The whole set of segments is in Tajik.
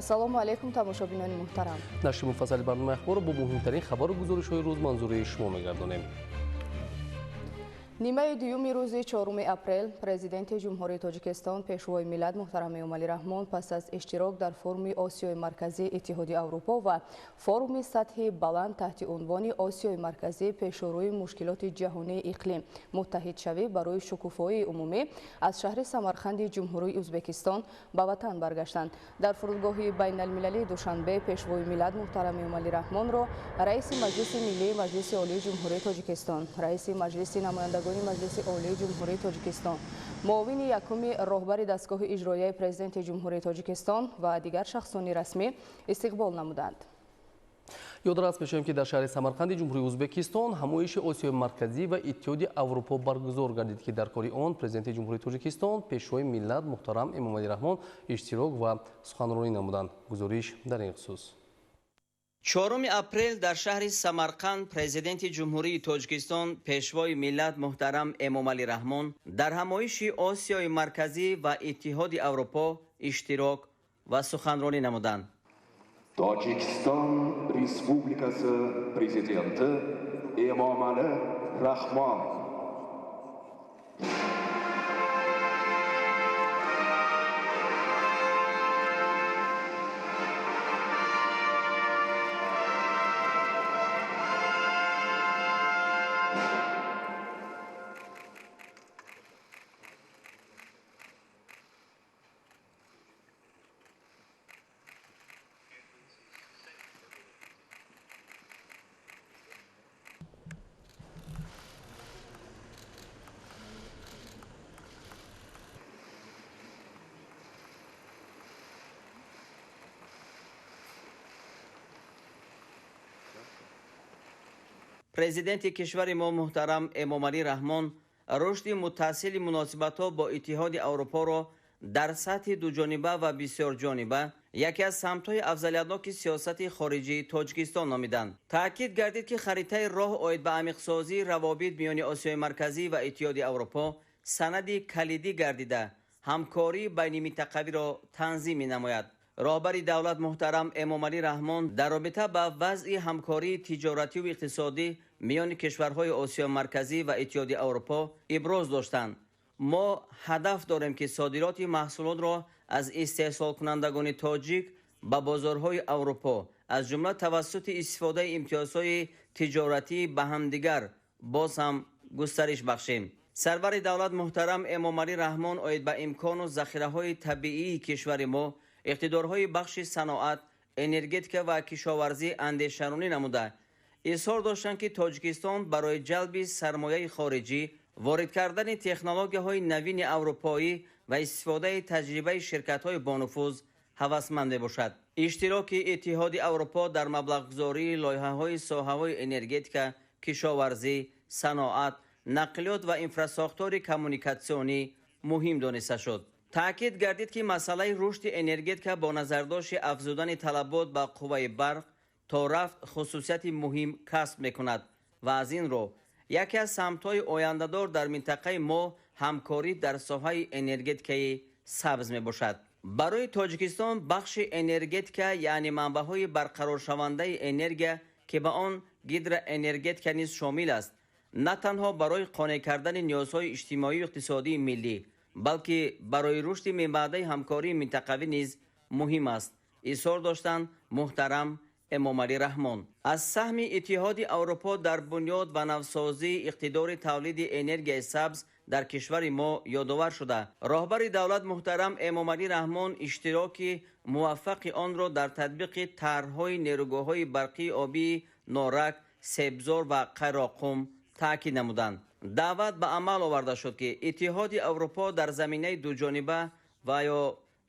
Ассалому алайкум, тамошобинони муҳтарам. Нашри муфассали барномаи ахборро бо муҳимтарин хабару гузоришҳои рӯз манзури шумо мегардонем. Нимаи дуюми рӯзи 4 апрел Президенти Ҷумҳурии Тоҷикистон, Пешвои миллат муҳтарам Эмомалӣ Раҳмон пас аз иштирок дар форуми Осиёи Марказии Иттиҳоди Аврупо ва форуми сатҳи баланд таҳти унвони Осиёи Марказӣ пешорӯи мушкилоти ҷаҳонии иқлим муттаҳидшавӣ барои шукуфоии умумӣ аз шаҳри Самарқанди Ҷумҳурии Ӯзбекистон ба ватан баргаштанд. Дар фурудгоҳи байналмилалии Душанбе Пешвои миллат муҳтарам Эмомалӣ Раҳмонро Раиси Маҷлиси Миллии Маҷлиси Олии Ҷумҳурии Тоҷикистон, Раиси Маҷлиси намояндагон Маҷлиси Олии Ҷумҳурии Тоҷикистон, муовини якуми роҳбари дастгоҳи иҷроияи Президенти Ҷумҳурии Тоҷикистон ва дигар шахсони расмӣ истиқбол намуданд. Ёдрас мешавем, ки дар шаҳри Самарқанди Ҷумҳурии Ӯзбекистон ҳамоиши Осиёи Марказӣ ва Иттиҳоди Аврупо баргузор гардид, ки дар кори он Президенти Ҷумҳурии Тоҷикистон, Пешвои миллат муҳтарам Эмомалӣ Раҳмон иштирок ва суханронӣ намуданд. Гузориш дар ин хусус. 4 апрел дар шаҳри Самарқанд Президенти Ҷумҳурии Тоҷикистон, Пешвои миллат муҳтарам Эмомалӣ Раҳмон дар ҳамоиши Осиёи Марказӣ ва Иттиҳоди Аврупо иштирок ва суханронӣ намуданд. Тоҷикистон Республикасы Президенти Эмомалӣ Раҳмон. Президенти кишвари мо муҳтарам Эмомалӣ Раҳмон рушди мутасили муносибатҳо бо Иттиҳоди Аврупоро дар сатҳи дуҷониба ва бисёрҷониба яке аз самтҳои афзалиятноки сиёсати хориҷии Тоҷикистон номиданд. Таъкид гардид, ки харитаи роҳ оид ба амиқсозии равобит миёни Осиёи Марказӣ ва Иттиҳоди Аврупо санади калидӣ гардида, ҳамкории байниминтақавиро танзим менамояд. Роҳбари давлат муҳтарам Эмомалӣ Раҳмон дар робита ба вазъи ҳамкории тиҷоративу иқтисодӣ миёни кишварҳои Осиёи Марказӣ ва Иттиҳоди Аврупо иброз доштанд. Мо ҳадаф дорем, ки содироти маҳсулотро аз истеҳсолкунандагони тоҷик ба бозорҳои Аврупо, аз ҷумла тавассути истифодаи имтиёзҳои тиҷоратӣ ба ҳамдигар боз ҳам густариш бахшем. Сарвари давлат муҳтарам Эмомалӣ Раҳмон оид ба имкону захираҳои табиии кишвари мо, иқтидорҳои бахши саноат, энергетика ва кишоварзӣ андешаронӣ намуда, изҳор доштанд, ки Тоҷикистон барои ҷалби сармояи хориҷӣ, ворид кардани технологияҳои навини аврупоӣ ва истифодаи таҷрибаи ширкатҳои бонуфуз ҳавасманд мебошад. Иштироки Иттиҳоди Аврупо дар маблағгузории лоиҳаҳои соҳаҳои энергетика, кишоварзӣ, саноат, нақлиёт ва инфрасохтори коммуникатсионӣ муҳим дониста шуд. Таъкид гардид, ки масъалаи рушди энергетика бо назардошти афзудани талабот ба қувваи барқ то рафт хусусияти муҳим касб мекунад ва аз ин рӯ яке аз самтҳои ояндадор дар минтақаи мо ҳамкорӣ дар соҳаи энергетикаи сабз мебошад. Барои Тоҷикистон бахши энергетика, яъне манбаъҳои барқароршавандаи энергия, ки ба он гидроэнергетика низ шомил аст, на танҳо барои қонеъ кардани ниёзҳои иҷтимоию иқтисодии миллӣ, балки барои рушди минбаъдаи ҳамкории минтақавӣ низ муҳим аст, изҳор доштанд муҳтарам Эмомалӣ Раҳмон. Аз саҳми Иттиҳоди Аврупо дар бунёд ва навсозии иқтидори тавлиди энергияи сабз дар кишвари мо ёдовар шуда, роҳбари давлат муҳтарам Эмомалӣ Раҳмон иштироки муваффақи онро дар татбиқи тарҳҳои нерӯгоҳҳои барқии обии Норак, Себзор ва Қайроққум таъкид намуданд. Даъват ба амал оварда шуд, ки Иттиҳоди Аврупо дар заминаи дуҷониба ва ё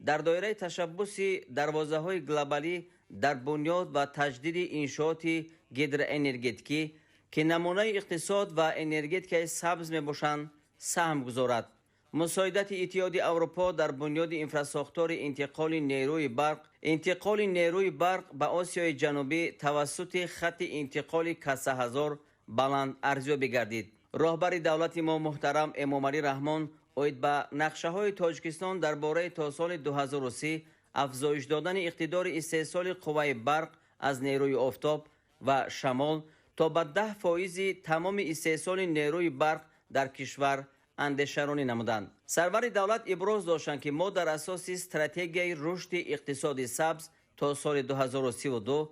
дар доираи ташаббуси дарвозаҳои глобалӣ дар бунёд ва таҷдиди иншооти гидроэнергетикӣ, ки намунаи иқтисод ва энергетикаи сабз мебошанд, саҳм гузорад. Мусоидати Иттиҳоди Аврупо дар бунёди инфрасохтори интиқоли нерӯи барқ ба Осиёи Ҷанубӣ тавассути хатти интиқоли Каса-1000 баланд арзёбӣ гардид. Роҳбари давлати мо муҳтарам Эмомалӣ Раҳмон оид ба нақшаҳои Тоҷикистон дар бораи то соли 2030 Афзоиш додани иқтидори истеҳсоли қувваи барқ аз нерӯи офтоб ва шамол то ба 10% тамоми истеҳсоли нерӯи барқ дар кишвар андешаронӣ намуданд. Сарвари давлат иброз доштанд, ки мо дар асоси стратегияи рушди иқтисоди сабз то соли 2032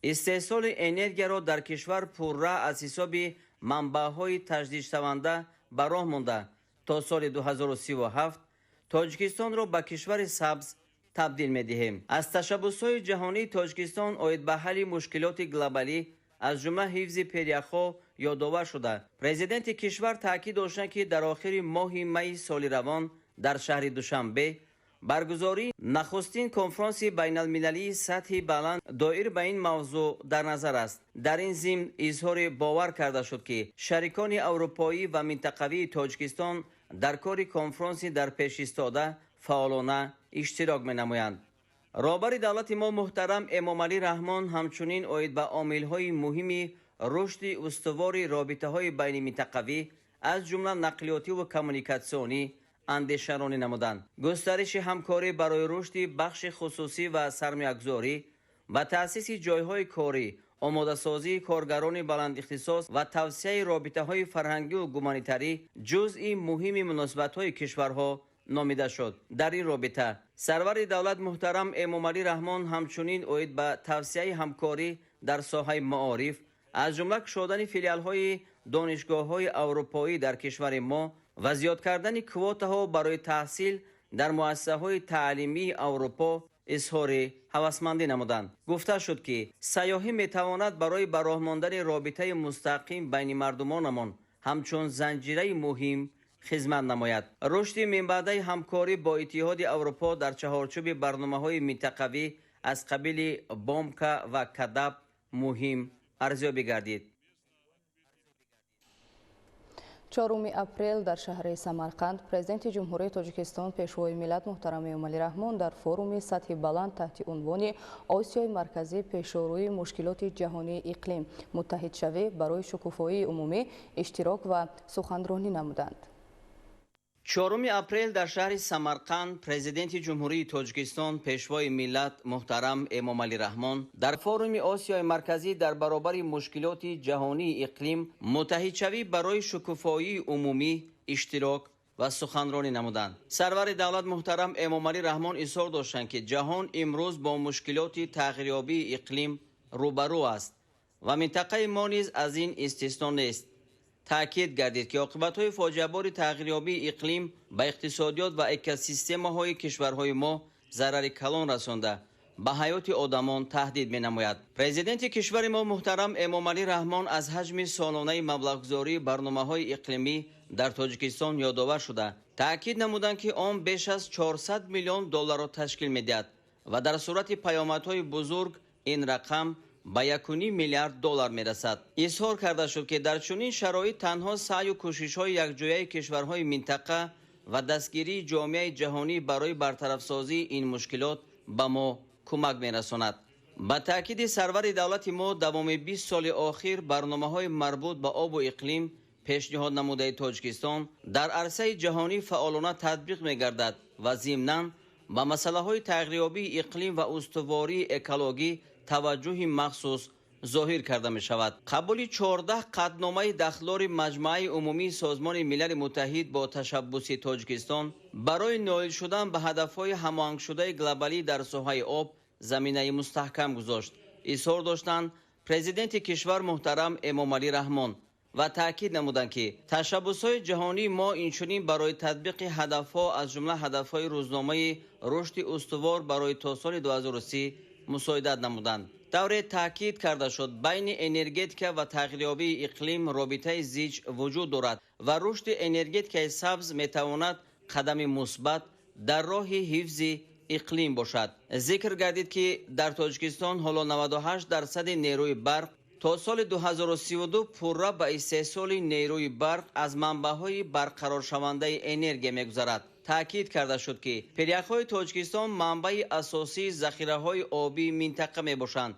истеҳсоли энергияро дар кишвар пурра аз ҳисоби манбаъҳои таҷдидшаванда ба роҳ монда, то соли 2037 Тоҷикистонро ба кишвари сабз табдил медиҳем. Аз ташаббусҳои ҷаҳонии Тоҷикистон оид ба ҳалли мушкилоти глобалӣ, аз ҷумла ҳифзи пиряхҳо, ёдовар шуда, президенти кишвар таъкид доштанд, ки дар охири моҳи майи соли равон дар шаҳри Душанбе баргузории нахустин конфронси байналмилалии сатҳи баланд доир ба ин мавзӯъ дар назар аст. Дар ин зимн изҳори бовар карда шуд, ки шарикони аврупоӣ ва минтақавии Тоҷикистон дар кори конфронси дар пеш истода фаъолона иштирок менамоянд. Роҳбари давлати мо муҳтарам Эмомалӣ Раҳмон ҳамчунин оид ба омилҳои муҳими рушди устувори робитаҳои байниминтақавӣ, аз ҷумла нақлиётиву коммуникатсионӣ, андешаронӣ намуданд. Густариши ҳамкорӣ барои рушди бахши хусусӣ ва сармоягузорӣ, ба таъсиси ҷойҳои корӣ, омодасозии коргарони баландихтисос ва тавсияи робитаҳои фарҳангиву гуманитарӣ ҷузъи муҳими муносибатҳои кишварҳо номида шуд. Дар ин робита сарвари давлат муҳтарам Эмомалӣ Раҳмон ҳамчунин оид ба тавсияи ҳамкорӣ дар соҳаи маориф, аз ҷумла кушодани филиалҳои донишгоҳҳои аврупоӣ дар кишвари мо ва зиёд кардани квотаҳо барои таҳсил дар муассисаҳои таълимии Аврупо изҳори ҳавасмандӣ намуданд. Гуфта шуд, ки сайёҳӣ метавонад барои ба роҳ мондани робитаи мустақим байни мардумонамон ҳамчун занҷираи муҳим хизмат намояд. Рушди минбаъдаи ҳамкорӣ бо Иттиҳоди Аврупо дар чаҳорчӯби барномаҳои минтақавӣ аз қабили Бомка ва Кадаб муҳим арзёбӣ гардид. 4 апрел дар шаҳри Самарқанд президенти Ҷумҳурии Тоҷикистон, Пешвои миллат муҳтарам Эмомалӣ Раҳмон дар форуми сатҳи баланд таҳти унвони Осиёи Марказӣ пешорӯи мушкилоти ҷаҳонии иқлим муттаҳидшавӣ барои шукуфоии умумӣ иштирок ва суханронӣ намуданд. 4 апрел дар шаҳри Самарқанд президенти Ҷумҳурии Тоҷикистон, Пешвои миллат муҳтарам Эмомалӣ Раҳмон дар форуми Осиёи Марказӣ дар баробари мушкилоти ҷаҳонии иқлим муттаҳидшавӣ барои шукуфоии умумӣ иштирок ва суханронӣ намуданд. Сарвари давлат муҳтарам Эмомалӣ Раҳмон изҳор доштанд, ки ҷаҳон имрӯз бо мушкилоти тағйирёбии иқлим рӯбарӯ аст ва минтақаи мо низ аз ин истисно нест. Таъкид гардид, ки оқибатҳои фоҷиабори тағйирёбии иқлим ба иқтисодиёт ва экосистемаҳои кишварҳои мо зарари калон расонда, ба ҳаёти одамон таҳдид менамояд. Президенти кишвари мо муҳтарам Эмомалӣ Раҳмон аз ҳаҷми солонаи маблағгузории барномаҳои иқлимӣ дар Тоҷикистон ёдовар шуда, таъкид намуданд, ки он беш аз 400 миллион долларро ташкил медиҳад ва дар сурати паёмадҳои бузург ин рақам ба 1,5 миллиард доллар мерасад. Изҳор карда шуд, ки дар чунин шароит танҳо саъю кӯшишҳои якҷояи кишварҳои минтақа ва дастгирии ҷомеаи ҷаҳонӣ барои бартарафсозии ин мушкилот ба мо кӯмак мерасонад. Ба таъкиди сарвари давлати мо давоми 20 соли охир барномаҳои марбут ба обу иқлим пешниҳод намудаи Тоҷикистон дар арсаи ҷаҳонӣ фаъолона татбиқ мегардад ва зимнан ба масъалаҳои тағйирёбии иқлим ва устувории экологӣ таваҷҷӯҳи махсус зоҳир карда мешавад. Қабули 14 қатъномаи дахлдори Маҷмааи умумии Созмони Милали Муттаҳид бо ташаббуси Тоҷикистон барои ноил шудан ба ҳадафҳои ҳамоҳангшудаи глобалӣ дар соҳаи об заминаи мустаҳкам гузошт. Изҳор доштанд президенти кишвар муҳтарам Эмомалӣ Раҳмон ва таъкид намуданд, ки ташаббусҳои ҷаҳонии мо инчунин барои татбиқи ҳадафҳо, аз ҷумла ҳадафҳои рӯзномаи рушди устувор барои то соли 2030 мусоидат намуданд. Тавре таъкид карда шуд, байни энергетика ва тағйирёбии иқлим робитаи зич вуҷуд дорад ва рушди энергетикаи сабз метавонад қадами мусбат дар роҳи ҳифзи иқлим бошад. Зикр гардид, ки дар Тоҷикистон ҳоло 98% нерӯи барқ то соли 2032 пурра ба истеҳсоли нерӯи барқ аз манбаъҳои барқароршавандаи энергия мегузарад. Таъкид карда шуд, ки пиряхҳои Тоҷикистон манбаи асосии захираҳои обии минтақа мебошанд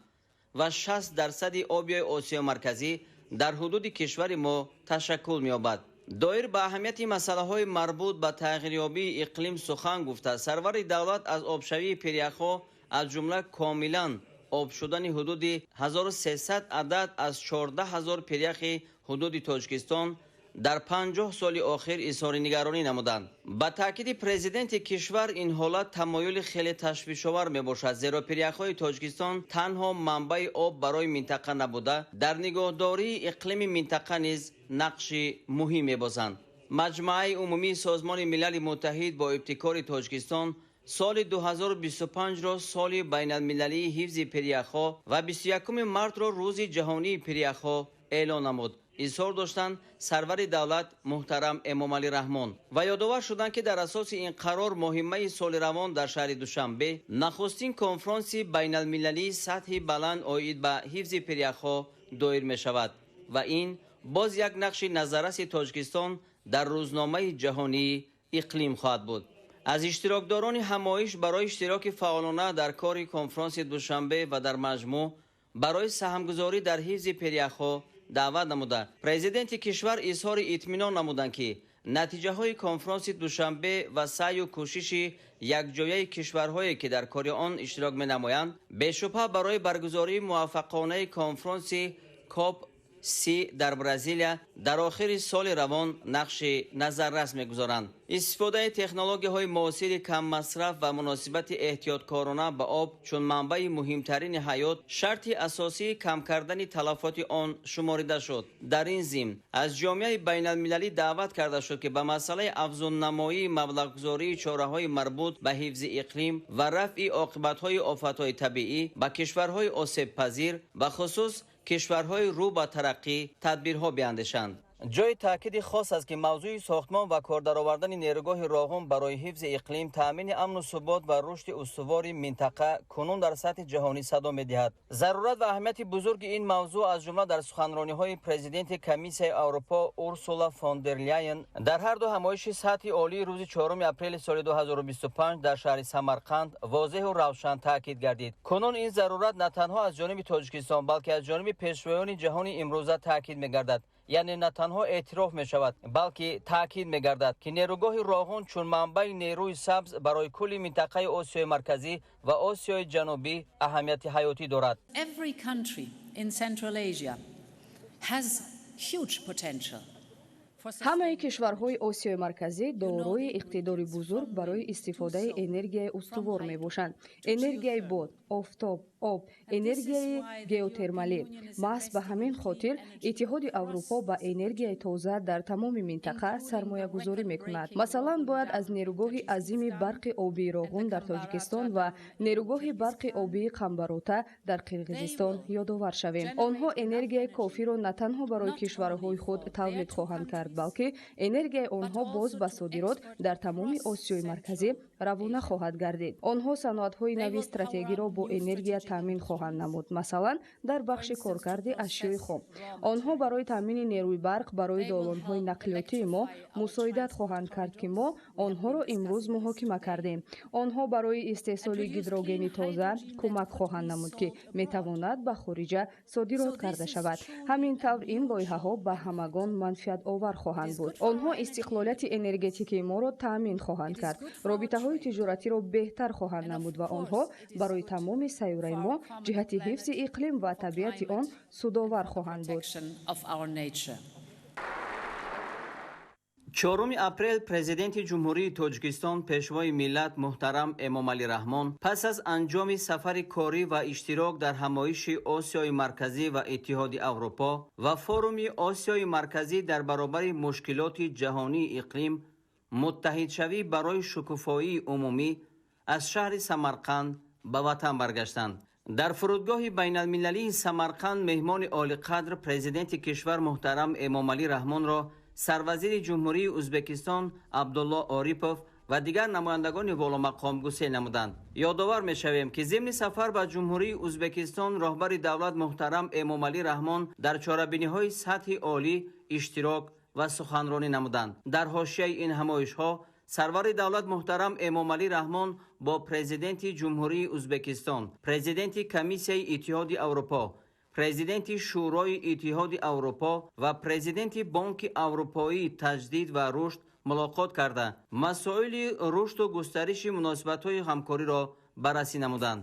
ва 60% оби Осиёи Марказӣ дар ҳудуди кишвари мо ташаккул меёбад. Доир ба аҳамияти масъалаҳои марбут ба тағйирёбии иқлим сухан гуфта, сарвари давлат аз обшавии пиряхҳо, аз ҷумла комилан об шудани ҳудуди 1300 адад аз 14 000 пиряхи ҳудуди Тоҷикистон дар 50 соли охир изҳори нигаронӣ намуданд. Ба таъкиди президенти кишвар, ин ҳолат тамоюли хеле ташвишовар мебошад, зеро пиряхҳои Тоҷикистон танҳо манбаи об барои минтақа набуда, дар нигоҳдории иқлими минтақа низ нақши муҳим мебозанд. Маҷмааи умумии Созмони Милали Муттаҳид бо ибтикори Тоҷикистон соли 2025-ро соли байналмилалии ҳифзи пиряхҳо ва 21 мартро рӯзи ҷаҳонии пиряхҳо эълон намуд. Изҳор доштанд сарвари давлат муҳтарам Эмомалӣ Раҳмон ва ёдовар шуданд, ки дар асоси ин қарор моҳи майи соли равон дар шаҳри Душанбе нахустин конфронси байналмилалии сатҳи баланд оид ба ҳифзи пиряхҳо доир мешавад ва ин боз як нақши назарраси Тоҷикистон дар рӯзномаи ҷаҳонии иқлим хоҳад буд. Аз иштирокдорони ҳамоиш барои иштироки фаъолона дар кори конфронси Душанбе ва дар маҷмӯъ барои саҳмгузорӣ дар ҳифзи пиряхҳо даъват намуда, президенти кишвар изҳори итминон намуданд, ки натиҷаҳои конфронси Душанбе ва саъю кӯшиши якҷояи кишварҳое, ки дар кори он иштирок менамоянд, бешубҳа барои баргузории муваффақонаи конфронси Коп 30 дар Бразилия дар охири соли равон нақши назаррас мегузоранд. Истифодаи технологияҳои муосири каммасраф ва муносибати эҳтиёткорона ба об чун манбаи муҳимтарини ҳаёт шарти асосии кам кардани талафоти он шуморида шуд. Дар ин зимн аз ҷомеаи байналмилалӣ даъват карда шуд, ки ба масъалаи афзуннамоии маблағгузории чораҳои марбут ба ҳифзи иқлим ва рафъи оқибатҳои офатҳои табиӣ ба кишварҳои осебпазир, бахусус кишварҳои рӯ ба тараққӣ, тадбирҳо биандешанд. Ҷои таъкиди хос аст, ки мавзӯи сохтмон ва кор даровардани нерӯгоҳи Роғун барои ҳифзи иқлим, таъмини амну субот ва рушди устувори минтақа кунун дар сатҳи ҷаҳонӣ садо медиҳад. Зарурат ва аҳамияти бузурги ин мавзӯъ аз ҷумла дар суханрониҳои президенти Комиссияи Аврупо Урсула фон дер Ляйен дар ҳар ду ҳамоиши сатҳи олии рӯзи 4 апрели соли 2025 дар шаҳри Самарқанд возеҳу равшан таъкид гардид. Кунун ин зарурат на танҳо аз ҷониби Тоҷикистон, балки аз ҷониби пешвоёни ҷаҳони имрӯза таъкид мегардад. Яъне на танҳо эътироф мешавад, балки таъкид мегардад, ки нерӯгоҳи Роғун чун манбаи нерӯи сабз барои кулли минтақаи Осиёи Марказӣ ва Осиёи Ҷанубӣ аҳамияти ҳаётӣ дорад. Every country in Central Asia has huge potential. Ҳамаи кишварҳои Осиёи Марказӣ дорои иқтидори бузург барои истифодаи энергияи устувор мебошанд: энергияи бод, офтоб, об, энергияи геотермалӣ. Маҳз ба ҳамин хотир Иттиҳоди Аврупо ба энергияи тоза дар тамоми минтақа сармоягузорӣ мекунад. Масалан, бояд аз нерӯгоҳи азими барқи обии Роғун дар Тоҷикистон ва нерӯгоҳи барқи обии Қамбарота дар Қирғизистон ёдовар шавем. Онҳо энергияи кофиро на танҳо барои кишварҳои худ тавлид хоҳанд кард, балки энергияи онҳо боз ба содирот дар тамоми Осиёи Марказӣ равона хоҳад гардид. Онҳо саноатҳои нави стратегиро бо энергия таъмин хоҳанд намуд, масалан, дар бахши коркарди ашёи хом. Онҳо барои таъмини нерӯи барқ барои долонҳои нақлиётии мо мусоидат хоҳанд кард, ки мо онҳоро имрӯз муҳокима кардем. Онҳо барои истеҳсоли гидрогени тоза кӯмак хоҳанд намуд, ки метавонад ба хориҷа содирот карда шавад. Ҳамин тавр, ин лоиҳаҳо ба ҳамагон манфиатовар хоҳанд буд. Онҳо истиқлолияти энергетикии моро таъмин хоҳанд кард, робитаҳои тиҷоратиро беҳтар хоҳанд намуд ва онҳо барои тамоми сайёраи мо ҷиҳати ҳифзи иқлим ва табиати он судовар хоҳанд буд. 4 апрел президенти Ҷумҳурии Тоҷикистон, пешвои миллат муҳтарам Эмомалӣ Раҳмон пас аз анҷоми сафари корӣ ва иштирок дар ҳамоиши Осиёи Марказӣ ва Иттиҳоди Аврупо ва форуми Осиёи Марказӣ дар баробари мушкилоти ҷаҳонии иқлим, муттаҳидшавӣ барои шукуфоии умумӣ аз шаҳри Самарқанд ба ватан баргаштанд. Дар фурудгоҳи байналмилалии Самарқанд меҳмони олиқадр, президенти кишвар муҳтарам Эмомалӣ Раҳмонро сарвазири Ҷумҳурии Ӯзбекистон Абдулло Орипов ва дигар намояндагони воломақом гусел намуданд. Ёдовар мешавем, ки зимни сафар ба Ҷумҳурии Ӯзбекистон роҳбари давлат муҳтарам Эмомалӣ Раҳмон дар чорабиниҳои сатҳи олӣ иштирок ва суханронӣ намуданд. Дар ҳошияи ин ҳамоишҳо сарвари давлат муҳтарам Эмомалӣ Раҳмон бо президенти Ҷумҳурии Ӯзбекистон, президенти Комиссияи Иттиҳоди Аврупо Президенти Шӯрои Иттиҳоди Аврупо ва Президенти Бонки Аврупоии таҷдид ва рушд мулоқот карда, масоили рушду густариши муносибатҳои ҳамкориро баррасӣ намуданд.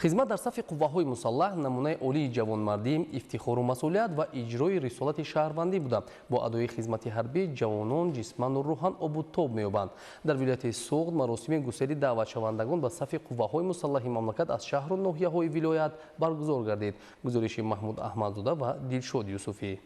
Хизмат дар сафи қувваҳои мусаллаҳ намунаи олии ҷавонмардӣ, ифтихору масъулият ва иҷрои рисолати шаҳрвандӣ буда, бо адои хизмати ҳарбӣ ҷавонон ҷисману рӯҳан обутоб меёбанд. Дар вилояти Суғд маросими гусели даъватшавандагон ба сафи қувваҳои мусаллаҳи мамлакат аз шаҳру ноҳияҳои вилоят баргузор гардид. Гузориши Маҳмуд Аҳмадзода ва Дилшод Юсуфӣ.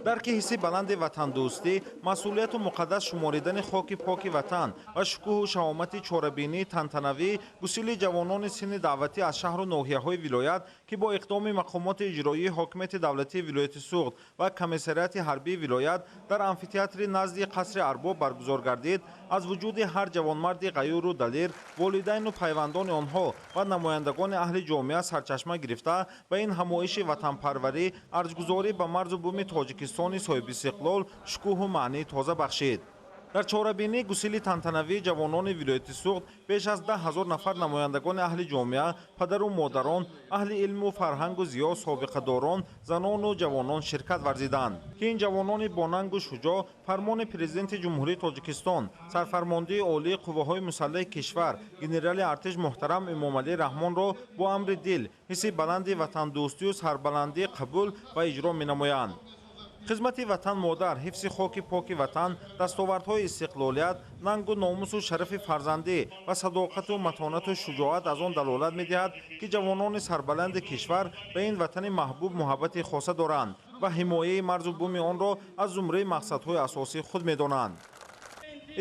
Дарки ҳисси баланди ватандӯстӣ, масъулияту муқаддас шуморидани хоки поки ватан ва шукӯҳу шаҳомати чорабинии тантанавӣ гусили ҷавонони синни даъватӣ аз шаҳру ноҳияҳои вилоят, ки бо иқдоми мақомоти иҷроии ҳокимияти давлатии вилояти Суғд ва комиссариати ҳарбии вилоят дар амфитеатри назди қасри Арбоб баргузор гардид, аз вуҷуди ҳар ҷавонмарди ғаюру далир, волидайну пайвандони онҳо ва намояндагони аҳли ҷомеа сарчашма гирифта, ба ин ҳамоиши ватанпарварӣ, арҷгузорӣ ба марзу буми Тоҷикистони соҳибистиқлол шукӯҳу маънии тоза бахшид. Дар чорабинии гусили тантанавии ҷавонони вилояти Суғд беш аз 10 000 нафар намояндагони аҳли ҷомеа, падару модарон, аҳли илму фарҳангу зиё, собиқадорон, занону ҷавонон ширкат варзиданд, ки ин ҷавонони бонангу шуҷоъ фармони Президенти Ҷумҳурии Тоҷикистон, сарфармондии олии қувваҳои мусаллаҳи кишвар, генерали артиш муҳтарам Эмомалӣ Раҳмонро бо амри дил, ҳисси баланди ватандӯстию сарбаландӣ қабул ва иҷро менамоянд. Хизмати ватан модар, ҳифзи хоки поки ватан, дастовардҳои истиқлолият, нангу номусу шарафи фарзандӣ ва садоқату матонату шуҷоат аз он далолат медиҳад, ки ҷавонони сарбаланди кишвар ба ин ватани маҳбуб муҳаббати хоса доранд ва ҳимояи марзу буми онро аз зумраи мақсадҳои асосии худ медонанд.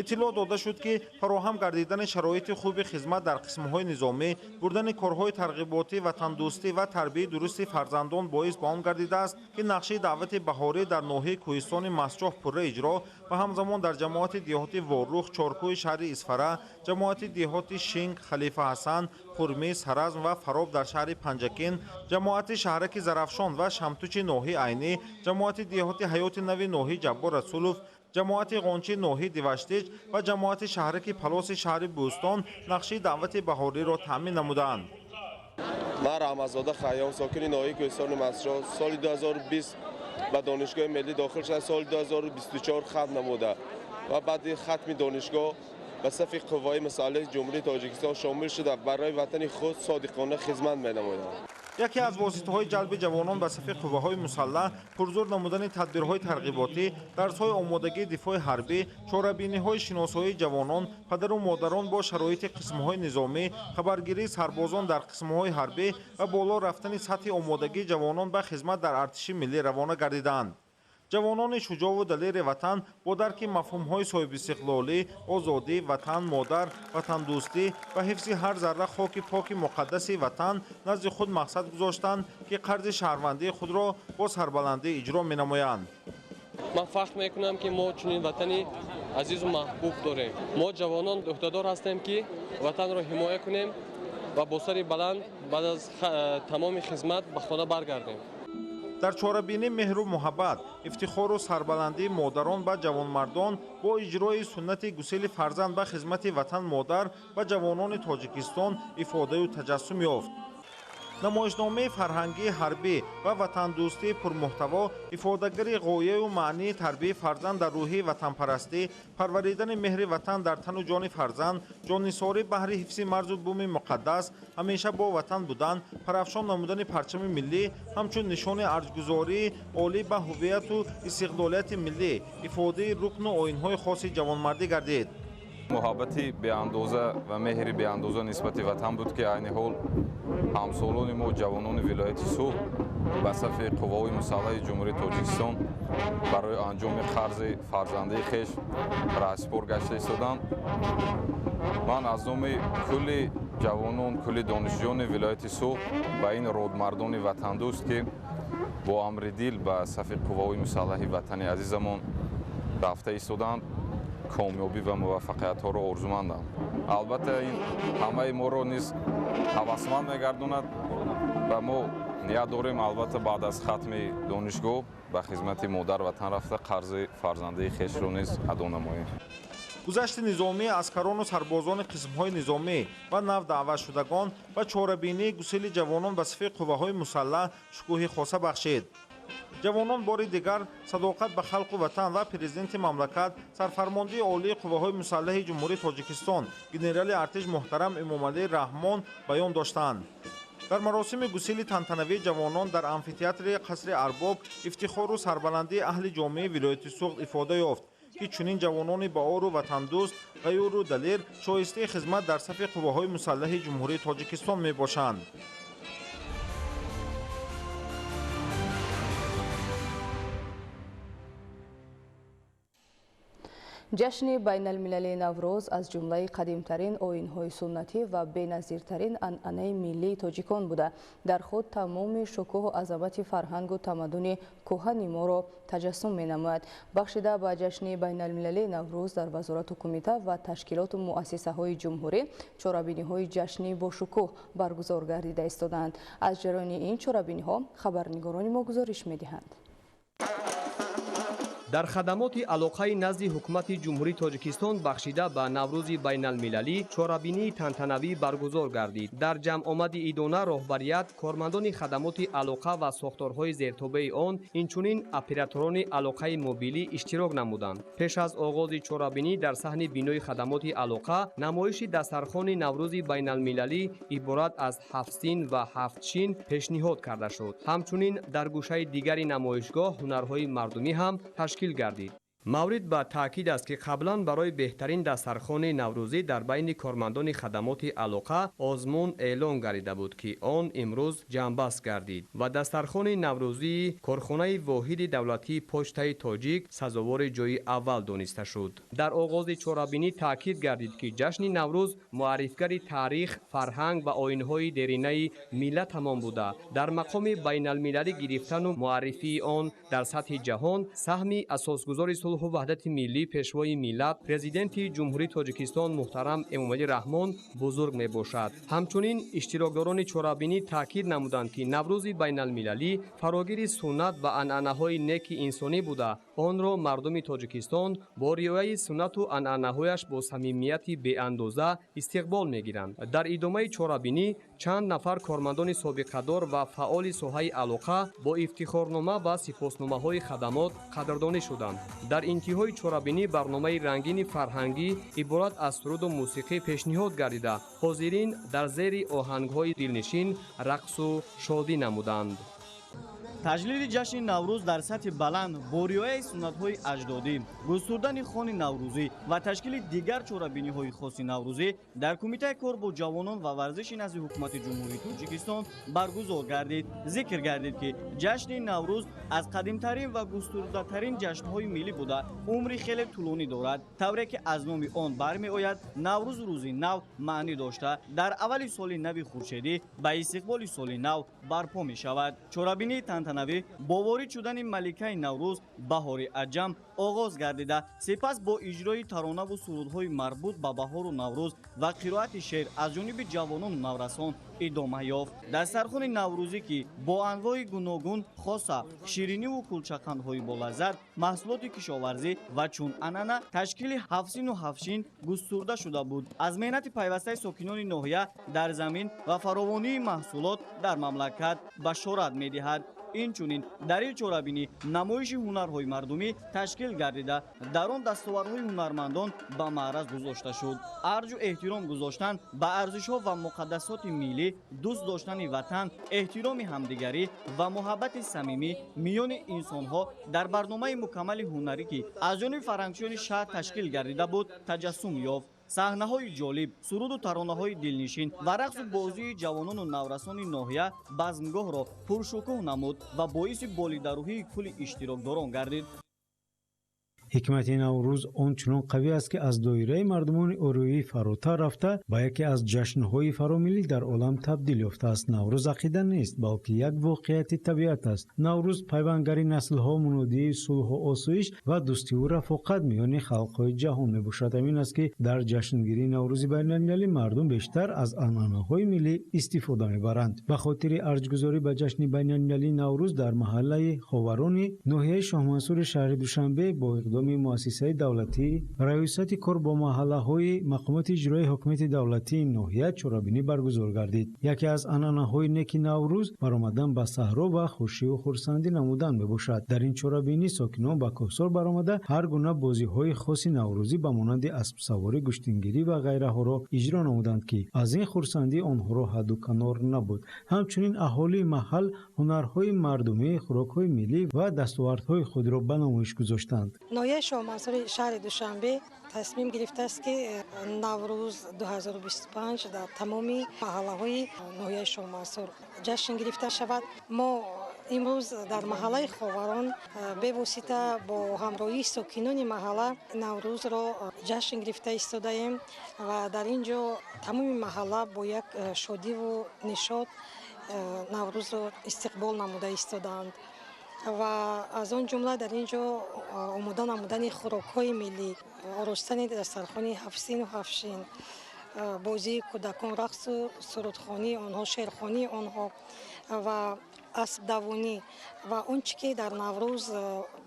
Иттилоъ дода шуд, ки фароҳам гардидани шароити хуби хизмат дар қисмҳои низомӣ, бурдани корҳои тарғиботӣ, ватандӯстӣ ва тарбияи дурусти фарзандон боис ба он гардидааст, ки нақшаи даъвати баҳорӣ дар ноҳияи Кӯҳистони Мастчоҳ пурра иҷро ва ҳамзамон дар ҷамоати деҳоти Ворух, Чоркӯи шаҳри Исфара, ҷамоати деҳоти Шинг, Халифа Ҳасан, Хурмӣ, Саразм ва Фароб дар шаҳри Панҷакент, ҷамоати шаҳраки Зарафшон ва Шамтучи ноҳияи Айнӣ, ҷамоати деҳоти Ҳаёти Нави ноҳияи Ҷаббор Расулов, ҷамоати Ғончи ноҳияи Диваштич ва ҷамоати шаҳраки Палоси шаҳри Бӯстон нақшаи даъвати баҳориро таъмин намуданд. Ман Раҳматзода Хайём, сокини ноҳияи Кӯҳистони Мастчоҳ, соли 2020 ба Донишгоҳи миллӣ дохил шуда, соли 2024 хатм намуда ва баъди хатми донишгоҳ ба сафи қувваҳои мусаллаҳи Ҷумҳурии Тоҷикистон шомил шуда, барои ватани худ содиқона хизмат менамоям. Яке аз воситаҳои ҷалби ҷавонон ба сафи қувваҳои мусаллаҳ пурзур намудани тадбирҳои тарғиботӣ, дарсҳои омодагии дифои ҳарбӣ, чорабиниҳои шиносоии ҷавонон, падару модарон бо шароити қисмҳои низомӣ, хабаргирии сарбозон дар қисмҳои ҳарбӣ ва боло рафтани сатҳи омодагии ҷавонон ба хизмат дар артиши миллӣ равона гардиданд. Ҷавонони шуҷоъву далери ватан бо дарки мафҳумҳои соҳибистиқлолӣ, озодӣ, ватан модар, ватандӯстӣ ва ҳифзи ҳар зарра хоки поки муқаддаси ватан назди худ мақсад гузоштанд, ки қарзи шаҳрвандии худро бо сарбаландӣ иҷро менамоянд. Ман фахр мекунам, ки мо чунин ватани азизу маҳбуб дорем. Мо ҷавонон ӯҳдадор ҳастем, ки ватанро ҳимоя кунем ва бо сари баланд баъд аз тамоми хизмат ба хона баргардем. Дар чорабинӣ меҳру муҳаббат, ифтихору сарбаландии модарон ба ҷавонмардон бо иҷрои суннати гусели фарзанд ба хизмати ватан модар ба ҷавонони Тоҷикистон ифодаю таҷассум ёфт. Намоишномаи фарҳангии ҳарбӣ ва ватандӯстии пурмуҳтаво ифодагари ғояю маънии тарбияи фарзанд дар рӯҳии ватанпарастӣ, парваридани меҳри ватан дар тану ҷони фарзанд, ҷоннисорӣ баҳри ҳифзи марзу буми муқаддас, ҳамеша бо ватан будан, парафшон намудани парчами миллӣ ҳамчун нишони арҷгузории олӣ ба ҳувияту истиқлолияти миллӣ, ифодаи рукну оинҳои хоси ҷавонмардӣ гардид. Муҳаббати беандоза ва меҳри беандоза нисбати ватан буд, ки айни ҳол ҳамсолони мо, ҷавонони вилояти Суғд, ба сафи қувваҳои мусаллаҳи Ҷумҳурии Тоҷикистон барои анҷоми қарзи фарзандии хеш раҳсипор гашта истоданд. Ман аз номи кулли ҷавонон, кулли донишҷӯёни вилояти Суғд ба ин родмардони ватандӯст, ки бо амри дил ба сафи қувваҳои мусаллаҳи ватани азизамон рафта истоданд, комёбӣ ва муваффақиятҳоро орзумандам. Албатта, ин ҳамаи моро низ ҳавасманд мегардонад ва мо Ният дорем, албатта, баъд аз хатми донишгоҳ ба хизмати модар ватан рафта, қарзи фарзандии хешро низ адо намоем. Гузашти низомии аскарону сарбозони қисмҳои низомӣ ва нав даъватшудагон ва чорабинии гусели ҷавонон ба сафи қувваҳои мусаллаҳ шукӯҳи хоса бахшид. Ҷавонон бори дигар садоқат ба халқу ватан ва президенти мамлакат, сарфармондии олии қувваҳои мусаллаҳи Ҷумҳурии Тоҷикистон, генерали артиш муҳтарам Эмомалӣ Раҳмон баён доштанд. Дар маросими гусели тантанавии ҷавонон дар амфитеатри қасри Арбоб ифтихору сарбаландии аҳли ҷомеаи вилояти Суғд ифода ёфт, ки чунин ҷавонони баору ватандӯст, ғайюру далер шоистаи хизмат дар сафи қувваҳои мусаллаҳи Ҷумҳурии Тоҷикистон мебошанд. Ҷашни байналмилалии Наврӯз аз ҷумлаи қадимтарин оинҳои суннатӣ ва беназиртарин анъанаи миллии тоҷикон буда, дар худ тамоми шукӯҳу азамати фарҳангу тамаддуни кӯҳани моро таҷассум менамояд. Бахшида ба ҷашни байналмилалии Наврӯз дар вазорату кумита ва ташкилоту муассисаҳои ҷумҳурӣ чорабиниҳои ҷашнӣ бошукӯҳ баргузор гардида истодаанд. Аз ҷараёни ин чорабиниҳо хабарнигорони мо гузориш медиҳанд. Дар хадамоти алоқаи назди ҳукумати Ҷумҳурии Тоҷикистон бахшида ба Наврӯзи байналмилалӣ чорабинии тантанавӣ баргузор гардид. Дар ҷамъомади идона роҳбарият, кормандони хадамоти алоқа ва сохторҳои зертобеи он, инчунин операторони алоқаи мобилӣ иштирок намуданд. Пеш аз оғози чорабинӣ дар саҳни бинои хадамоти алоқа намоиши дастархони Наврӯзи байналмилалӣ иборат аз ҳафтсин ва ҳафтшин пешниҳод карда шуд. Ҳамчунин дар гӯшаи дигари намоишгоҳ ҳунарҳои мардумӣ ҳам ташкил гардид. Маврид ба таъкид аст, ки қаблан барои беҳтарин дастархони наврӯзӣ дар байни кормандони хадамоти алоқа озмун эълон гардида буд, ки он имрӯз ҷамъбаст гардид ва дастархони наврӯзии корхонаи воҳиди давлатии Почтаи Тоҷик сазовори ҷои аввал дониста шуд. Дар оғози чорабинӣ таъкид гардид, ки ҷашни Наврӯз муаррифгари таърих, фарҳанг ва оинҳои деринаи миллатамон буда, дар мақоми байналмилалӣ гирифтану муаррифии он дар сатҳи ҷаҳон саҳми асосгузори сулҳу ваҳдати миллӣ, пешвои миллат, президенти Ҷумҳурии Тоҷикистон муҳтарам Эмомалӣ Раҳмон бузург мебошад. Ҳамчунин иштирокдорони чорабинӣ таъкид намуданд, ки Наврӯзи байналмилалӣ фарогири суннат ва анъанаҳои неки инсонӣ буда, онро мардуми Тоҷикистон бо риояи суннату анъанаҳояш бо самимияти беандоза истиқбол мегиранд. Дар идомаи чорабинӣ чанд нафар кормандони собиқадор ва фаъоли соҳаи алоқа бо ифтихорнома ва сипосномаҳои хадамот қадрдонӣ шуданд. Дар интиҳои чорабинӣ барномаи рангини фарҳангӣ иборат аз суруду мусиқӣ пешниҳод гардида, ҳозирин дар зери оҳангҳои дилнишин рақсу шодӣ намуданд. Таҷлили ҷашни Наврӯз дар сатҳи баланд бо риояи суннатҳои аҷдодӣ, густурдани хони наврӯзӣ ва ташкили дигар чорабиниҳои хоси наврӯзӣ дар Кумитаи кор бо ҷавонон ва варзиши назди ҳукумати Ҷумҳурии Тоҷикистон баргузор гардид. Зикр гардид, ки ҷашни Наврӯз аз қадимтарин ва густурдатарин ҷашнҳои миллӣ буда, умри хеле тӯлонӣ дорад. Тавре ки аз номи он бармеояд, Наврӯз рӯзи нав маънӣ дошта, дар аввали соли нави хуршедӣ ба истиқболи соли нав барпо мешавад. Чорабинии тантанавӣ бо ворид шудани маликаи Наврӯз Баҳори Аҷам оғоз гардида, сипас бо иҷрои таронаву сурудҳои марбут ба баҳору Наврӯз ва қироати шеър аз ҷониби ҷавонону наврасон идома ёфт. Дастархони наврӯзӣ, ки бо анвои гуногун, хоса шириниву кулчақандҳои болаззат, маҳсулоти кишоварзӣ ва чун анъана ташкили ҳафтсину ҳафтшин густурда шуда буд, аз меҳнати пайвастаи сокинони ноҳия дар замин ва фаровонии маҳсулот дар мамлакат башорат медиҳад. Инчунин дар ин чорабинӣ намоиши ҳунарҳои мардумӣ ташкил гардида, дар он дастовардҳои ҳунармандон ба маъраз гузошта шуд. Арҷу эҳтиром гузоштан ба арзишҳо ва муқаддасоти миллӣ, дӯст доштани ватан, эҳтироми ҳамдигарӣ ва муҳаббати самимӣ миёни инсонҳо дар барномаи мукаммали ҳунарӣ, ки аз ҷониби фарҳангчиёни шаҳр ташкил гардида буд, таҷассум ёфт. Саҳнаҳои ҷолиб, суруду таронаҳои дилнишин ва рақсу бозии ҷавонону наврасони ноҳия базмгоҳро пуршукӯҳ намуд ва боиси болидарӯҳии кулли иштирокдорон гардид. Ҳикмати Наврӯз он чунон қавӣ аст, ки аз доираи мардумони ориёӣ фаротар рафта, ба яке аз ҷашнҳои фаромиллӣ дар олам табдил ёфтааст. Наврӯз ақида нест, балки як воқеияти табиат аст. Наврӯз пайвангари наслҳо, мунодии сулҳу осоиш ва дӯстиву рафоқат миёни халқҳои ҷаҳон мебошад. Ҳамин аст, ки дар ҷашнгирии Наврӯзи байналмилалӣ мардум бештар аз анъанаҳои миллӣ истифода мебаранд. Ба хотири арҷгузорӣ ба ҷашни байналмилалии Наврӯз дар маҳаллаи Ховарони ноҳияи Шоҳмансури шаҳри Душанбе бо иқдоми муассисаи давлатӣ Раёсати кор бо маҳаллаҳои мақомоти иҷроии ҳокимияти давлатии ноҳия чорабинӣ баргузор гардид. Яке аз анъанаҳои неки Наврӯз баромадан ба саҳро ва хушиву хурсандӣ намудан мебошад. Дар ин чорабинӣ сокинон ба кӯҳсор баромада ҳар гуна бозиҳои хоси наврӯзӣ ба монанди аспсаворӣ, гӯштингирӣ ва ғайраҳоро иҷро намуданд, ки аз ин хурсандӣ онҳоро ҳадду канор набуд. Ҳамчунин аҳолии маҳал ҳунарҳои мардумӣ, хӯрокҳои миллӣ ва дастовардҳои худро ба намоиш гузоштанд. Ноҳияи Шоҳмансури шаҳри Душанбе тасмим гирифтааст, ки Наврӯз 2025 дар тамоми маҳаллаҳои ноҳияи Шоҳмансур ҷашн гирифта шавад. Мо имрӯз дар маҳаллаи Ховарон бевосита бо ҳамроҳии сокинони маҳалла Наврӯзро ҷашн гирифта истодаем ва дар ин ҷо тамоми маҳалла бо як шодиву нишот Наврӯзро истиқбол намуда истодаанд ва аз он ҷумла дар ин ҷо омода намудани хӯрокҳои миллӣ, оростани дастархони ҳафтсину ҳафтшин, бозии кӯдакон, рақсу сурудхонии онҳо, шеърхонии онҳо ва аспдавонӣ ва он чӣ ки дар Наврӯз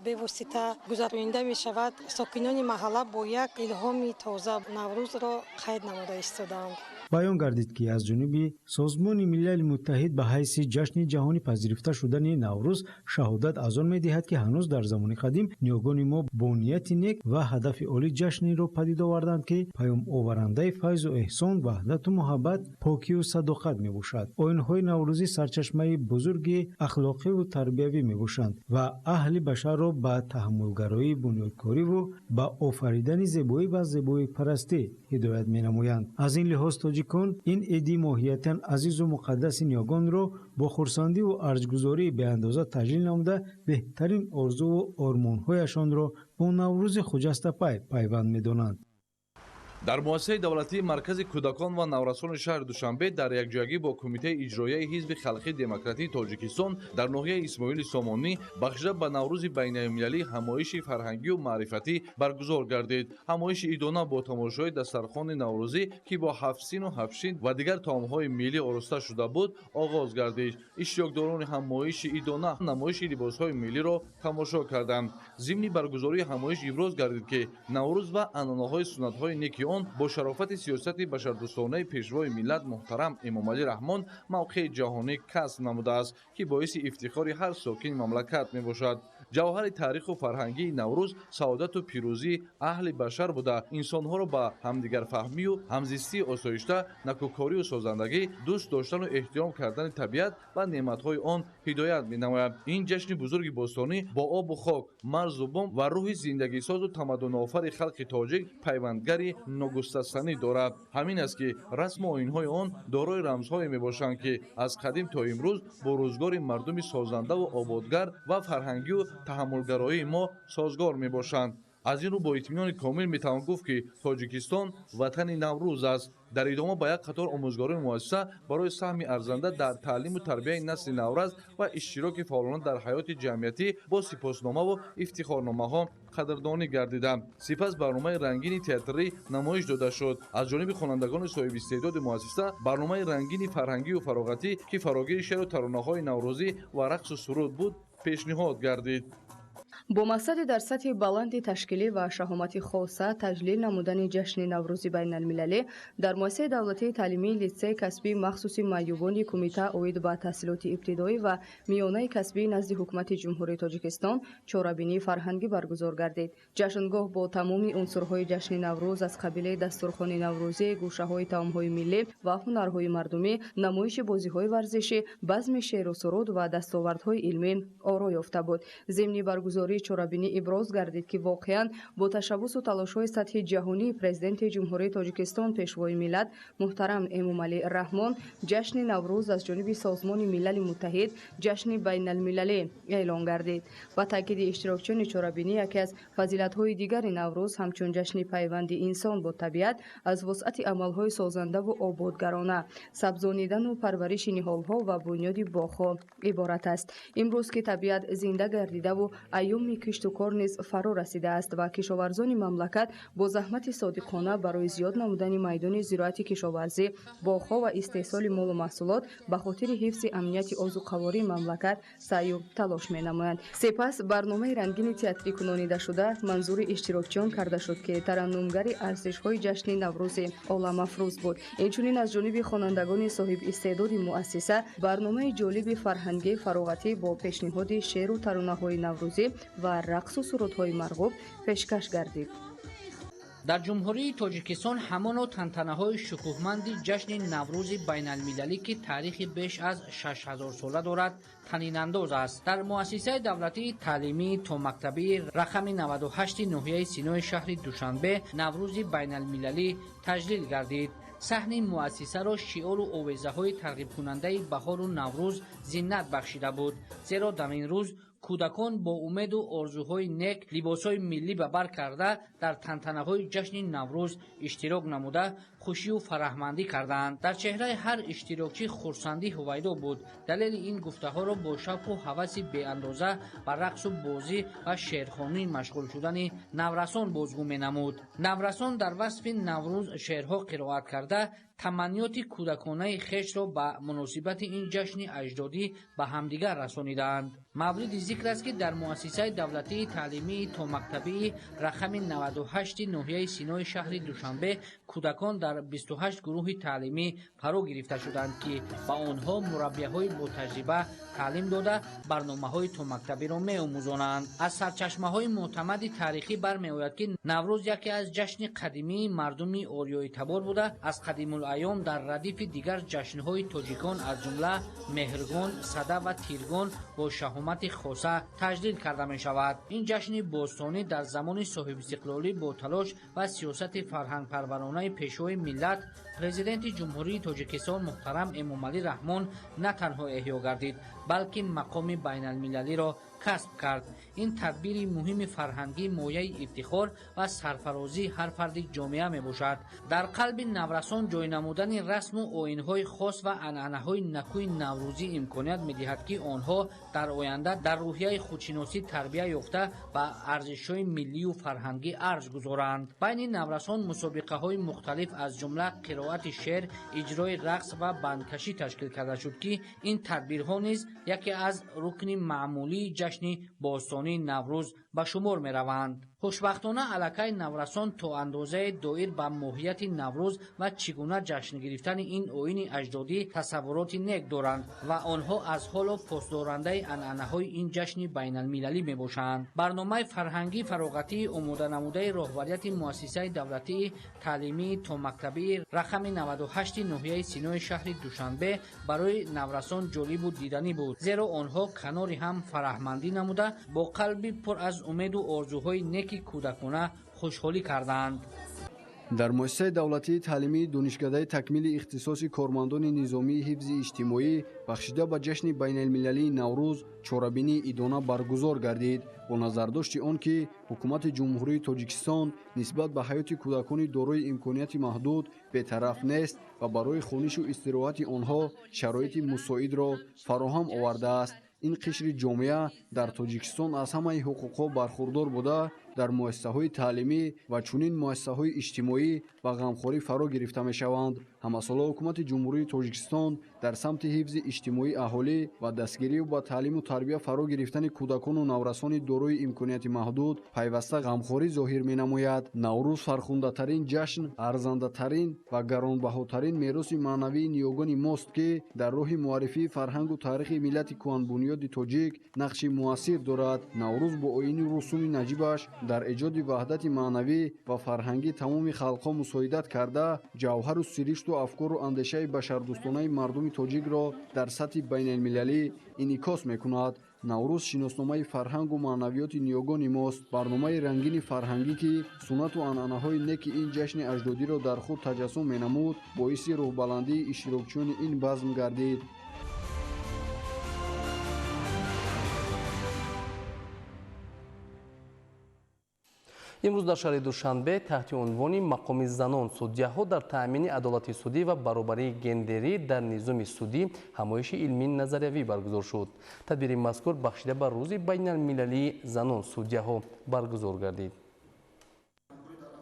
бевосита гузаронида мешавад, сокинони маҳалла бо як илҳоми тоза Наврӯзро қайд намуда истодаанд. Баён гардид, ки аз ҷониби Созмони Милали Муттаҳид ба ҳайси ҷашни ҷаҳонӣ пазируфта шудани Наврӯз шаҳодат аз он медиҳад, ки ҳанӯз дар замони қадим ниёгони мо бо нияти нек ва ҳадафи олӣ ҷашнеро падид оварданд, ки паёмоварандаи файзу эҳсон, ваҳдату муҳаббат, покию садоқат мебошад. Оинҳои наврӯзӣ сарчашмаи бузурги ахлоқиву тарбиявӣ мебошанд ва аҳли башарро ба таҳаммулгароӣ, бунёдкориву ба офаридани зебоӣ ва зебоипарастӣ ҳидоят менамоянд. Аз ин лиҳоз тоҷикон ин иди моҳиятан азизу муқаддаси ниёгонро бо хурсандиву арҷгузории беандоза таҷлил намуда, беҳтарин орзуву ормонҳояшонро бо Наврӯзи хуҷастапай пайванд медонанд. Дар муассисаи давлатии Маркази кӯдакон ва наврасони шаҳри Душанбе дар якҷоягӣ бо Кумитаи иҷроияи Ҳизби халқии демократии Тоҷикистон дар ноҳияи Исмоили Сомонӣ бахшида ба Наврӯзи байналмилалӣ ҳамоиши фарҳангию маърифатӣ баргузор гардид. Ҳамоиши идона бо тамошои дастархони наврӯзӣ, ки бо ҳафтсину ҳафтшин ва дигар таомҳои миллӣ ороста шуда буд, оғоз гардид. Иштирокдорони ҳамоиши идона намоиши либосҳои миллиро тамошо карданд. Зимни баргузории ҳамоиш иброз гардид, ки Наврӯз ва анъанаҳои суннатҳои неки он бо шарофати сиёсати башардӯстонаи Пешвои миллат муҳтарам Эмомалӣ Раҳмон мавқеи ҷаҳонӣ касб намудааст, ки боиси ифтихори ҳар сокини мамлакат мебошад. Ҷавҳари таъриху фарҳангии Наврӯз саодату пирӯзии аҳли башар буда, инсонҳоро ба ҳамдигарфаҳмию ҳамзистии осоишта, накӯкорию созандагӣ, дӯст доштану эҳтиром кардани табиат ва неъматҳои он ҳидоят менамояд. Ин ҷашни бузурги бостонӣ бо обу хок, марзу бум ва рӯҳи зиндагисозу тамаддунофари халқи тоҷик пайвандгари ногусастанӣ дорад. Ҳамин аст, ки расму оинҳои он дорои рамзҳое мебошанд, ки аз қадим то имрӯз бо рӯзгори мардуми созандаву ободгар ва фарҳангию таҳаммулгароии мо созгор мебошанд. Аз ин рӯ бо итминони комил метавон гуфт, ки Тоҷикистон ватани Наврӯз аст. Дар идома ба як қатор омӯзгорони муассиса барои саҳми арзанда дар таълиму тарбияи насли наврас ва иштироки фаъолона дар ҳаёти ҷамъиятӣ бо сипосномаву ифтихорномаҳо қадрдонӣ гардиданд. Сипас барномаи рангини театрӣ намоиш дода шуд. Аз ҷониби хонандагони соҳибистеъдоди муассиса барномаи рангини фарҳангию фароғатӣ, ки фарогири шеъру таронаҳои наврӯзӣ ва рақсу суруд буд, пешниҳод гардид. Бо мақсади дар сатҳи баланди ташкилӣ ва шаҳомати хоса таҷлил намудани ҷашни Наврӯзи байналмилалӣ дар муассисаи давлатии таълимии литсей касбии махсуси маъюбони Кумита оид ба таҳсилоти ибтидоӣ ва миёнаи касбӣ назди Ҳукумати Ҷумҳурии Тоҷикистон чорабинии фарҳангӣ баргузор гардид. Ҷашнгоҳ бо тамоми унсурҳои ҷашни Наврӯз аз қабилаи дастурхони наврӯзӣ, гӯшаҳои таомҳои миллӣ ва ҳунарҳои мардумӣ, намоиши бозиҳои варзишӣ, базми шеъру суруд ва дастовардҳои илмӣ оро ёфта буд. Зимни баргузории баргузории чорабинӣ иброз гардид, ки воқеан бо ташаббусу талошҳои сатҳи ҷаҳонии Президенти Ҷумҳурии Тоҷикистон, Пешвои миллат муҳтарам Эмомалӣ Раҳмон ҷашни Наврӯз аз ҷониби Созмони Милали Муттаҳид ҷашни байналмилалӣ эълон гардид. Ба таъкиди иштирокчиёни чорабинӣ, яке аз фазилатҳои дигари Наврӯз ҳамчун ҷашни пайванди инсон бо табиат аз вусъати амалҳои созандаву ободгарона, сабзонидану парвариши ниҳолҳо ва бунёди боғҳо иборат аст. Имрӯз ки табиат зинда гардидаву айёми кишту кор низ фаро расидааст ва кишоварзони мамлакат бо заҳмати содиқона барои зиёд намудани майдони зироати кишоварзӣ, боғҳо ва истеҳсоли молу маҳсулот ба хотири ҳифзи амнияти озуқавории мамлакат саъю талош менамоянд. Сипас барномаи рангини театрӣ кунонидашуда манзури иштирокчиён карда шуд, ки тараннумгари арзишҳои ҷашни Наврӯзи оламафрӯз буд. Инчунин аз ҷониби хонандагони соҳибистеъдоди муассиса барномаи ҷолиби фарҳангӣ фароғатӣ бо пешниҳоди шеъру таронаҳои наврӯзӣ ва рақсу сурудҳои марғуб пешкаш гардид. Дар Ҷумҳурии Тоҷикистон ҳамоно тантанаҳои шукӯҳманди ҷашни Наврӯзи байналмилалӣ, ки таърихи беш аз 6000 сола дорад, танинандоз аст. Дар муассисаи давлатии таълимии томактабии рақами 98 ноҳияи Синои шаҳри Душанбе Наврӯзи байналмилалӣ таҷлил гардид. Саҳни муассисаро шиору овезаҳои тарғибкунандаи баҳору Наврӯз зинат бахшида буд, зеро дар ин рӯз кӯдакон бо умеду орзуҳои нек либосҳои миллӣ ба бар карда дар тантанаҳои ҷашни Наврӯз иштирок намуда хушию фараҳмандӣ карданд. Дар чеҳраи ҳар иштирокчӣ хурсандӣ ҳувайдо буд. Далели ин гуфтаҳоро бо шавқу ҳаваси беандоза ба рақсу бозӣ ва шеърхонӣ машғул шудани наврасон бозгӯ менамуд. Наврасон дар васфи Наврӯз шеърҳо қироат карда таманниёти кӯдаконаи хешро ба муносибати ин ҷашни аҷдодӣ ба ҳамдигар расонидаанд. Мавриди зикр аст, ки дар муассисаи давлатии таълимии томактабии рақами 98 ноҳияи Синои шаҳри Душанбе кӯдакон дар 28 гурӯҳи таълимӣ фаро гирифта шуданд, ки ба онҳо мураббияҳои ботаҷриба таълим дода барномаҳои томактабиро меомӯзонанд. Аз сарчашмаҳои мӯътамади таърихӣ бармеояд, ки Наврӯз яке аз ҷашни қадимии мардуми ориёитабор буда, аз қадимулайём дар радифи дигар ҷашнҳои тоҷикон, аз ҷумла Меҳргон, Сада ва Тиргон, бо шаҳомати хоса таҷлил карда мешавад. Ин ҷашни бостонӣ дар замони соҳибистиқлолӣ бо талош ва сиёсати фарҳангпарваронаи Пешвои миллат, Президенти Ҷумҳурии Тоҷикистон муҳтарам Эмомалӣ Раҳмон на танҳо эҳё гардид, балки мақоми байналмилалиро касб кард. Ин тадбири муҳими фарҳангӣ мояи ифтихор ва сарфарозии ҳар фарди ҷомеа мебошад. Дар қалби наврасон ҷой намудани расму оинҳои хос ва анъанаҳои накӯи наврӯзӣ имконият медиҳад, ки онҳо дар оянда дар рӯҳияи худшиносӣ тарбия ёфта ба арзишҳои миллию фарҳангӣ арҷ гузоранд. Байни наврасон мусобиқаҳои мухталиф, аз ҷумла қироати шеър, иҷрои рақс ва бандкашӣ ташкил карда шуд, ки ин тадбирҳо низ яке аз рукни маъмулии ҷашни бостонии Наврӯз ба шумор мераванд. Хушбахтона, аллакай наврасон то андозае доир ба моҳияти Наврӯз ва чӣ гуна ҷашн гирифтани ин оини аҷдодӣ тасаввуроти нек доранд ва онҳо аз ҳоло посдорандаи анъанаҳои ин ҷашни байналмилалӣ мебошанд. Барномаи фарҳангӣ фароғатии омоданамудаи роҳбарияти муассисаи давлатии таълимии томактабии рақами 98 ноҳияи Синои шаҳри Душанбе барои наврасон ҷолибу диданӣ буд, зеро онҳо канори ҳам фараҳмандӣ намуда бо қалби пур аз умеду орзуҳои неки кӯдакона хушҳолӣ карданд. Дар муассисаи давлатии таълимии донишкадаи такмили ихтисоси кормандони низомии ҳифзи иҷтимоӣ бахшида ба ҷашни байналмилалии Наврӯз чорабинии идона баргузор гардид. Бо назардошти он ки Ҳукумати Ҷумҳурии Тоҷикистон нисбат ба ҳаёти кӯдакони дорои имконияти маҳдуд бетараф нест ва барои хонишу истироҳати онҳо шароити мусоидро фароҳам овардааст, ин қишри ҷомеа дар Тоҷикистон аз ҳамаи ҳуқуқҳо бархурдор буда, дар муассисаҳои таълимӣ ва чунин муассисаҳои иҷтимоӣ ба ғамхорӣ фаро гирифта мешаванд. Ҳамасола Ҳукумати Ҷумҳурии Тоҷикистон дар самти ҳифзи иҷтимоии аҳолӣ ва дастгирию ба таълиму тарбия фаро гирифтани кӯдакону наврасони дорои имконияти маҳдуд пайваста ғамхорӣ зоҳир менамояд. Наврӯз фархундатарин ҷашн, арзандатарин ва гаронбаҳотарин мероси маънавии ниёгони мост, ки дар роҳи муаррифии фарҳангу таърихи миллати кӯҳанбунёди тоҷик нақши муассир дорад. Наврӯз бо оину русуми наҷибаш дар эҷоди ваҳдати маънавӣ ва фарҳангӣ тамоми халқҳо мусоидат карда, ҷавҳару сиришту афкору андешаи башардӯстонаи мардуми тоҷикро дар сатҳи байналмилалӣ инъикос мекунад. Наврӯз шиносномаи фарҳангу маънавиёти ниёгони мост. Барномаи рангини фарҳангӣ, ки суннату анъанаҳои неки ин ҷашни аҷдодиро дар худ таҷассум менамуд, боиси рӯҳбаландии иштирокчиёни ин базм гардид. Имрӯз дар шаҳри Душанбе таҳти унвони мақоми занон судяҳо дар таъмини адолати судӣ ва баробарии гендерӣ дар низоми судӣ ҳамоиши илмии назариявӣ баргузор шуд. Тадбири мазкур бахшида ба рӯзи байналмилалии занон судяҳо баргузор гардид.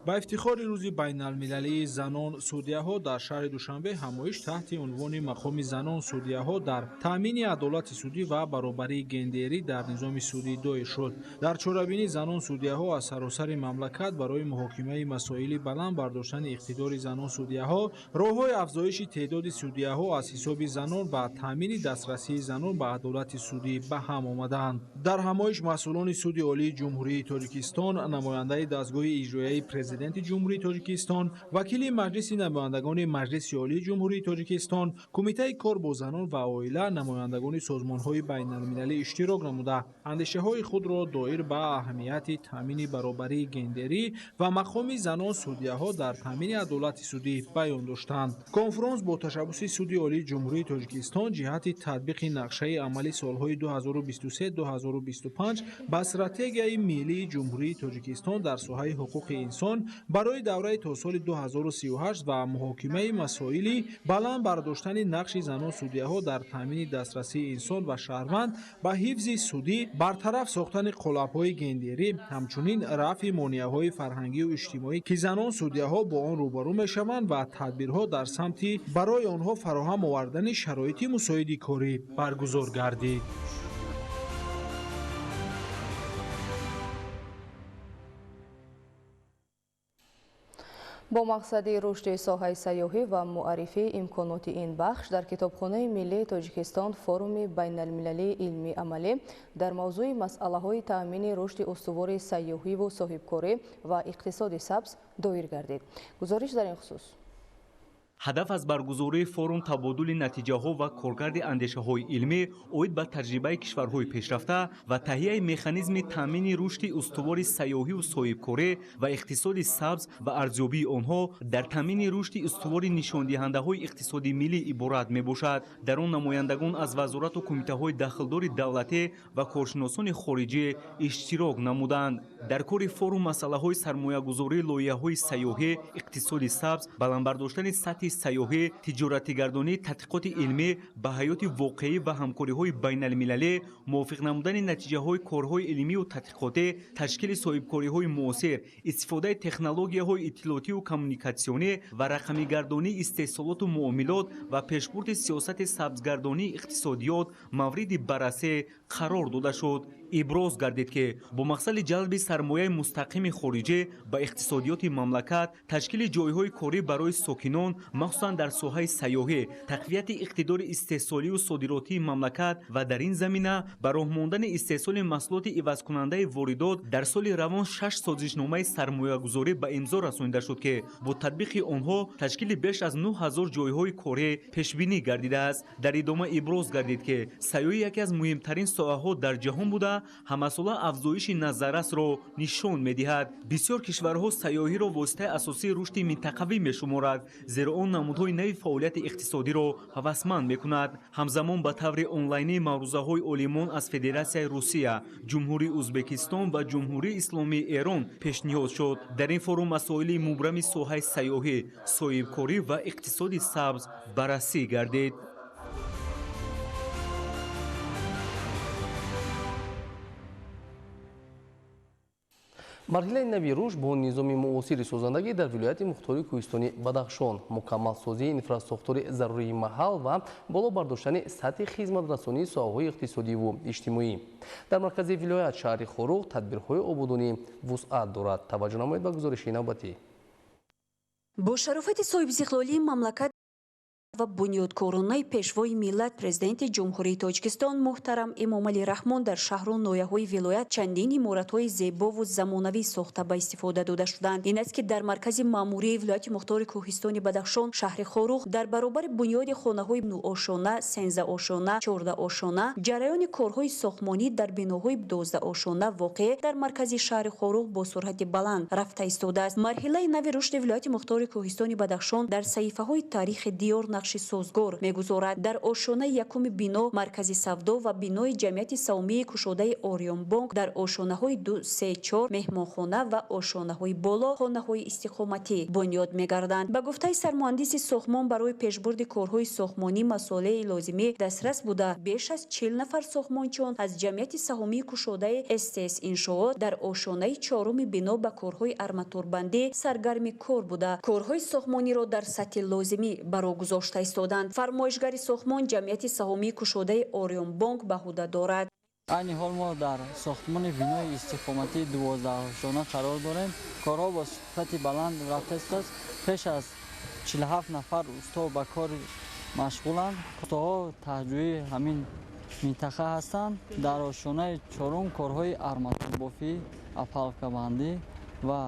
Ба ифтихори рӯзи байналмилалии занон судяҳо дар шаҳри Душанбе ҳамоиш таҳти унвони мақоми занон судяҳо дар таъмини адолати судӣ ва баробарии гендерӣ дар низоми судӣ доир шуд. Дар чорабинӣ занон судяҳо аз саросари мамлакат барои муҳокимаи масоили баланд бардоштани иқтидори занон судяҳо, роҳҳои афзоиши теъдоди судяҳо аз ҳисоби занон ва таъмини дастрасии занон ба адолати судӣ ба ҳам омадаанд. Дар ҳамоиш масъулони Суди Олии Ҷумҳурии Тоҷикистон, намояндаи дастгоҳи иҷроияи Президенти Ҷумҳурии Тоҷикистон, вакили Маҷлиси намояндагони Маҷлиси Олии Ҷумҳурии Тоҷикистон, Кумитаи кор бо занон ва оила, намояндагони созмонҳои байналмилалӣ иштирок намуда, андешаҳои худро доир ба аҳамияти таъмини баробарии гендерӣ ва мақоми занон судяҳо дар таъмини адолати судӣ баён доштанд. Конфронс бо ташаббуси Суди Олии Ҷумҳурии Тоҷикистон ҷиҳати татбиқи нақшаи амали солҳои 2023-2025 ба стратегияи миллии Ҷумҳурии Тоҷикистон дар соҳаи ҳуқуқи инсон барои давраи то соли 2038 ва муҳокимаи масоили баланд бардоштани нақши занон судяҳо дар таъмини дастрасии инсон ва шаҳрванд ба ҳифзи судӣ, бартараф сохтани қолабҳои гендерӣ, ҳамчунин рафъи монеаҳои фарҳангию иҷтимоӣ, ки занон судяҳо бо он рӯбарӯ мешаванд ва тадбирҳо дар самти барои онҳо фароҳам овардани шароити мусоиди корӣ баргузор гардид. Бо мақсади рушди соҳаи сайёҳӣ ва муаррифии имконоти ин бахш дар Китобхонаи миллии Тоҷикистон форуми байналмилалии илмии амалӣ дар мавзӯи масъалаҳои таъмини рушди устувори сайёҳиву соҳибкорӣ ва иқтисоди сабз доир гардид. Гузориш дар ин хусус. Ҳадаф аз баргузории форум табодули натиҷаҳо ва коркарди андешаҳои илмӣ оид ба таҷрибаи кишварҳои пешрафта ва таҳияи механизми таъмини рушди устувори сайёҳиву соҳибкорӣ ва иқтисоди сабз ва арзёбии онҳо дар таъмини рушди устувори нишондиҳандаҳои иқтисоди миллӣ иборат мебошад. Дар он намояндагон аз вазорату кумитаҳои дахлдори давлатӣ ва коршиносони хориҷӣ иштирок намуданд. Дар кори форум масъалаҳои сармоягузории лоиҳаҳои сайёҳӣ, иқтисоди сабз, баланд бардоштани сатҳи сайёҳӣ, тиҷоратигардонӣ, тадқиқоти илмӣ ба ҳаёти воқеӣ ва ҳамкориҳои байналмилалӣ, мувофиқ намудани натиҷаҳои корҳои илмию тадқиқотӣ, ташкили соҳибкориҳои муосир, истифодаи технологияҳои иттилоотиву коммуникатсионӣ ва рақамигардонии истеҳсолоту муомилот ва пешбурди сиёсати сабзгардонии иқтисодиёт мавриди баррасӣ қарор дода шуд. Иброз гардид, ки бо мақсади ҷалби сармояи мустақими хориҷӣ ба иқтисодиёти мамлакат, ташкили ҷойҳои корӣ барои сокинон, махсусан дар соҳаи сайёҳӣ, тақвияти иқтидори истеҳсолию содиротии мамлакат ва дар ин замина ба роҳ мондани истеҳсоли маҳсулоти ивазкунандаи воридот дар соли равон 6 созишномаи сармоягузорӣ ба имзо расонида шуд, ки бо татбиқи онҳо ташкили беш аз 9000 ҷойҳои корӣ пешбинӣ гардидааст. Дар идома иброз гардид, ки сайёҳӣ яке аз муҳимтарин соҳаҳо дар ҷаҳон буда, ҳамасола афзоиши назаррасро нишон медиҳад. Бисёр кишварҳо сайёҳиро воситаи асосии рушди минтақавӣ мешуморад, зеро он намудҳои нави фаъолияти иқтисодиро ҳавасманд мекунад. Ҳамзамон ба таври онлайнӣ маърузаҳои олимон аз Федератсияи Русия, Ҷумҳурии Ӯзбекистон ва Ҷумҳурии Исломии Эрон пешниҳод шуд. Дар ин форум масоили мубрами соҳаи сайёҳӣ, соҳибкорӣ ва иқтисоди сабз баррасӣ гардид. Марҳилаи нави рушд бо низоми муосири созандагӣ дар вилояти мухтори кӯҳистони Бадахшон, мукаммалсозии инфрасохтори зарурии маҳал ва боло бардоштани сатҳи хизматрасонии соҳаҳои иқтисодиву иҷтимоӣ. Дар маркази вилоят шаҳри Хоруғ тадбирҳои ободонӣ вусъат дорад. Таваҷҷӯҳ намоед ба гузориши навбатӣ. Бо шарофати соҳибистиқлолии мамлакат Ва бунёдкоронаи Пешвои миллат, Президенти Ҷумҳурии Тоҷикистон муҳтарам Эмомалӣ Раҳмон дар шаҳру ноҳияҳои вилоят чандин иморатҳои зебову замонавӣ сохта ба истифода дода шуданд. Ин аст, ки дар маркази маъмурии вилояти мухтори Кӯҳистони Бадахшон, шаҳри Хоруғ, дар баробари бунёди хонаҳои нӯошона, сенздаошона, чордаошона, ҷараёни корҳои сохтмонӣ дар биноҳои 12-ошона воқеъ дар маркази шаҳри Хоруғ бо суръати баланд рафта истодааст. Марҳилаи нави рушди вилояти мухтори Кӯҳистони Бадахшон дар саҳифаҳои таърихи диёр нақши созгор мегузорад. Дар ошонаи якуми бино маркази савдо ва бинои ҷамъияти савмии кушодаи Ориёнбонк, дар ошонаҳои 2, 3, 4 меҳмонхона ва ошонаҳои боло хонаҳои истиқоматӣ бунёд мегарданд. Ба гуфтаи сармуҳандиси сохтмон, барои пешбурди корҳои сохтмонӣ масолеи лозимӣ дастрас буда, беш аз 40 нафар сохтмончиён аз ҷамъияти саҳомии кушодаи СТС Иншоот дар ошонаи чоруми бино ба корҳои арматурбандӣ саргарми кор буда, корҳои сохтмониро дар сатҳи лозимӣ ба роҳ гузошта истоданд. Фармоишгари сохтмон ҷамъияти саҳомии кушодаи Ориёнбонк ба ҳуда дорад. Айни ҳол мо дар сохтмони бинои истиқоматии 12-ошона қарор дорем. Корҳо бо сифати баланд рафта истодааст. Пеш аз 47 нафар усто ба кор машғуланд. Устоҳо таҳҷӯи ҳамин минтақа ҳастанд. Дар ошонаи чорум корҳои арматурбофӣ, опалубкабандӣ ва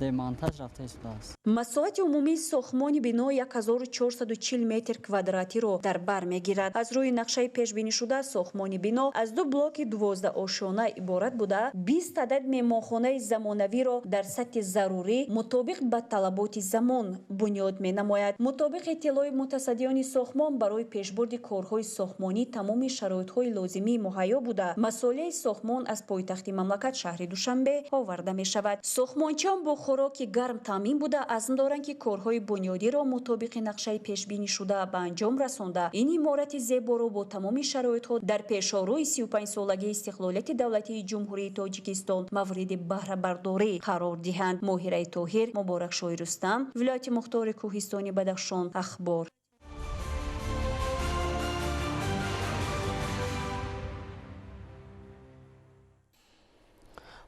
демонтаж рафта истодааст. Масоҳати умумии сохтмони бино 1440 метр квадратиро дар бар мегирад. Аз рӯи нақшаи пешбинишуда, сохтмони бино аз ду блоки 12-ошона иборат буда, 20 адад меҳмонхонаи замонавиро дар сатҳи зарурӣ мутобиқ ба талаботи замон бунёд менамояд. Мутобиқи иттилои мутасаддиёни сохтмон, барои пешбурди корҳои сохтмонӣ тамоми шароитҳои лозимӣ муҳайё буда, масолеи сохтмон аз пойтахти мамлакат, шаҳри Душанбе, оварда мешавад. Сохтмончиён бо хӯроки гарм таъмин буда, азм доранд, ки корҳои бунёдиро мутобиқи нақшаи пешбинишуда ба анҷом расонда, ин иморати зеборо бо тамоми шароитҳо дар пешорӯи 35-солагии истиқлолияти давлатии Ҷумҳурии Тоҷикистон мавриди баҳрабардорӣ қарор диҳанд. Моҳираи Тоҳир, Муборакшоҳи Рустам, вилояти мухтори Кӯҳистони Бадахшон, Ахбор.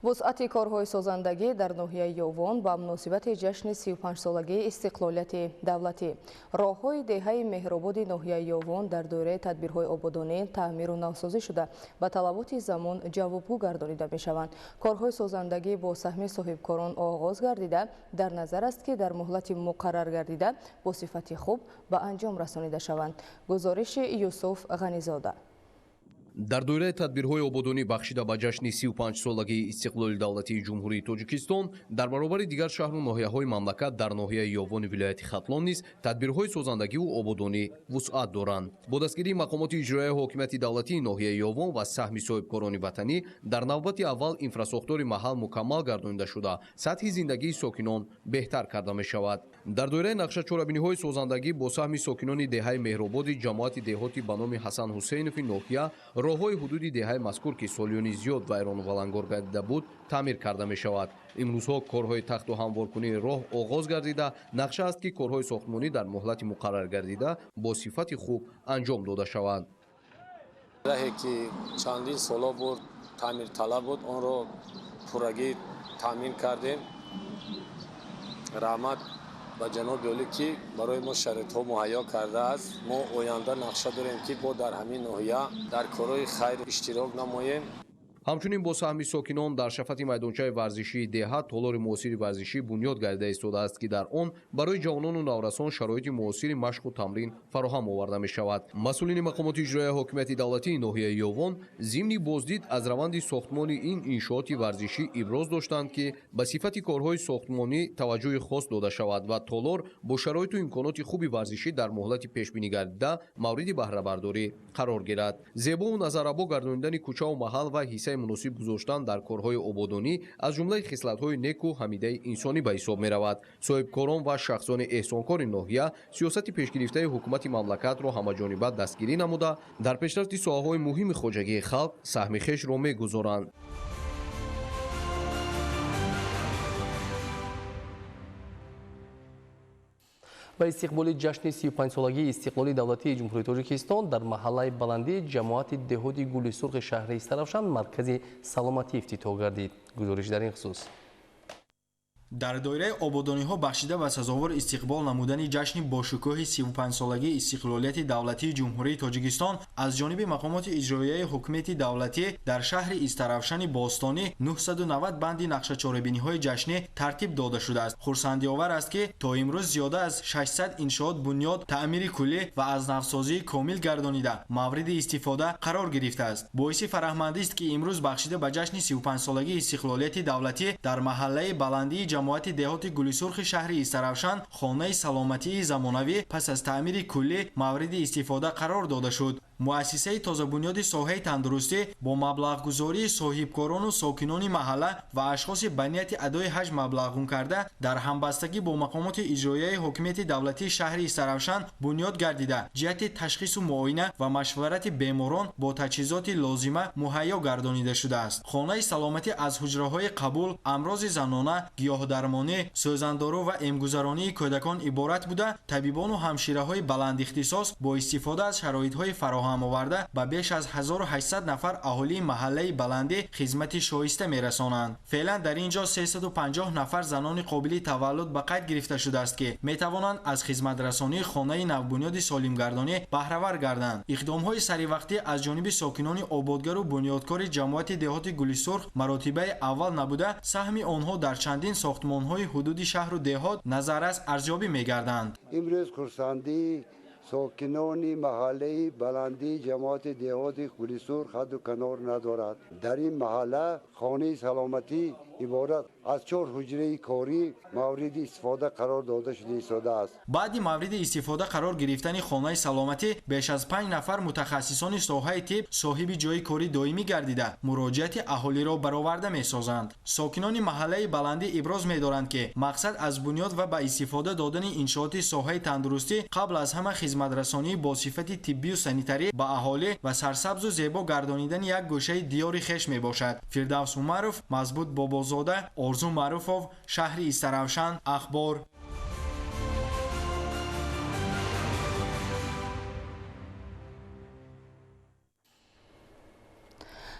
Вусъати корҳои созандагӣ дар ноҳияи Ёвон ба муносибати ҷашни 35-солагии истиқлолияти давлатӣ. Роҳҳои деҳаи Меҳрободи ноҳияи Ёвон дар доираи тадбирҳои ободонӣ таъмиру навсозӣ шуда, ба талаботи замон ҷавобгӯ гардонида мешаванд. Корҳои созандагӣ бо саҳми соҳибкорон оғоз гардида, дар назар аст, ки дар муҳлати муқаррар гардида бо сифати хуб ба анҷом расонида шаванд. Гузориши Юсуф Ғанизода. Дар доираи тадбирҳои ободонӣ бахшида ба ҷашни 35-солагии истиқлоли давлатии Ҷумҳурии Тоҷикистон, дар баробари дигар шаҳру ноҳияҳои мамлакат, дар ноҳияи Ёвони вилояти Хатлон низ тадбирҳои созандагиву ободонӣ вусъат доранд. Бо дастгирии мақомоти иҷроияи ҳокимияти давлатии ноҳияи Ёвон ва саҳми соҳибкорони ватанӣ, дар навбати аввал инфрасохтори маҳал мукаммал гардонида шуда, сатҳи зиндагии сокинон беҳтар карда мешавад. Дар доираи нақша чорабиниҳои созандагӣ бо саҳми сокинони деҳаи Меҳрободи ҷамоати деҳоти ба номи Ҳасан Ҳусейнови ноҳия, роҳҳои ҳудуди деҳаи мазкур, ки солиёни зиёд вайрону валангор гардида буд, таъмир карда мешавад. Имрӯзҳо корҳои тахту ҳамворкунии роҳ оғоз гардида, нақша аст, ки корҳои сохтмонӣ дар муҳлати муқаррар гардида бо сифати хуб анҷом дода шаванд. Раҳе ки чандин солҳо буд таъмирталаб буд, онро пуррагӣ таъмин кардем. Раҳмат ба ҷаноби олӣ, ки барои мо шароитҳо муҳайё кардааст. Мо оянда нақша дорем, ки бо дар ҳамин ноҳия дар корҳои хайр иштирок намоем. Ҳамчунин бо саҳми сокинон дар шафати майдончаи варзишии деҳа толори муосири варзишӣ бунёд гардида истодааст, ки дар он барои ҷавонону наврасон шароити муосири машқу тамрин фароҳам оварда мешавад. Масъулини мақомоти иҷроияи ҳокимияти давлатии ноҳияи Ёвон зимни боздид аз раванди сохтмони ин иншооти варзишӣ иброз доштанд, ки ба сифати корҳои сохтмонӣ таваҷҷӯҳи хос дода шавад ва толор бо шароиту имконоти хуби варзишӣ дар муҳлати пешбинӣ гардида мавриди баҳрабардорӣ қарор гирад. Зебову назаррабо гардонидани кӯчаву маҳал ва ҳиссаи муносиб гузоштан дар корҳои ободонӣ аз ҷумлаи хислатҳои неку ҳамидаи инсонӣ ба ҳисоб меравад. Соҳибкорон ва шахсони эҳсонкори ноҳия сиёсати пешгирифтаи ҳукумати мамлакатро ҳамаҷониба дастгирӣ намуда, дар пешрафти соҳаҳои муҳими хоҷагии халқ саҳми хешро мегузоранд. Ба истиқболи ҷашни 35-солагии истиқлоли давлатии Ҷумҳурии Тоҷикистон дар маҳаллаи баландии ҷамоати деҳоти Гули Сурхи шаҳри Истаравшан маркази саломатӣ ифтитоҳ гардид. Гузориш дар ин хусус. Дар доираи ободониҳо бахшида ба сазовор истиқбол намудани ҷашни бошукӯҳи 35-солагии истиқлолияти давлатии Ҷумҳурии Тоҷикистон аз ҷониби мақомоти иҷроияи ҳукумати давлатӣ дар шаҳри Истаравшани бостонӣ 990 банди нақшачорабиниҳои ҷашнӣ тартиб дода шудааст. Хурсандиовар аст, ки то имрӯз зиёда аз 600 иншоот бунёд, таъмири куллӣ ва аз навсозии комил гардонида мавриди истифода қарор гирифтааст. Боиси фараҳмандист, ки имрӯз бахшида ба ҷашни 35-солагии истиқлолияти давлатӣ дар маҳаллаи Баландии ҷамоати деҳоти Гулисурхи шаҳри Истаравшан хонаи саломатии замонавӣ пас аз таъмири куллӣ мавриди истифода қарор дода шуд. Муассисаи тозабунёди соҳаи тандурустӣ бо маблағгузории соҳибкорону сокинони маҳалла ва ашхоси ба нияти адои ҳаҷ маблағгун карда дар ҳамбастагӣ бо мақомоти иҷроияи ҳокимияти давлатии шаҳри Истаравшан бунёд гардида, ҷиҳати ташхису муоина ва машварати беморон бо таҷҳизоти лозима муҳайё гардонида шудааст. Хонаи саломатӣ аз ҳуҷраҳои қабул, амрози занона, гиёҳдармонӣ, сӯзандору ва эмгузаронии кӯдакон иборат буда, табибону ҳамшираҳои баландихтисос бо истифода аз шароитҳои фароҳам оварда ба беш аз 1800 нафар аҳолии маҳаллаи Баландӣ хизмати шоиста мерасонанд. Феълан дар ин ҷо 350 нафар занони қобили таваллуд ба қайд гирифта шудааст, ки метавонанд аз хизматрасонии хонаи навбунёди солимгардонӣ баҳравар гарданд. Иқдомҳои саривақтӣ аз ҷониби сокинони ободгару бунёдкори ҷамоати деҳоти Гулисурх маротибаи аввал набуда, саҳми онҳо дар чандин сохтмонҳои ҳудуди шаҳру деҳот назаррас арзёбӣ мегарданд. Имрӯз хурсандӣ сокинони маҳаллаи Баландии ҷамоати деҳоти Гулисурх ҳадду канор надорад. Дар ин маҳалла хонаи саломатӣ иборат аз 4 ҳуҷраи корӣ мавриди истифода қарор дода шуда истодааст. Баъди мавриди истифода қарор гирифтани хонаи саломатӣ беш аз 5 нафар мутахассисони соҳаи тиб соҳиби ҷойи кори доимӣ гардида, муроҷиати аҳолиро бароварда месозанд. Сокинони маҳаллаи Баландӣ иброз медоранд, ки мақсад аз бунёд ва ба истифода додани иншооти соҳаи тандурустӣ қабл аз ҳама хизматрасонии бо сифати тиббию санитарӣ ба аҳолӣ ва сарсабзу зебо гардонидани як гӯшаи диёри хеш мебошад. Фирдавс Умаров, Мазбут Бобозода, Орзу Маъруфов, шаҳри Истаравшан, Ахбор.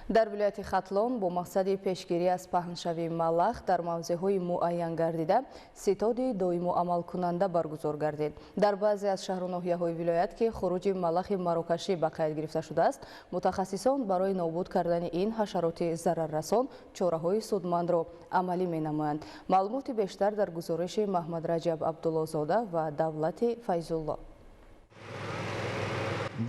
Дар вилояти Хатлон бо мақсади пешгирӣ аз паҳншавии малах дар мавзеъҳои муайян гардида ситоди доиму амалкунанда баргузор гардид. Дар баъзе аз шаҳру ноҳияҳои вилоят, ки хуруҷи малахи марокашӣ ба қайд гирифта шудааст, мутахассисон барои нобуд кардани ин ҳашароти зараррасон чораҳои судмандро амалӣ менамоянд. Маълумоти бештар дар гузориши Маҳмадраҷаб Абдуллозода ва Давлати Файзулло.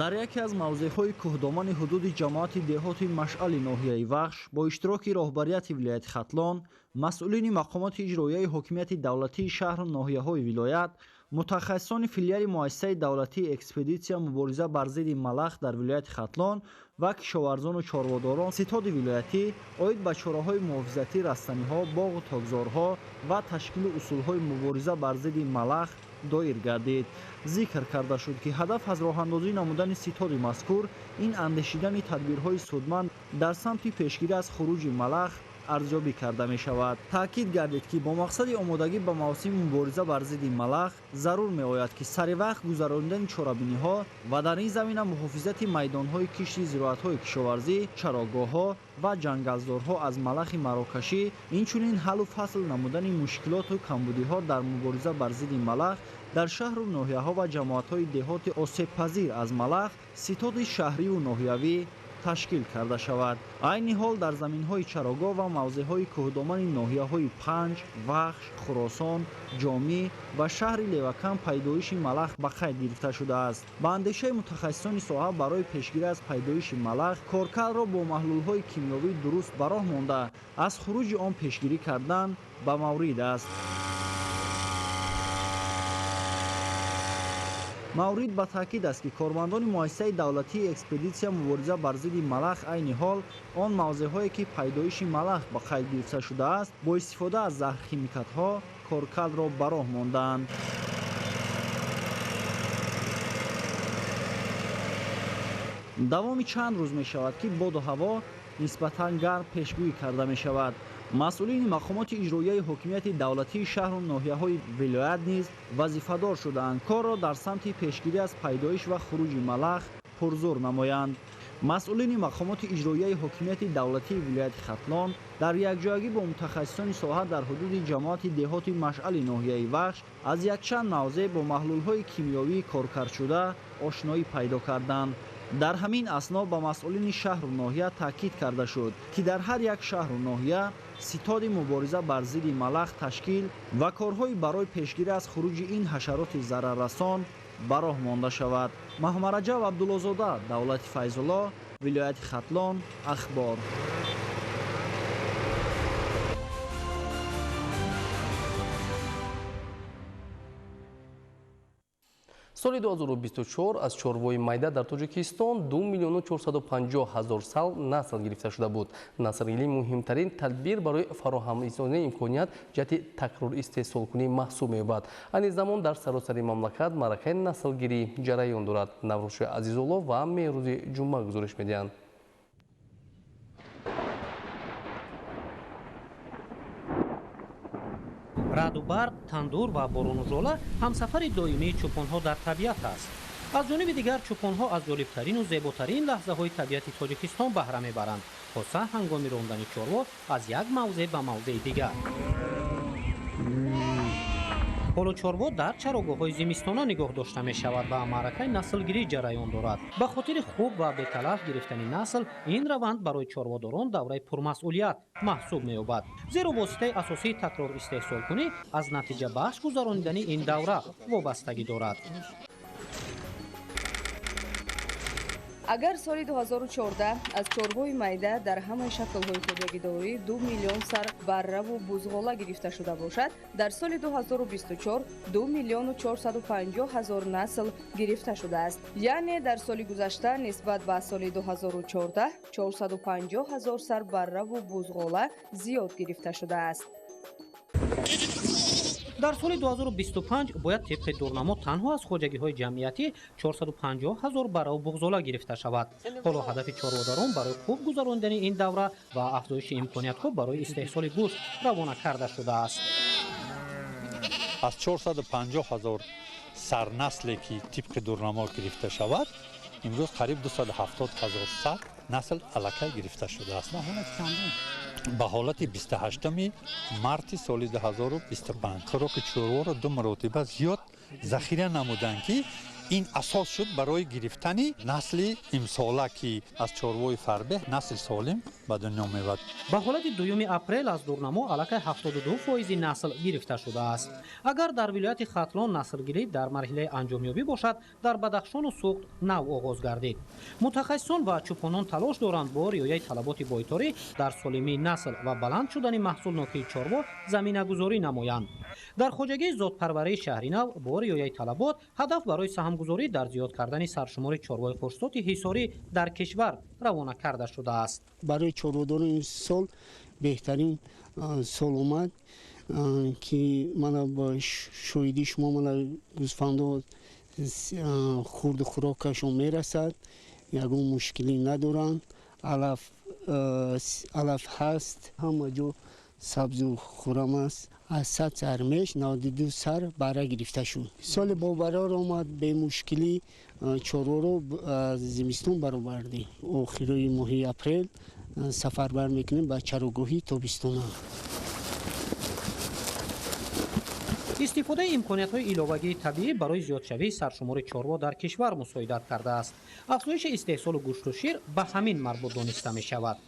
Дар яке аз мавзеъҳои кӯҳдомани ҳудуди ҷамоати деҳоти Машъали ноҳияи Вахш бо иштироки роҳбарияти вилояти Хатлон, масъулини мақомоти иҷроияи ҳокимияти давлатии шаҳру ноҳияҳои вилоят, мутахассисони филиали муассисаи давлатии экспедитсия мубориза бар зидди малах дар вилояти Хатлон ва кишоварзону чорводорон ситоди вилоятӣ оид ба чораҳои муҳофизатии растаниҳо, боғу токзорҳо ва ташкили усулҳои мубориза бар зидди малах доир гардид. Зикр карда шуд, ки ҳадаф аз роҳандозӣ намудани ситоди мазкур ин андешидани тадбирҳои судманд дар самти пешгирӣ аз хуруҷи малах арзёбӣ карда мешавад. Таъкид гардид, ки бо мақсади омодагӣ ба мавсими мубориза бар зидди малах зарур меояд, ки сари вақт гузаронидани чорабиниҳо ва дар ин замина муҳофизати майдонҳои кишти зироатҳои кишоварзӣ, чарогоҳҳо ва ҷангалзорҳо аз малахи марокашӣ, инчунин ҳаллу фасл намудани мушкилоту камбудиҳо дар мубориза бар зидди малах дар шаҳру ноҳияҳо ва ҷамоатҳои деҳоти осебпазир аз малах ситоди шаҳриву ноҳиявӣ ташкил карда шавад. Айни ҳол дар заминҳои чарогоҳ ва мавзеъҳои кӯҳдомани ноҳияҳои Панҷ, Вахш, Хуросон, Ҷомӣ ва шаҳри Левакан пайдоиши малах ба қайд гирифта шудааст. Ба андешаи мутахассисони соҳа барои пешгирӣ аз пайдоиши малах коркардро бо маҳлулҳои кимиёвӣ дуруст ба роҳ монда, аз хуруҷи он пешгирӣ кардан ба маврид аст. Маврид ба таъкид аст, ки кормандони муассисаи давлатии экспедитсия мубориза бар зидди малах айни ҳол он мавзеъҳое, ки пайдоиши малах ба қайд гирифта шудааст, бо истифода аз заҳрхимикатҳо коркардро ба роҳ мондаанд. Давоми чанд рӯз мешавад, ки боду ҳаво нисбатан гарм пешгӯӣ карда мешавад. Масъулини мақомоти иҷроияи ҳокимияти давлатии шаҳру ноҳияҳои вилоят низ вазифадор шудаанд корро дар самти пешгирӣ аз пайдоиш ва хуруҷи малах пурзур намоянд. Масъулини мақомоти иҷроияи ҳокимияти давлатии вилояти Хатлон дар якҷоягӣ бо мутахассисони соҳа дар ҳудуди ҷамоати деҳоти Машъали ноҳияи Вахш аз якчанд мавзеъ бо маҳлулҳои кимиёвии коркардшуда ошноӣ пайдо карданд. Дар ҳамин асно ба масъулини шаҳру ноҳия таъкид карда шуд, ки дар ҳар як шаҳру ноҳия ситоди мубориза бар зидди малах ташкил ва корҳои барои пешгирӣ аз хуруҷи ин ҳашароти зараррасон ба роҳ монда шавад. Маҳмараҷаб Абдуллозода, Давлати Файзулло, вилояти Хатлон, Ахбор. Соли 2024 аз чорвои майда дар Тоҷикистон 2 миллиону 450 ҳазор сал насл гирифта шуда буд. Наслгирӣ муҳимтарин тадбир барои фароҳамисозии имконият ҷиҳати такрор истеҳсолкунӣ маҳсуб меёбад. Айни замон дар саросари мамлакат маъракаи наслгирӣ ҷараён дорад. Наврӯзшоҳ Азизулло ва Меҳрӯзи Ҷумъа гузориш медиҳанд. Раъду барқ, тандур ва борону жола ҳамсафари доимии чӯпонҳо дар табиат аст. Аз ҷониби дигар, чӯпонҳо аз ҷолибтарину зеботарин лаҳзаҳои табиати Тоҷикистон баҳра мебаранд, хоса ҳангоми рондани чорво аз як мавзеъ ба мавзеи дигар. Ҳоло чорво дар чарогоҳҳои зимистона нигоҳ дошта мешавад ва маъракаи наслгирӣ ҷараён дорад. Ба хотири хуб ва беталаф гирифтани насл, ин раванд барои чорводорон давраи пурмасъулият маҳсуб меёбад. Зеро воситаи асосии такрор истеҳсолкунӣ аз натиҷабахш гузаронидани ин давра вобастагӣ дорад. Агар соли 2014 аз чорвои майда дар ҳамаи шаклҳои хоҷагидорӣ 2 миллион сар барраву бузғола гирифта шуда бошад, дар соли 2024 2 миллиону 450 ҳазор насл гирифта шудааст. Яъне дар соли гузашта нисбат ба соли 2014 450 ҳазор сар барраву бузғола зиёд гирифта шудааст. Дар соли 2025 бояд тибқи дурнамо танҳо аз хоҷагиҳои ҷамъиятӣ 450 ҳазор барраву буғзола гирифта шавад. Ҳоло ҳадафи чорводарон барои хуб гузарондани ин давра ва афзоиши имкониятҳо барои истеҳсоли гӯшт равона карда шудааст. Аз 450 ҳазор сарнасле ки тибқи дурнамо гирифта шавад, имрӯз қариб 270 ҳазор сар насл аллакай гирифта шудааст. Ба ҳолати 28 марти соли 2025 хӯроки чорворо ду маротиба зиёд захира намуданд, ки ин асос шуд барои гирифтани насли имсола, ки аз чорвои фарбеҳ насли солим ба дунё меояд. Ба ҳолати 2 апрел аз дурнамо аллакай 72% насл гирифта шудааст. Агар дар вилояти Хатлон наслгирӣ дар марҳилаи анҷомёбӣ бошад, дар Бадахшону Суғд нав оғоз гардид. Мутахассисон ва чӯпонон талош доранд бо риояи талаботи бойторӣ дар солимии насл ва баланд шудани маҳсулнокии чорво заминагузорӣ намоянд. Дар хоҷагии зодпарварии шаҳри нав бо риояи талабот ҳадаф барои саҳмгузорӣ дар зиёд кардани саршумори чорвои хушзоти ҳисорӣ дар кишвар равона карда шудааст. Барои чорводорон ин сол беҳтарин сол омад, ки мана бо шоҳидии шумо мана гӯсфандо хурду хӯрокашон мерасад, ягон мушкилӣ надоранд, алаф ҳаст, ҳама ҷо сабзу хуррам аст. Аз 100 сар меш 92 сар бара гирифта шуд. Соли бобарор омад, бемушкилӣ чорворо аз зимистон баровардем. Охирои моҳи апрел сафарбар мекунем ба чарогоҳи тобистона. Истифодаи имкониятҳои иловагии табиӣ барои зиёдшавии саршумори чорво дар кишвар мусоидат кардааст. Афзоиши истеҳсолу гӯшту шир ба ҳамин марбут дониста мешавад.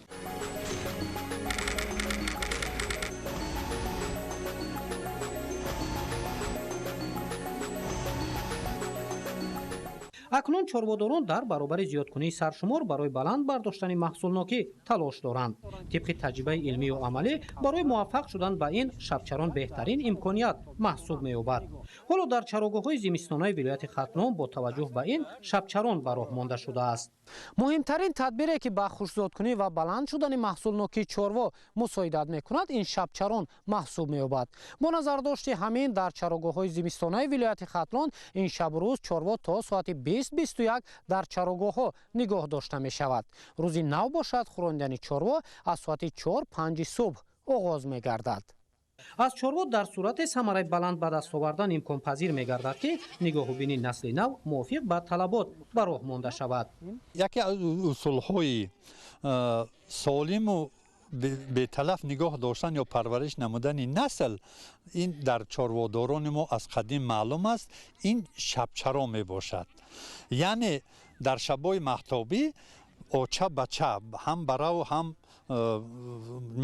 Акнун чорводорон дар баробари зиёдкунии саршумор барои баланд бардоштани маҳсулнокӣ талош доранд. Тибқи таҷрибаи илмию амалӣ барои муваффақ шудан ба ин шабчарон беҳтарин имконият маҳсуб меёбад. Ҳоло дар чарогоҳҳои зимистонаи вилояти Хатлон бо таваҷҷӯҳ ба ин шабчарон ба роҳ монда шудааст. Муҳимтарин тадбире ки ба хушзодкунӣ ва баланд шудани маҳсулнокии чорво мусоидат мекунад, ин шабчарон маҳсуб меёбад. Бо назардошти ҳамин дар чарогоҳҳои зимистонаи вилояти Хатлон ин шабу рӯз чорво то соати 20-21 дар чарогоҳҳо нигоҳ дошта мешавад. Рӯзи нав бошад, хӯрондани чорво аз соати 4-5 субҳ оғоз мегардад. Аз чорво дар сурати самараи баланд ба даст овардан имконпазир мегардад, ки нигоҳубини насли нав мувофиқ ба талабот ба роҳ монда шавад. Яке аз усулҳои солиму беталаф нигоҳ доштан ё парвариш намудани насл ин дар чорводорони мо аз қадим маълум аст, ин шабчаро мебошад. Яъне дар шабҳои маҳтобӣ оча бача ҳам бараву ҳам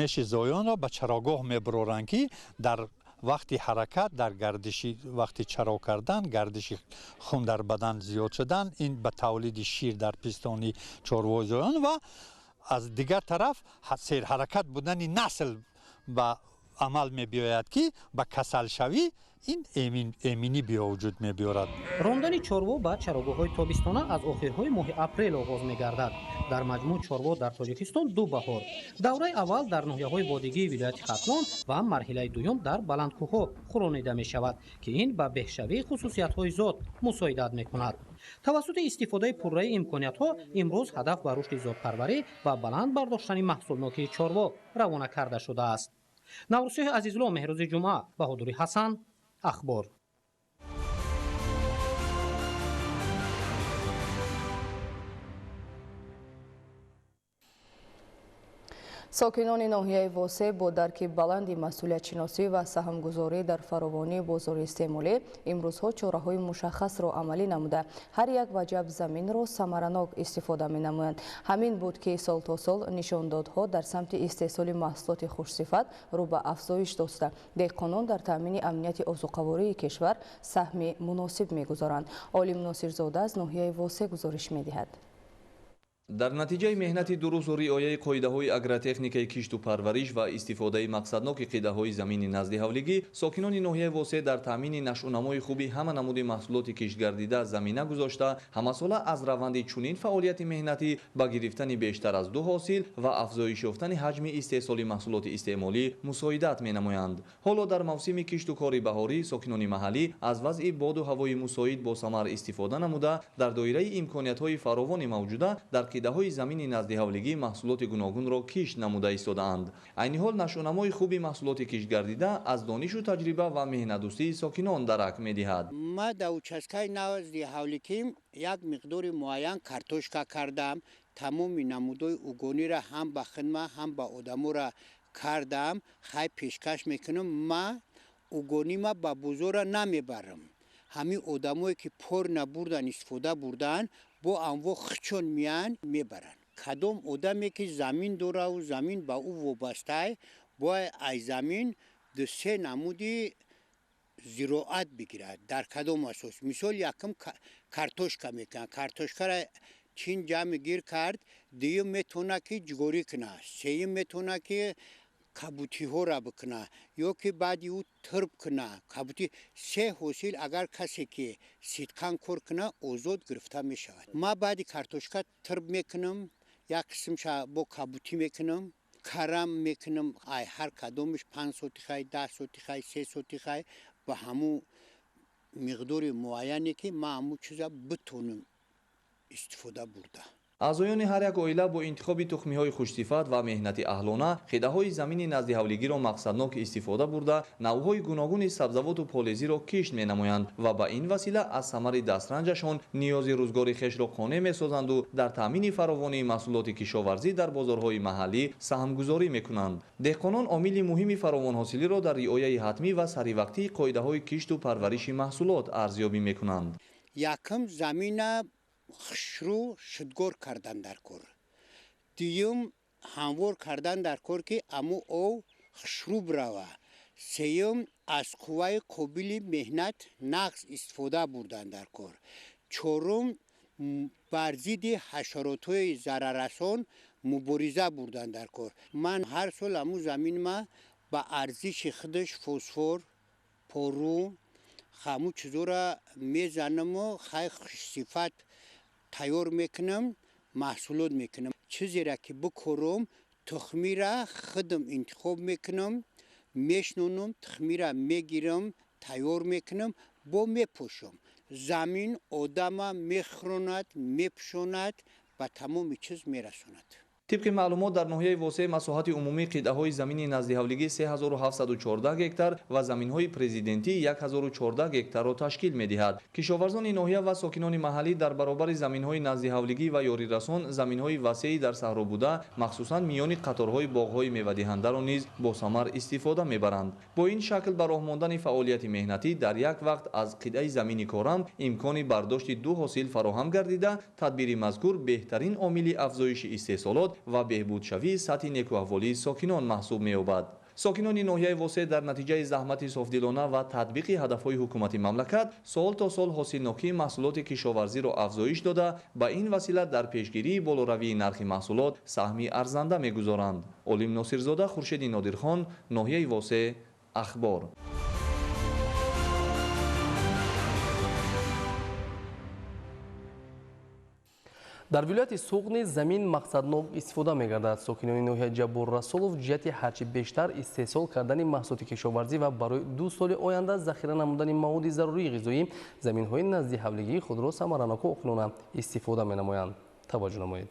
меши зоёнро ба чарогоҳ мебароранд, ки дар вақти ҳаракат, дар гардиши вақти чаро кардан, гардиши хун дар бадан зиёд шудан, ин ба тавлиди шир дар пистони чорвои зоён ва аз дигар тараф серҳаракат будани насл ба амал мебиёяд, ки ба касалшавӣ ин эминӣ бевуҷуд мебиёрад. Рондани чорво ба чарогоҳҳои тобистона аз охирҳои моҳи апрел оғоз мегардад. Дар маҷмӯъ чорво дар Тоҷикистон ду баҳор: давраи аввал дар ноҳияҳои водигии вилояти Хатлон ва марҳилаи дуюм дар баландкӯҳҳо хӯронида мешавад, ки ин ба беҳшавии хусусиятҳои зот мусоидат мекунад. Тавассути истифодаи пурраи имкониятҳо имрӯз ҳадаф ба рушди зотпарварӣ ва баланд бардоштани маҳсулнокии чорво равона карда шудааст. Наврӯзшоҳи Азизулло, Меҳрӯзи Ҷумъа, Баҳодури Ҳасан, Ахбор. Сокинони ноҳияи Восе бо дарки баланди масъулиятшиносӣ ва саҳмгузорӣ дар фаровонии бозори истеъмолӣ имрӯзҳо чораҳои мушаххасро амалӣ намуда, ҳар як ваҷаб заминро самаранок истифода менамоянд. Ҳамин буд, ки сол то сол нишондодҳо дар самти истеҳсоли маҳсулоти хушсифат рӯ ба афзоиш доста, деҳқонон дар таъмини амнияти озуқавории кишвар саҳми муносиб мегузоранд. Олим Носирзода аз ноҳияи Восе гузориш медиҳад. Дар натиҷаи меҳнати дурусту риояи қоидаҳои агротехникаи кишту парвариш ва истифодаи мақсадноки қидаҳои замини назди ҳавлигӣ, сокинони ноҳияи Восе дар таъмини нашъунамои хуби ҳама намуди маҳсулоти киштгардида замина гузошта, ҳамасола аз раванди чунин фаъолияти меҳнатӣ ба гирифтани бештар аз ду ҳосил ва афзоиш ёфтани ҳаҷми истеҳсоли маҳсулоти истеъмолӣ мусоидат менамоянд. Ҳоло дар мавсими кишту кори баҳорӣ сокинони маҳаллӣ аз вазъи боду ҳавои мусоид бо самар истифода намуда, дар доираи имкониятҳои фаровони мавҷуда дар қидаҳои замини назди ҳавлигӣ маҳсулоти гуногунро кишт намуда истодаанд. Айни ҳол нашъунамои хуби маҳсулоти киштгардида аз донишу таҷриба ва меҳнатдӯстии сокинон дарак медиҳад. Ма дар участкаи назди ҳавликим як миқдори муайян картошка кардам. Тамоми намудои угониро ҳам ба хидма, ҳам ба одаморо кардам. Хай пешкаш мекунам. Ма угонима ба бозора намебарам. Ҳамин одамое ки пор набурдан, истифода бурдан, бо анво хичон миян мебаранд. Кадом одаме ки замин дораву замин ба ӯ вобастай, бояд аз замин ду-се намуди зироат бигирад. Дар кадом асос? Мисол, якум картошка мекунад. Картошкара чин ҷамъ гир кард, дуюм метавонад ки ҷугорӣ кунад, сеюм метавонад ки кабутиҳоро бикунад ё ки баъди ӯ турб кунад. Кабути се ҳосил агар касе ки сидқан кор кунад, озод гирифта мешавад. Ма баъди картошка турб мекунам, як қисмша бо кабутӣ мекунам, карам мекунам. Ай ҳар кадомаш 5 сотихай, 10 сотихай, 3 сотихай ба ҳамун миқдори муайяне ки ман ҳамун чиза битонам истифода бурда. Аъзоёни ҳар як оила бо интихоби тухмиҳои хушсифат ва меҳнати аҳлона қидаҳои замини назди ҳавлигиро мақсаднок истифода бурда, навъҳои гуногуни сабзавоту полезиро кишт менамоянд ва ба ин васила аз самари дастранҷашон ниёзи рӯзгори хешро қонеъ месозанду дар таъмини фаровонии маҳсулоти кишоварзӣ дар бозорҳои маҳаллӣ саҳмгузорӣ мекунанд. Деҳқонон омили муҳими фаровонҳосилиро дар риояи ҳатмӣ ва саривақтии қоидаҳои кишту парвариши маҳсулот арзёбӣ мекунанд. Якум замина хушрӯ шудгор кардан дар кор, дуюм ҳамвор кардан дар кор, ки аму ов хушрӯ бирава, сеюм аз қувваи қобили меҳнат нағз истифода бурдан дар кор, чорум бар зидди ҳашаротҳои зараррасон мубориза бурдан дар кор. Ман ҳар сол аму заминма ба арзиши худаш фосфор, пору, ҳаму чизора мезанаму хай хушсифат тайёр мекунам, маҳсулот мекунам. Чизеро ки бикорам, тухмира худам интихоб мекунам, мешнонам, тухмира мегирам, тайёр мекунам, бо мепӯшам. Замин одама мехӯронад, мепӯшонад, ба тамоми чиз мерасонад. Тибқи маълумот, дар ноҳияи Восеъ масоҳати умумии қитъаҳои замини наздиҳавлигӣ 3714 гектар ва заминҳои президентӣ 1014 гектарро ташкил медиҳад. Кишоварзони ноҳия ва сокинони маҳаллӣ дар баробари заминҳои наздиҳавлигӣ ва ёрирасон заминҳои васеи дар саҳро буда, махсусан миёни қаторҳои боғҳои мевадиҳандаро низ босамар истифода мебаранд. Бо ин шакл ба роҳ мондани фаъолияти меҳнатӣ дар як вақт аз қитъаи замини корам имкони бардошти ду ҳосил фароҳам гардида, тадбири мазкур беҳтарин омили афзоиши истеҳсолот ва беҳбудшавии сатҳи некӯаҳволии сокинон маҳсуб меёбад. Сокинони ноҳияи Восеъ дар натиҷаи заҳмати софдилона ва татбиқи ҳадафҳои ҳукумати мамлакат сол то сол ҳосилнокии маҳсулоти кишоварзиро афзоиш дода, ба ин васила дар пешгирии болоравии нархи маҳсулот саҳми арзанда мегузоранд. Олим Носирзода, Хуршеди Нодирхон, ноҳияи Восеъ, Ахбор. Дар вилояти Суғд низ замин мақсаднок истифода мегардад. Сокинони ноҳияи Ҷаббор Расулов ҷиҳати ҳарчи бештар истеҳсол кардани маҳсулоти кишоварзӣ ва барои 2 соли оянда захира намудани маводи зарурии ғизоӣ заминҳои наздиҳавлигии худро самараноку оқилона истифода менамоянд. Таваҷҷӯҳ намоед.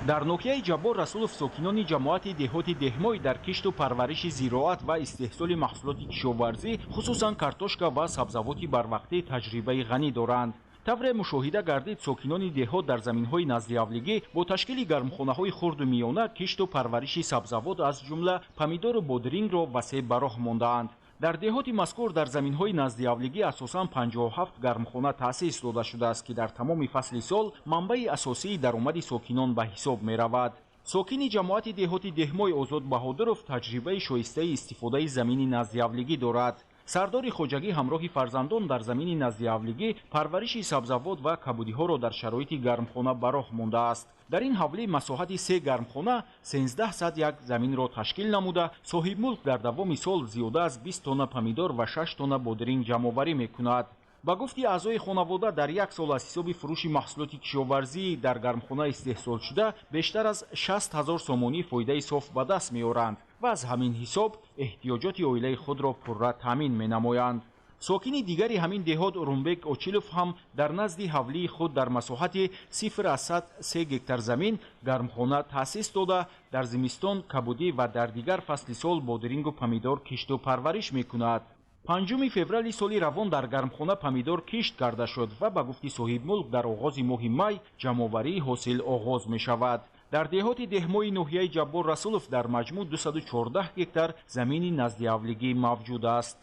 Дар ноҳияи Ҷаббор Расулов сокинони ҷамоати деҳоти Деҳмой дар кишту парвариши зироат ва истеҳсоли маҳсулоти кишоварзӣ, хусусан картошка ва сабзавоти барвақтӣ таҷрибаи ғанӣ доранд. Тавре мушоҳида гардид, сокинони деҳот дар заминҳои наздиҳавлигӣ бо ташкили гармхонаҳои хурду миёна кишту парвариши сабзавот аз ҷумла помидору бодирингро васеъ ба роҳ мондаанд. Дар деҳоти мазкур дар заминҳои наздиҳавлигӣ асосан 57 гармхона таъсис дода шудааст, ки дар тамоми фасли сол манбаи асосии даромади сокинон ба ҳисоб меравад. Сокини ҷамоати деҳоти Деҳмой Озод Баҳодуров таҷрибаи шоистаи истифодаи замини наздиҳавлигӣ дорад. Сардори хоҷагӣ ҳамроҳи фарзандон дар замини наздиҳавлигӣ парвариши сабзавот ва кабудиҳоро дар шароити гармхона ба роҳ мондааст. Дар ин ҳавлӣ масоҳати 3 гармхона 1301 заминро ташкил намуда, соҳибмулк дар давоми сол зиёда аз 20 тонна помидор ва 6 тонна бодиринг ҷамъоварӣ мекунад. Ба гуфти аъзои хонавода, дар як сол аз ҳисоби фурӯши маҳсулоти кишоварзӣ дар гармхона истеҳсолшуда бештар аз 60 000 сомонӣ фоидаи соф ба даст меоранд ва аз ҳамин ҳисоб эҳтиёҷоти оилаи худро пурра таъмин менамоянд. Сокини дигари ҳамин деҳот Урумбек Очилов ҳам дар назди ҳавлии худ дар масоҳати 0,3 гектар замин гармхона таъсис дода, дар зимистон кабудӣ ва дар дигар фасли сол бодирингу помидор кишту парвариш мекунад. 5 феврали соли равон дар гармхона помидор кишт карда шуд ва ба гуфти соҳибмулк дар оғози моҳи май ҷамъоварии ҳосил оғоз мешавад. Дар деҳоти Деҳмои ноҳияи Ҷаббор Расулов дар маҷмӯъ 214 гектар замини наздиҳавлигӣ мавҷуд аст.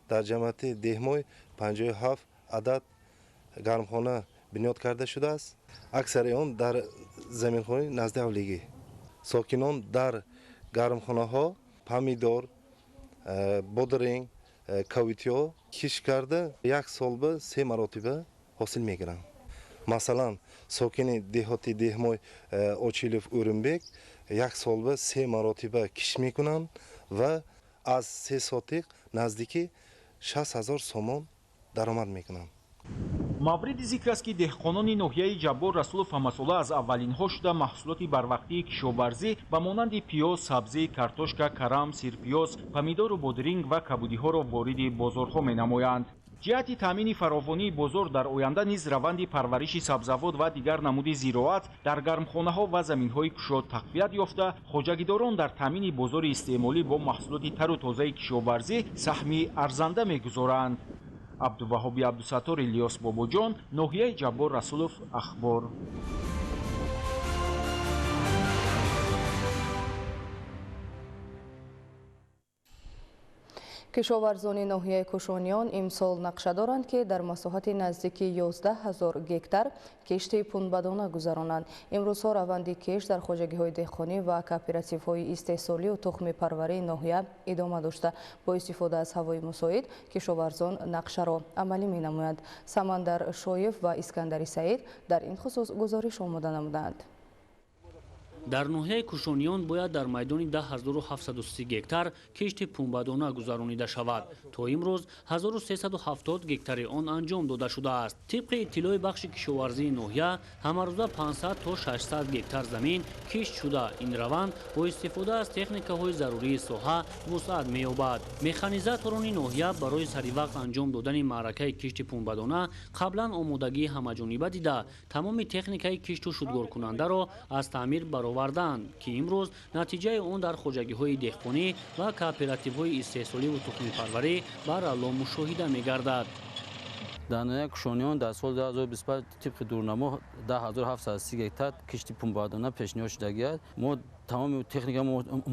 Дар ҷамоати Деҳмой 57 адад гармхона бунёд карда шудааст. Аксари он дар заминҳои наздиҳавлигӣ. Сокинон дар гармхонаҳо помидор, бодиринг, кавитиё кишт карда як сол ба 3 маротиба ҳосил мегиранд. Масалан, сокини деҳоти Деҳмой Очилов Урумбек як сол ба 3 маротиба кишт мекунанд ва аз 3 сотиқ наздики 60 000 сомон даромад мекунанд. Мавриди зикр аст, ки деҳқонони ноҳияи Ҷаббор Расулов ҳамасола аз аввалинҳо шуда маҳсулоти барвақтии кишоварзӣ ба монанди пиёз, сабзӣ, картошка, карам, сирпиёз, помидору бодиринг ва кабудиҳоро вориди бозорҳо менамоянд. Ҷиҳати таъмини фаровонии бозор дар оянда низ раванди парвариши сабзавот ва дигар намуди зироат дар гармхонаҳо ва заминҳои кушод тақвият ёфта, хоҷагидорон дар таъмини бозори истеъмолӣ бо маҳсулоти тару тозаи кишоварзӣ саҳми арзанда мегузоранд. Абдуваҳоби Абдусаттор, Илёс Бобоҷон, ноҳияи Ҷаббор Расулов, Ахбор. Кишоварзони ноҳияи Кушониён имсол нақша доранд, ки дар масоҳати наздики 11 000 гектар кишти пунбадона гузаронанд. Имрӯзҳо раванди кишт дар хоҷагиҳои деҳқонӣ ва кооперативҳои истеҳсолию тухмипарварии ноҳия идома дошта, бо истифода аз ҳавои мусоид кишоварзон нақшаро амалӣ менамоянд. Самандар Шоев ва Искандари Саид дар ин хусус гузориш омода намуданд. Дар ноҳияи Кушониён бояд дар майдони 10730 гектар кишти пунбадона гузаронида шавад. То имрӯз 1370 гектари он анҷом дода шудааст. Тибқи иттилои бахши кишоварзии ноҳия, ҳамарӯза 500 то 600 гектар замин кишт шуда, ин раванд бо истифода аз техникаҳои зарурии соҳа вусъат меёбад. Механизаторони ноҳия барои саривақт анҷом додани маъракаи кишти пунбадона қаблан омодагии ҳамаҷониба дида, тамоми техникаи кишту шудгоркунандаро аз таъмир бароварданд, ки имрӯз натиҷаи он дар хоҷагиҳои деҳқонӣ ва кооперативҳои истеҳсоливу тухмипарварӣ барало мушоҳида мегардад. Дар ноҳияи Кушониён дар соли 2025 тибқи дурнамо 10730 гектар кишти пунбадона пешниҳод шудагиаст. Мо тамоми техника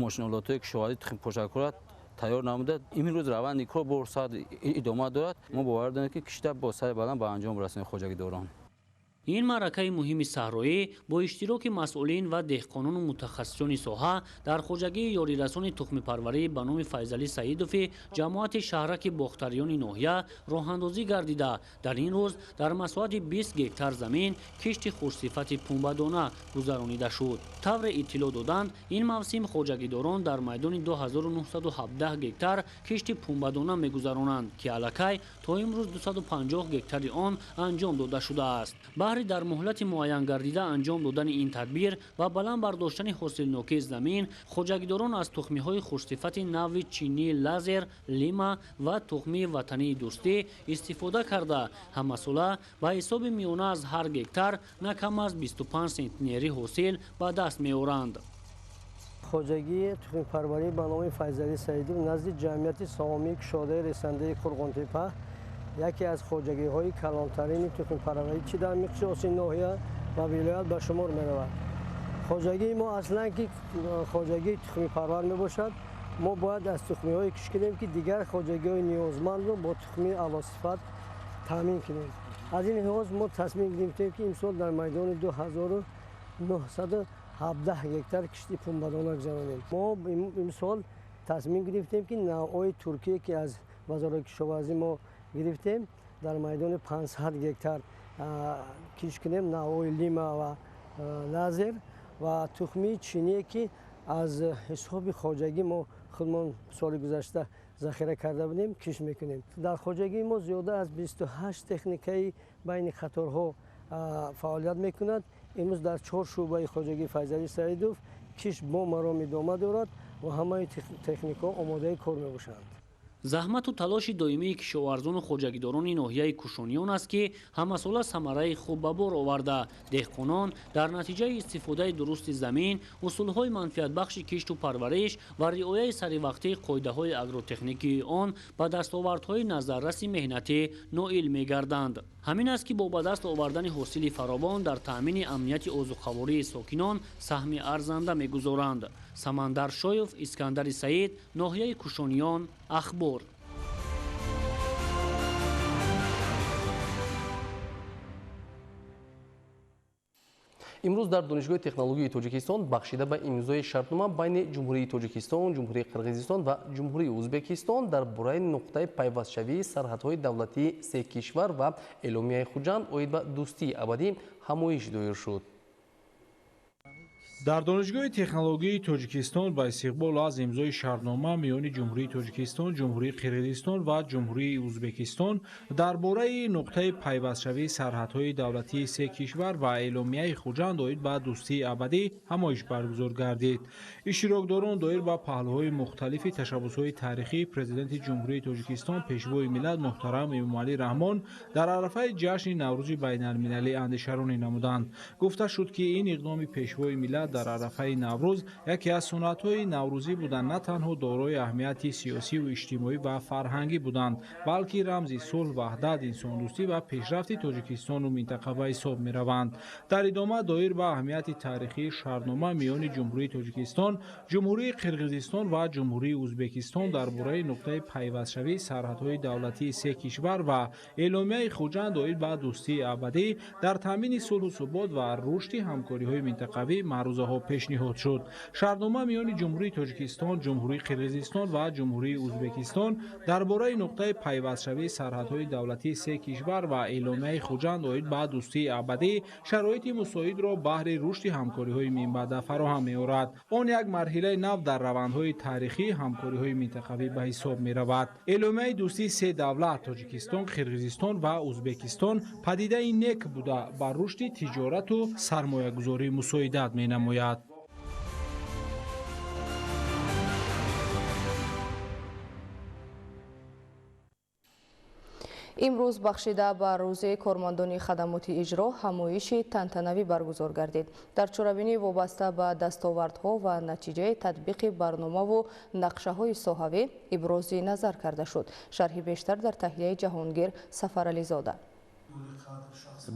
мошинолотҳои кишоварзӣ тухмипошакҳоро тайёр намуда, имрӯз раванди кор бо сад идома дорад. Мо бовар дорем, ки кишта бо сари баланд ба анҷом расонем хоҷагидорон. Ин маъракаи муҳими саҳроӣ бо иштироки масъулин ва деҳқонону мутахассисони соҳа дар хоҷагии ёрирасони тухмипарварӣ ба номи Файзалӣ Саидови ҷамоати шаҳраки Бохтариёни ноҳия роҳандозӣ гардида, дар ин рӯз дар масоҳати 20 гектар замин кишти хушсифати пунбадона гузаронида шуд. Тавре иттилоъ доданд, ин мавсим хоҷагидорон дар майдони 2917 гектар кишти пунбадона мегузаронанд, ки аллакай то имрӯз 250 гектари он анҷом дода шудааст. Баҳри дар муҳлати муайянгардида анҷом додани ин тадбир ва баланд бардоштани ҳосилнокии замин, хоҷагидорон аз тухмиҳои хушсифати нави чинӣ лазер, лима ва тухмии ватании дӯстӣ истифода карда, ҳамасола ба ҳисоби миёна аз ҳар гектар на кам аз 25 сентнери ҳосил ба даст меоранд. Хоҷагии тухмипарварӣ ба номи Файзалӣ Саидов назди ҷамъияти саҳомии кушодаи ресандаи Қурғонтепа яке аз хоҷагиҳои калонтарини тухмипарварӣ чи дар миқёси ноҳия ва вилоят ба шумор меравад. Хоҷагии мо аслан ки хоҷагии тухмипарвар мебошад. Мо бояд аз тухмиҳое кишт кунем, ки дигар хоҷагиҳои ниёзмандро бо тухмии аълосифат таъмин кунем. Аз ин лиҳоз мо тасмим гирифтем, ки имсол дар майдони 2917 гектар кишти пунбадона гузаронем. Мо имсол тасмим гирифтем, ки навъҳои туркие, ки аз вазорати кишоварзӣ мо гирифтем, дар майдони 500 гектар кишт кунем, навъҳои лима ва лазер ва тухмии чиние, ки аз ҳисоби хоҷагӣ мо худмон соли гузашта захира карда будем, кишт мекунем. Дар хоҷагии мо зиёда аз 28 техникаи байни қаторҳо фаъолият мекунад. Имрӯз дар 4 шӯъбаи хоҷагии Файзалӣ Саидов кишт бо маром идома дорад ва ҳамаи техникаҳо омодаи кор мебошанд. Заҳмату талоши доимии кишоварзону хоҷагидорони ноҳияи Кушониён аст, ки ҳамасола самараи хуб ба бор оварда, деҳқонон дар натиҷаи истифодаи дурусти замин, усулҳои манфиатбахши кишту парвариш ва риояи саривақтии қоидаҳои агротехникии он ба дастовардҳои назарраси меҳнатӣ ноил мегарданд. Ҳамин аст, ки бо ба даст овардани ҳосили фаровон дар таъмини амнияти озуқавории сокинон саҳми арзанда мегузоранд. Самандар Шоев, Искандари Саид, ноҳияи Кушониён, Ахбор. Имрӯз дар Донишгоҳи технологияи Тоҷикистон бахшида ба имзои шартнома байни Ҷумҳурии Тоҷикистон, Ҷумҳурии Қирғизистон ва Ҷумҳурии Ӯзбекистон дар бораи нуқтаи пайвастшавии сарҳадҳои давлатии се кишвар ва эъломияи Хуҷанд оид ба дӯстии абадӣ ҳамоиш доир шуд. Дар Донишгоҳи технологияи Тоҷикистон ба истиқбол аз имзои шартнома миёни Ҷумҳурии Тоҷикистон, Ҷумҳурии Қирғизистон ва Ҷумҳурии Ӯзбекистон дар бораи нуқтаи пайвастшавии сарҳадҳои давлатии се кишвар ва эъломияи Хуҷанд оид ба дӯстии абадӣ ҳамоиш баргузор гардид. Иштирокдорон доир ба паҳлӯҳои мухталифи ташаббусҳои таърихии Президенти Ҷумҳурии Тоҷикистон, Пешвои миллат муҳтарам Эмомалӣ Раҳмон дар арафаи ҷашни Наврӯзи байналмилалӣ андешаронӣ намуданд. Гуфта шуд, ки ин иқдоми Пешвои миллат дар арафаи Наврӯз яке аз суннатҳои наврӯзӣ буда, на танҳо дорои аҳамияти сиёсиву иҷтимоӣ ва фарҳангӣ буданд, балки рамзи сулҳ, ваҳдат, инсондӯстӣ ва пешрафти Тоҷикистону минтақа ба ҳисоб мераванд. Дар идома доир ба аҳамияти таърихии шартнома миёни Ҷумҳурии Тоҷикистон, Ҷумҳурии Қирғизистон ва Ҷумҳурии Ӯзбекистон дар бораи нуқтаи пайвастшавии сарҳадҳои давлатии се кишвар ва эъломияи Хуҷанд оид ба дӯстии абадӣ дар таъмини сулҳу субот ва рушди ҳамкориҳои минтақавӣ маъруза Маърузаҳо пешниҳод шуд. Шартнома миёни Ҷумҳурии Тоҷикистон, Ҷумҳурии Қирғизистон ва Ҷумҳурии Ӯзбекистон дар бораи нуқтаи пайвастшавии сарҳадҳои давлатии се кишвар ва Эъломияи Хуҷанд оид ба дӯстии абадӣ шароити мусоидро баҳри рушди ҳамкориҳои минбаъда фароҳам меорад. Он як марҳилаи нав дар равандҳои таърихии ҳамкориҳои минтақавӣ ба ҳисоб меравад. Эъломияи дӯстии се давлат Тоҷикистон, Қирғизистон ва Ӯзбекистон падидаи нек буда ба рушди тиҷорату сармоягузорӣ мусоидат менамояд. Имрӯз бахшида ба рӯзи кормандони хадамоти иҷро ҳамоиши тантанавӣ баргузор гардид. Дар чорабинӣ вобаста ба дастовардҳо ва натиҷаи татбиқи барномаву нақшаҳои соҳавӣ ибрози назар карда шуд. Шарҳи бештар дар таҳияи Ҷаҳонгир Сафарализода.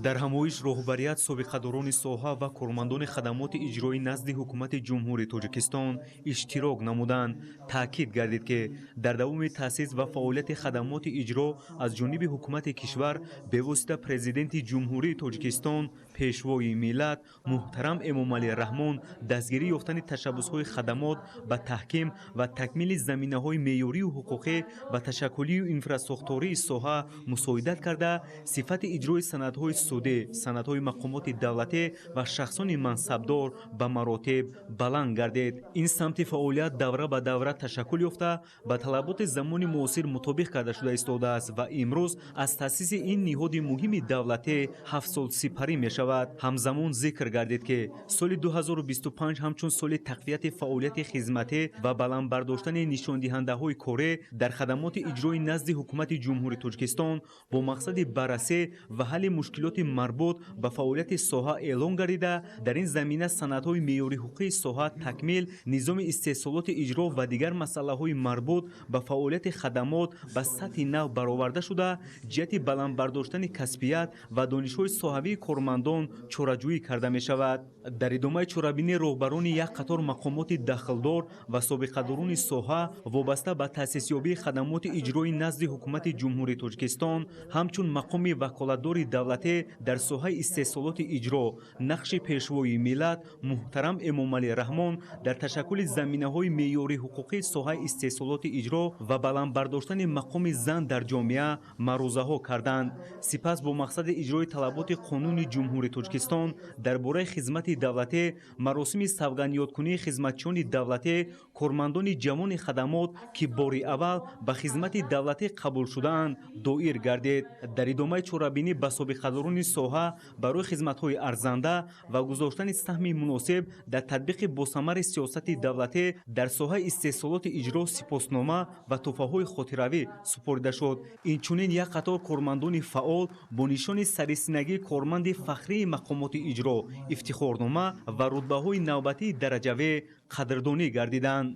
Дар ҳамоиш роҳбарият, собиқадорони соҳа ва кормандони хадамоти иҷроӣ назди Ҳукумати Ҷумҳурии Тоҷикистон иштирок намуданд. Таъкид гардид, ки дар давоми таъсис ва фаъолияти хадамоти иҷро аз ҷониби ҳукумати кишвар бевосита Президенти Ҷумҳурии Тоҷикистон, Пешвои миллат муҳтарам Эмомалӣ Раҳмон дастгирӣ ёфтани ташаббусҳои хадамот ба таҳким ва такмили заминаҳои меъёрию ҳуқуқӣ ва ташаккулию инфрасохтории соҳа мусоидат карда, сифати иҷрои санадҳои судӣ, санадҳои мақомоти давлатӣ ва шахсони мансабдор ба маротиб баланд гардид. Ин самти фаъолият давра ба давра ташаккул ёфта, ба талаботи замони муосир мутобиқ карда шуда истодааст ва имрӯз аз таъсиси ин ниҳоди муҳими давлатӣ 7 сол сипарӣ мешавад. Ҳамзамон зикр гардид, ки соли 2025 ҳамчун соли тақвияти фаъолияти хизматӣ ва баланд бардоштани нишондиҳандаҳои корӣ дар хадамоти иҷрои назди Ҳукумати Ҷумҳурии Тоҷикистон бо мақсади баррасӣ ва ҳалли мушкилоти марбут ба фаъолияти соҳа эълон гардида, дар ин замина санадҳои меъёри ҳуқуқии соҳа такмил, низоми истеҳсолоти иҷро ва дигар масъалаҳои марбут ба фаъолияти хадамот ба сатҳи нав бароварда шуда, ҷиҳати баланд бардоштани касбият ва донишҳои соҳавии кормандон чораҷӯӣ карда мешавад. Дар идомаи чорабинӣ роҳбарони як қатор мақомоти дахлдор ва собиқадорони соҳа вобаста ба таъсисёбии хадамоти иҷрои назди Ҳукумати Ҷумҳурии Тоҷикистон ҳамчун мақоми ваколатдори давлатӣ дар соҳаи истеҳсолоти иҷро, нақши Пешвои миллат муҳтарам Эмомалӣ Раҳмон дар ташаккули заминаҳои меъёри ҳуқуқии соҳаи истеҳсолоти иҷро ва баланд бардоштани мақоми зан дар ҷомеа маърузаҳо карданд. Сипас бо мақсади иҷрои талаботи Қонуни Ҷумҳурии Тоҷикистон дар бораи хизмати давлатӣ маросими савгандёдкунии хизматчиёни давлатӣ, кормандони ҷавони хадамот, ки бори аввал ба хизмати давлатӣ қабул шудаанд, доир гардид. Дар идомаи чорабинӣ ба собиқадорони соҳа барои хизматҳои арзанда ва гузоштани саҳми муносиб дар татбиқи босамари сиёсати давлатӣ дар соҳаи истеҳсолоти иҷро сипоснома ва тӯҳфаҳои хотиравӣ супорида шуд. Инчунин як қатор кормандони фаъол бо нишони сарисинагии корманди фахрии мақомоти иҷро, ифтихорнома ва рутбаҳои навбатии дараҷавӣ қадрдонӣ гардиданд.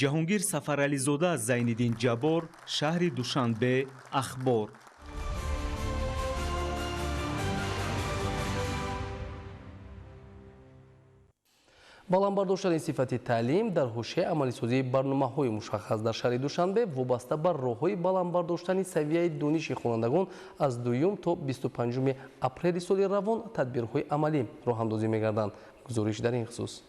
Ҷаҳонгир Сафарализода, Зайниддин Ҷаббор, шаҳри Душанбе, Ахбор. Баланд бардоштани сифати таълим дар ҳошияи амалисозии барномаҳои мушаххас дар шаҳри Душанбе вобаста ба роҳҳои баланд бардоштани савияи дониши хонандагон аз 2 то 25 апрели соли равон тадбирҳои амалӣ роҳандозӣ мегарданд. Гузориш дар ин хусус.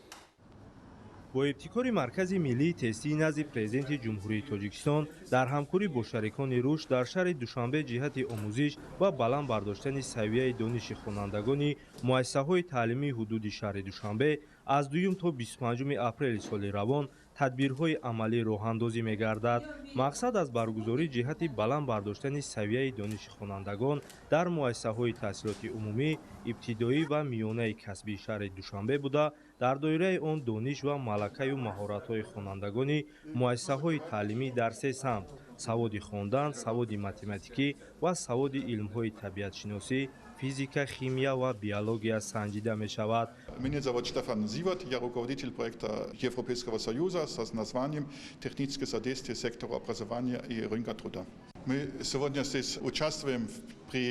Бо ибтикори Маркази миллии тестии назди Президенти Ҷумҳурии Тоҷикистон дар ҳамкорӣ бо шарикони рушд дар шаҳри Душанбе ҷиҳати омӯзиш ва баланд бардоштани савияи дониши хонандагони муассисаҳои таълимии ҳудуди шаҳри Душанбе аз 2 то 25 апрели соли равон тадбирҳои амалӣ роҳандозӣ мегардад. Мақсад аз баргузорӣ ҷиҳати баланд бардоштани савияи дониши хонандагон дар муассисаҳои таҳсилоти умумӣ, ибтидоӣ ва миёнаи касбии шаҳри Душанбе буда, дар доираи он дониш ва малакаю маҳоратҳои хонандагони муассисаҳои таълимӣ дар се самт саводи хондан, саводи математикӣ ва саводи илмҳои табиатшиносӣ, физика, химия ва биология санҷида мешавад. Меня зовут Штефан Зиват, я руководитель проекта Европейского Союза с названием «Техническое содействие сектору образования и рынка труда». Мы сегодня здесь участвуем при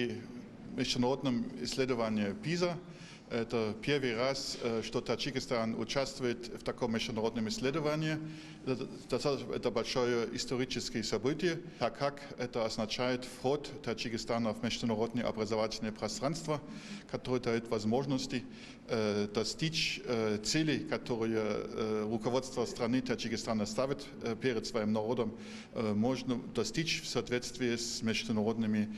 международном исследовании PISA. Это первый раз, что Таджикистан участвует в таком международном исследовании. Это большое историческое событие, так как это означает вход Таджикистана в международное образовательное пространство, которое дает возможности достичь цели, которые руководство страны Таджикистана ставит перед своим народом, можно достичь в соответствии с международными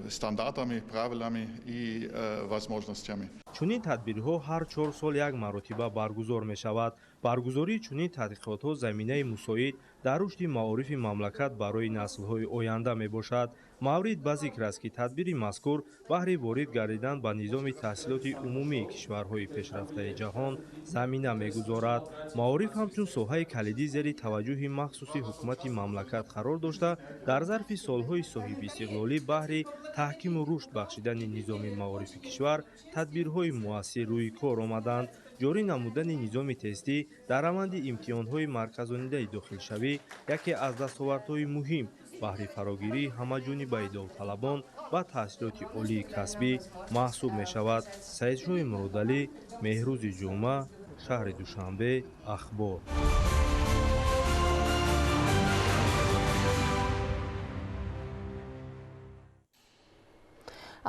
стандартами, правилами и возможностями. Чунин тадбирҳо ҳар 4 сол як маротиба баргузор мешавад. Баргузории чунин тадқиқотҳо заминаи мусоид дар рушди маорифи мамлакат барои наслҳои оянда мебошад. Маврид ба зикр аст, ки тадбири мазкур баҳри ворид гардидан ба низоми таҳсилоти умумии кишварҳои пешрафтаи ҷаҳон замина мегузорад. Маориф ҳамчун соҳаи калидӣ зери таваҷҷӯҳи махсуси ҳукумати мамлакат қарор дошта, дар зарфи солҳои соҳибистиқлолӣ баҳри таҳкиму рушд бахшидани низоми маорифи кишвар тадбирҳои муассир рӯи кор омаданд. Ҷорӣ намудани низоми тестӣ дар раванди имтиҳонҳои марказонидаи дохилшавӣ яке аз дастовардҳои муҳим баҳри фарогирии ҳамаҷонибаи довталабон ба таҳсилоти олии касбӣ маҳсуб мешавад. Саидшоҳи Муродалӣ, Меҳрӯзи Ҷумъа, шаҳри Душанбе, Ахбор.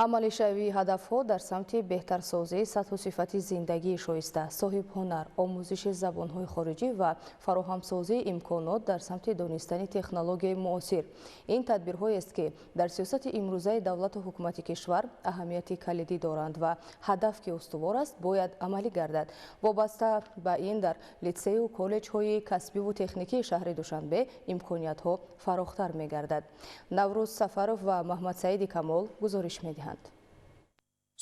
Амалишавии ҳадафҳо дар самти беҳтарсозии сатҳу сифати зиндагии шоиста, соҳибҳунар, омӯзиши забонҳои хориҷӣ ва фароҳамсозии имконот дар самти донистани технологияи муосир. Ин тадбирҳоест, ки дар сиёсати имрӯзаи давлату ҳукумати кишвар аҳамияти калидӣ доранд ва ҳадаф, ки устувор аст, бояд амалӣ гардад. Вобаста ба ин дар литсею коллеҷҳои касбиву техникии шаҳри Душанбе имкониятҳо фарохтар мегардад. Наврӯз Сафаров ва Маҳмадсаиди Камол гузориш медиҳанд.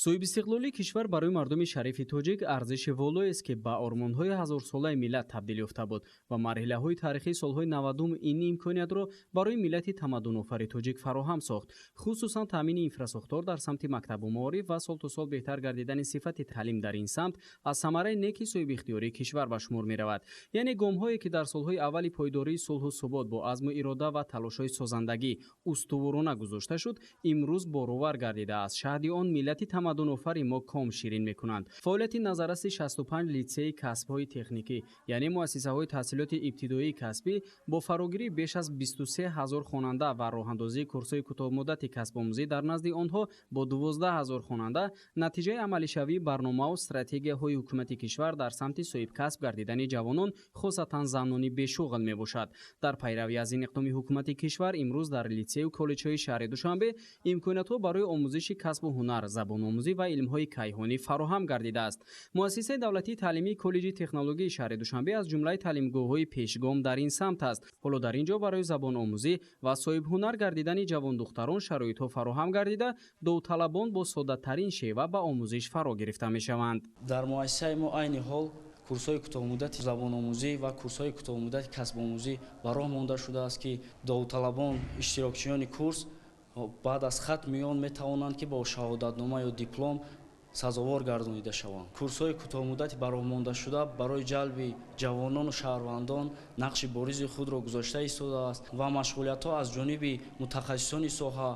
Соҳибистиқлолии кишвар барои мардуми шарифи тоҷик арзиши волоест, ки ба ормонҳои ҳазорсолаи миллат табдил ёфта буд ва марҳилаҳои таърихии солҳои 90-ум ин имкониятро барои миллати тамаддунофари тоҷик фароҳам сохт. Хусусан таъмини инфрасохтор дар самти мактабу маориф ва сол то сол беҳтар гардидани сифати таълим дар ин самт аз самараи неки соҳибихтиёрии кишвар ба шумор меравад. Яъне гомҳое, ки дар солҳои аввали пойдории сулҳу субот бо азму ирода ва талошҳои созандагӣ устуворона гузошта шуд, имрӯз боровар гардида, аз шаҳди он миллати тамаддунофари мо ком ширин мекунанд. Фаъолияти назарраси 65 литсеи касбҳои техникӣ, яъне муассисаҳои таҳсилоти ибтидоии касбӣ бо фарогирии беш аз 23 ҳазор хонанда ва роҳандозии курсҳои кӯтоҳмуддати касбомӯзӣ дар назди онҳо бо 12 ҳазор хонанда натиҷаи амалишавии барномаву стратегияҳои ҳукумати кишвар дар самти соҳибкасб гардидани ҷавонон, хосатан занони бешуғл мебошад. Дар пайравӣ аз ин иқдоми ҳукумати кишвар имрӯз дар литсею коллеҷҳои шаҳри Душанбе имкониятҳо барои омӯзиши касбу ҳунар, забономӯзӣ ва илмҳои кайҳонӣ фароҳам гардидааст. Муассисаи давлатии таълимии коллеҷи технологияи шаҳри Душанбе аз ҷумлаи таълимгоҳҳои пешгом дар ин самт аст. Ҳоло дар ин ҷо барои забономӯзӣ ва соҳибҳунар гардидани ҷавондухтарон шароитҳо фароҳам гардида, довталабон бо соддатарин шева ба омӯзиш фаро гирифта мешаванд. Дар муассисаи мо айни ҳол курсҳои кӯтоҳмуддати забономӯзӣ ва курсҳои кӯтоҳмуддати касбомӯзӣ ба роҳ монда шудааст, ки довталабон, иштирокчиёни курс баъд аз хатми он метавонанд, ки бо шаҳодатнома ё диплом сазовор гардонида шаванд. Курсҳои кӯтоҳмуддати ба роҳ мондашуда барои ҷалби ҷавонону шаҳрвандон нақши боризи худро гузошта истодааст ва машғулиятҳо аз ҷониби мутахассисони соҳа,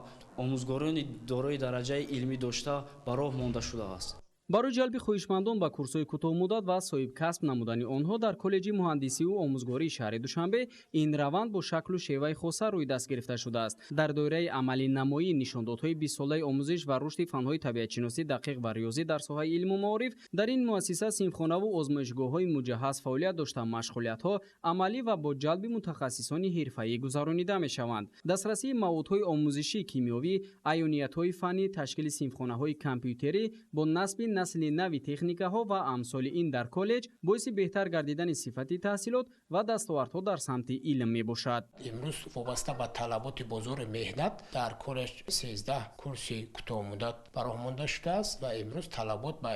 омӯзгорони дорои дараҷаи илмӣ дошта ба роҳ монда шудааст. Барои ҷалби хоҳишмандон ба курсҳои кӯтоҳмуддат ва соҳибкасб намудани онҳо дар коллеҷи муҳандисиву омӯзгории шаҳри Душанбе ин раванд бо шаклу шеваи хоса рӯи даст гирифта шудааст. Дар доираи амалинамоии нишондодҳои 20-солаи омӯзиш ва рушди фанҳои табиатшиносӣ, дақиқ ва риёзӣ дар соҳаи илму маориф дар ин муассиса синфхонаву озмоишгоҳҳои муҷаҳҳаз фаъолият дошта, машғулиятҳо амалӣ ва бо ҷалби мутахассисони ҳирфаӣ гузаронида мешаванд. Дастрасии маводҳои омӯзишии кимиёвӣ, аёниятҳои фаннӣ, ташкили синфхонаҳои компютерӣ бо насби насли нави техникаҳо ва амсоли ин дар коллеҷ боиси беҳтар гардидани сифати таҳсилот ва дастовардҳо дар самти илм мебошад. Имрӯз вобаста ба талаботи бозори меҳнат дар коллеҷ 13 курси кӯтоҳмуддат ба роҳ монда шудааст ва имрӯз талабот ба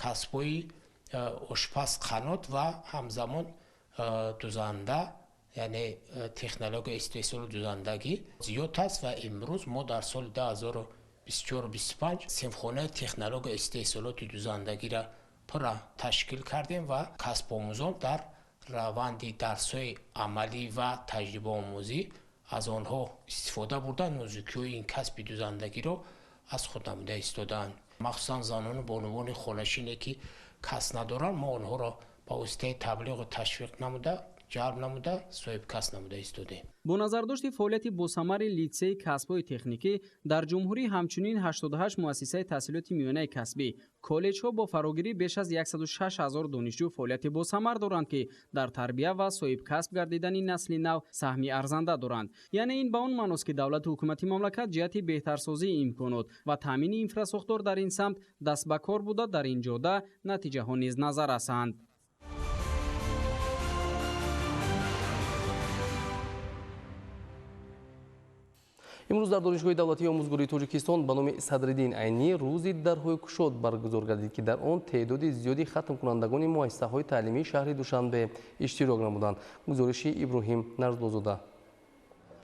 касбҳои ошпаз, қанот ва ҳамзамон дузанда, яъне технологияи истеҳсолу дузандагӣ зиёд аст ва имрӯз мо дар соли 2024-25 синфхонаи технологияи истеҳсолоти дузандагиро пурра ташкил кардем ва касбомӯзон дар раванди дарсҳои амалӣ ва таҷрибаомӯзӣ аз онҳо истифода бурда, нозукиҳои ин касби дузандагиро аз худ намуда истодаанд. Махсусан занону бонувони хонашине ки касб надоранд, мо онҳоро ба воситаи таблиғу ташвиқ намуда, ҷалб намуда, соҳиби касб намуда истодем. Бо назардошти фаъолияти босамари литсейи касбҳои техникӣ дар ҷумҳурӣ ҳамчунин 88 муассисаи таҳсилоти миёнаи касбӣ, коллеҷҳо бо фарогирии беш аз 106 ҳазор донишҷӯ фаъолияти босамар доранд, ки дар тарбия ва соҳибкасб гардидани насли нав саҳми арзанда доранд. Яъне ин ба он маъност, ки давлату ҳукумати мамлакат ҷиҳати беҳтарсозии имконот ва таъмини инфрасохтор дар ин самт даст ба кор буда, дар ин ҷода натиҷаҳо низ назар расанд. Имрӯз дар Донишгоҳи давлатии омӯзгории Тоҷикистон ба номи Садриддин Айнӣ рӯзи дарҳои кушод баргузор гардид, ки дар он теъдоди зиёди хатмкунандагони муассисаҳои таълимии шаҳри Душанбе иштирок намуданд. Гузориши Иброҳим Нарзлозода.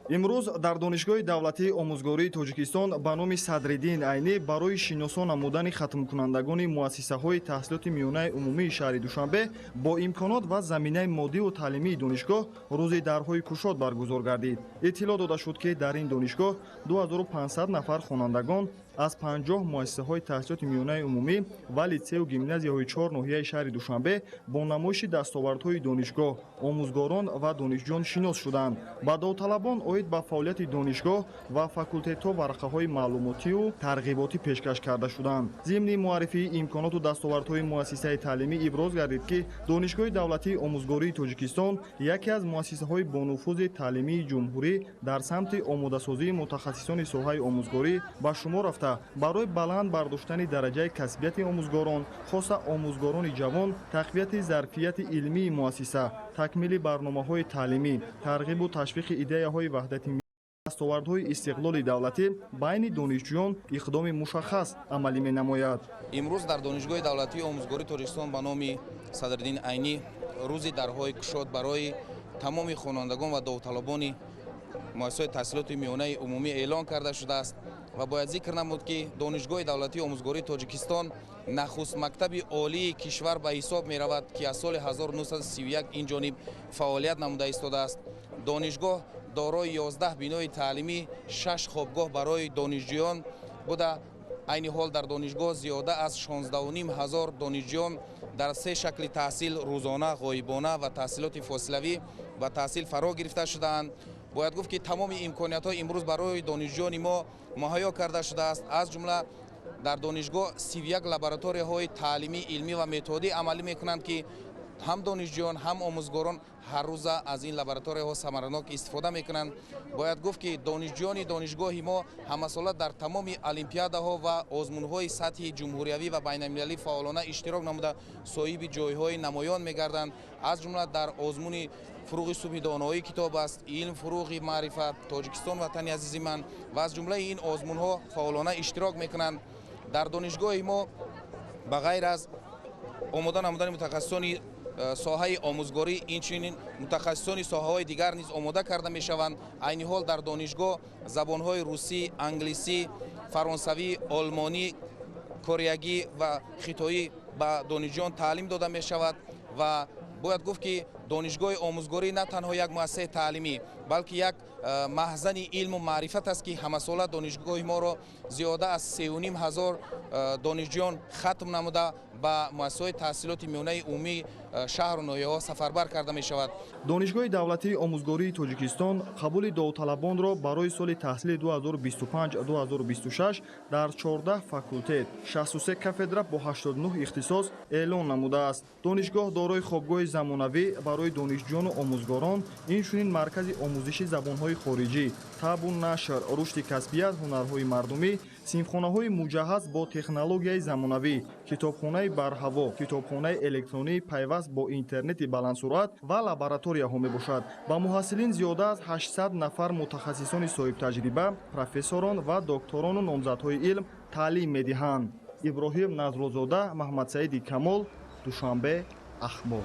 Имрӯз дар Донишгоҳи давлатии омӯзгории Тоҷикистон ба номи Садриддин Айнӣ барои шиносо намудани хатмкунандагони муассисаҳои таҳсилоти миёнаи умумии шаҳри Душанбе бо имконот ва заминаи моддиву таълимии донишгоҳ рӯзи дарҳои кушод баргузор гардид. Иттилоъ дода шуд, ки дар ин донишгоҳ 2500 нафар хонандагон аз 50 муассисаҳои таҳсилоти миёнаи умумӣ ва литсею гимназияҳои 4 ноҳияи шаҳри Душанбе бо намоиши дастовардҳои донишгоҳ, омӯзгорон ва донишҷӯён шинос шуданд. Ба довталабон оид ба фаъолияти донишгоҳ ва факултетҳо варақаҳои маълумотию тарғиботӣ пешкаш карда шуданд. Зимни муаррифии имконоту дастовардҳои муассисаи таълимӣ иброз гардид, ки Донишгоҳи давлатии омӯзгории Тоҷикистон яке аз муассисаҳои бонуфузи таълимии ҷумҳурӣ дар самти омодасозии мутахассисони соҳаи омӯзгорӣ ба шумор рафта, барои баланд бардоштани дараҷаи касбияти омӯзгорон, хоса омӯзгорони ҷавон, тақвияти зарфияти илмии муассиса, такмили барномаҳои таълимӣ, тарғибу ташвиқи идеяҳои ваҳдати дастовардҳои истиқлоли давлатӣ байни донишҷӯён иқдоми мушаххас амалӣ менамояд. Имрӯз дар Донишгоҳи давлатии омӯзгории Тоҷикистон ба номи Садриддин Айнӣ рӯзи дарҳои кушод барои тамоми хонандагон ва довталабони муассисаҳои таҳсилоти миёнаи умумӣ эълон карда шудааст. Ва бояд зикр намуд, ки Донишгоҳи давлатии омӯзгории Тоҷикистон нахуст мактаби олии кишвар ба ҳисоб меравад, ки аз соли 1931 ин ҷониб фаъолият намуда истодааст. Донишгоҳ дорои 11 бинои таълимӣ, 6 хобгоҳ барои донишҷӯён буда. Айни ҳол дар донишгоҳ зиёда аз 16,5 ҳазор донишҷӯён дар се шакли таҳсил, рӯзона, ғоибона ва таҳсилоти фосилавӣ ба таҳсил фаро гирифта шудаанд. Бояд гуфт, ки тамоми имкониятҳо имрӯз барои донишҷӯёни мо муҳайё карда шудааст. Аз ҷумла дар донишгоҳ 31 лабораторияҳои таълимӣ, илмӣ ва методӣ амалӣ мекунанд, ки ҳам донишҷӯён, ҳам омӯзгорон ҳар рӯза аз ин лабораторияҳо самаранок истифода мекунанд. Бояд гуфт, ки донишҷӯёни донишгоҳи мо ҳамасола дар тамоми олимпиадаҳо ва озмунҳои сатҳи ҷумҳуриявӣ ва байналмилалӣ фаъолона иштирок намуда, соҳиби ҷойҳои намоён мегарданд. Аз ҷумла дар озмуни фуруғи субҳи доноӣ китоб аст, илм фуруғи маърифат, Тоҷикистон ватани азизи ман ва аз ҷумлаи ин озмунҳо фаъолона иштирок мекунанд. Дар донишгоҳи мо ба ғайр аз омода намудани мутахассисони соҳаи омӯзгорӣ, инчунин мутахассисони соҳаҳои дигар низ омода карда мешаванд. Айни ҳол дар донишгоҳ забонҳои русӣ, англисӣ, фаронсавӣ, олмонӣ, кореягӣ ва хитоӣ ба донишҷӯён таълим дода мешавад. Ва бояд гуфт, ки донишгоҳи омӯзгорӣ на танҳо як муассисаи таълимӣ, балки як маҳзани илму маърифат аст, ки ҳамасола донишгоҳи моро зиёда аз 3,5 ҳазор донишҷӯён хатм намуда ба муассисаҳои таҳсилоти миёнаи умумии шаҳру ноҳияҳо сафарбар карда мешавад. Донишгоҳи давлатии омӯзгории Тоҷикистон қабули довталабонро барои соли таҳсили 2025-2026 дар 14 факултет, 63 кафедра бо 89 ихтисос эълон намудааст. Донишгоҳ дорои хобгоҳи замонавӣ барои донишҷӯёну омӯзгорон, инчунин маркази омӯзиши забонҳои хориҷӣ, табу нашр, рушди касбият, ҳунарҳои мардумӣ, синфхонаҳои муҷаҳҳаз бо технологияи замонавӣ, китобхонаи барҳаво, китобхонаи электронии пайваст бо интернети баландсуръат ва лабораторияҳо мебошад. Ба муҳассилин зиёда аз 800 нафар мутахассисони соҳибтаҷриба, профессорон ва докторону номзадҳои илм таълим медиҳанд. Иброҳим Назрулзода, Маҳмадсаиди Камол, Душанбе, Ахбор.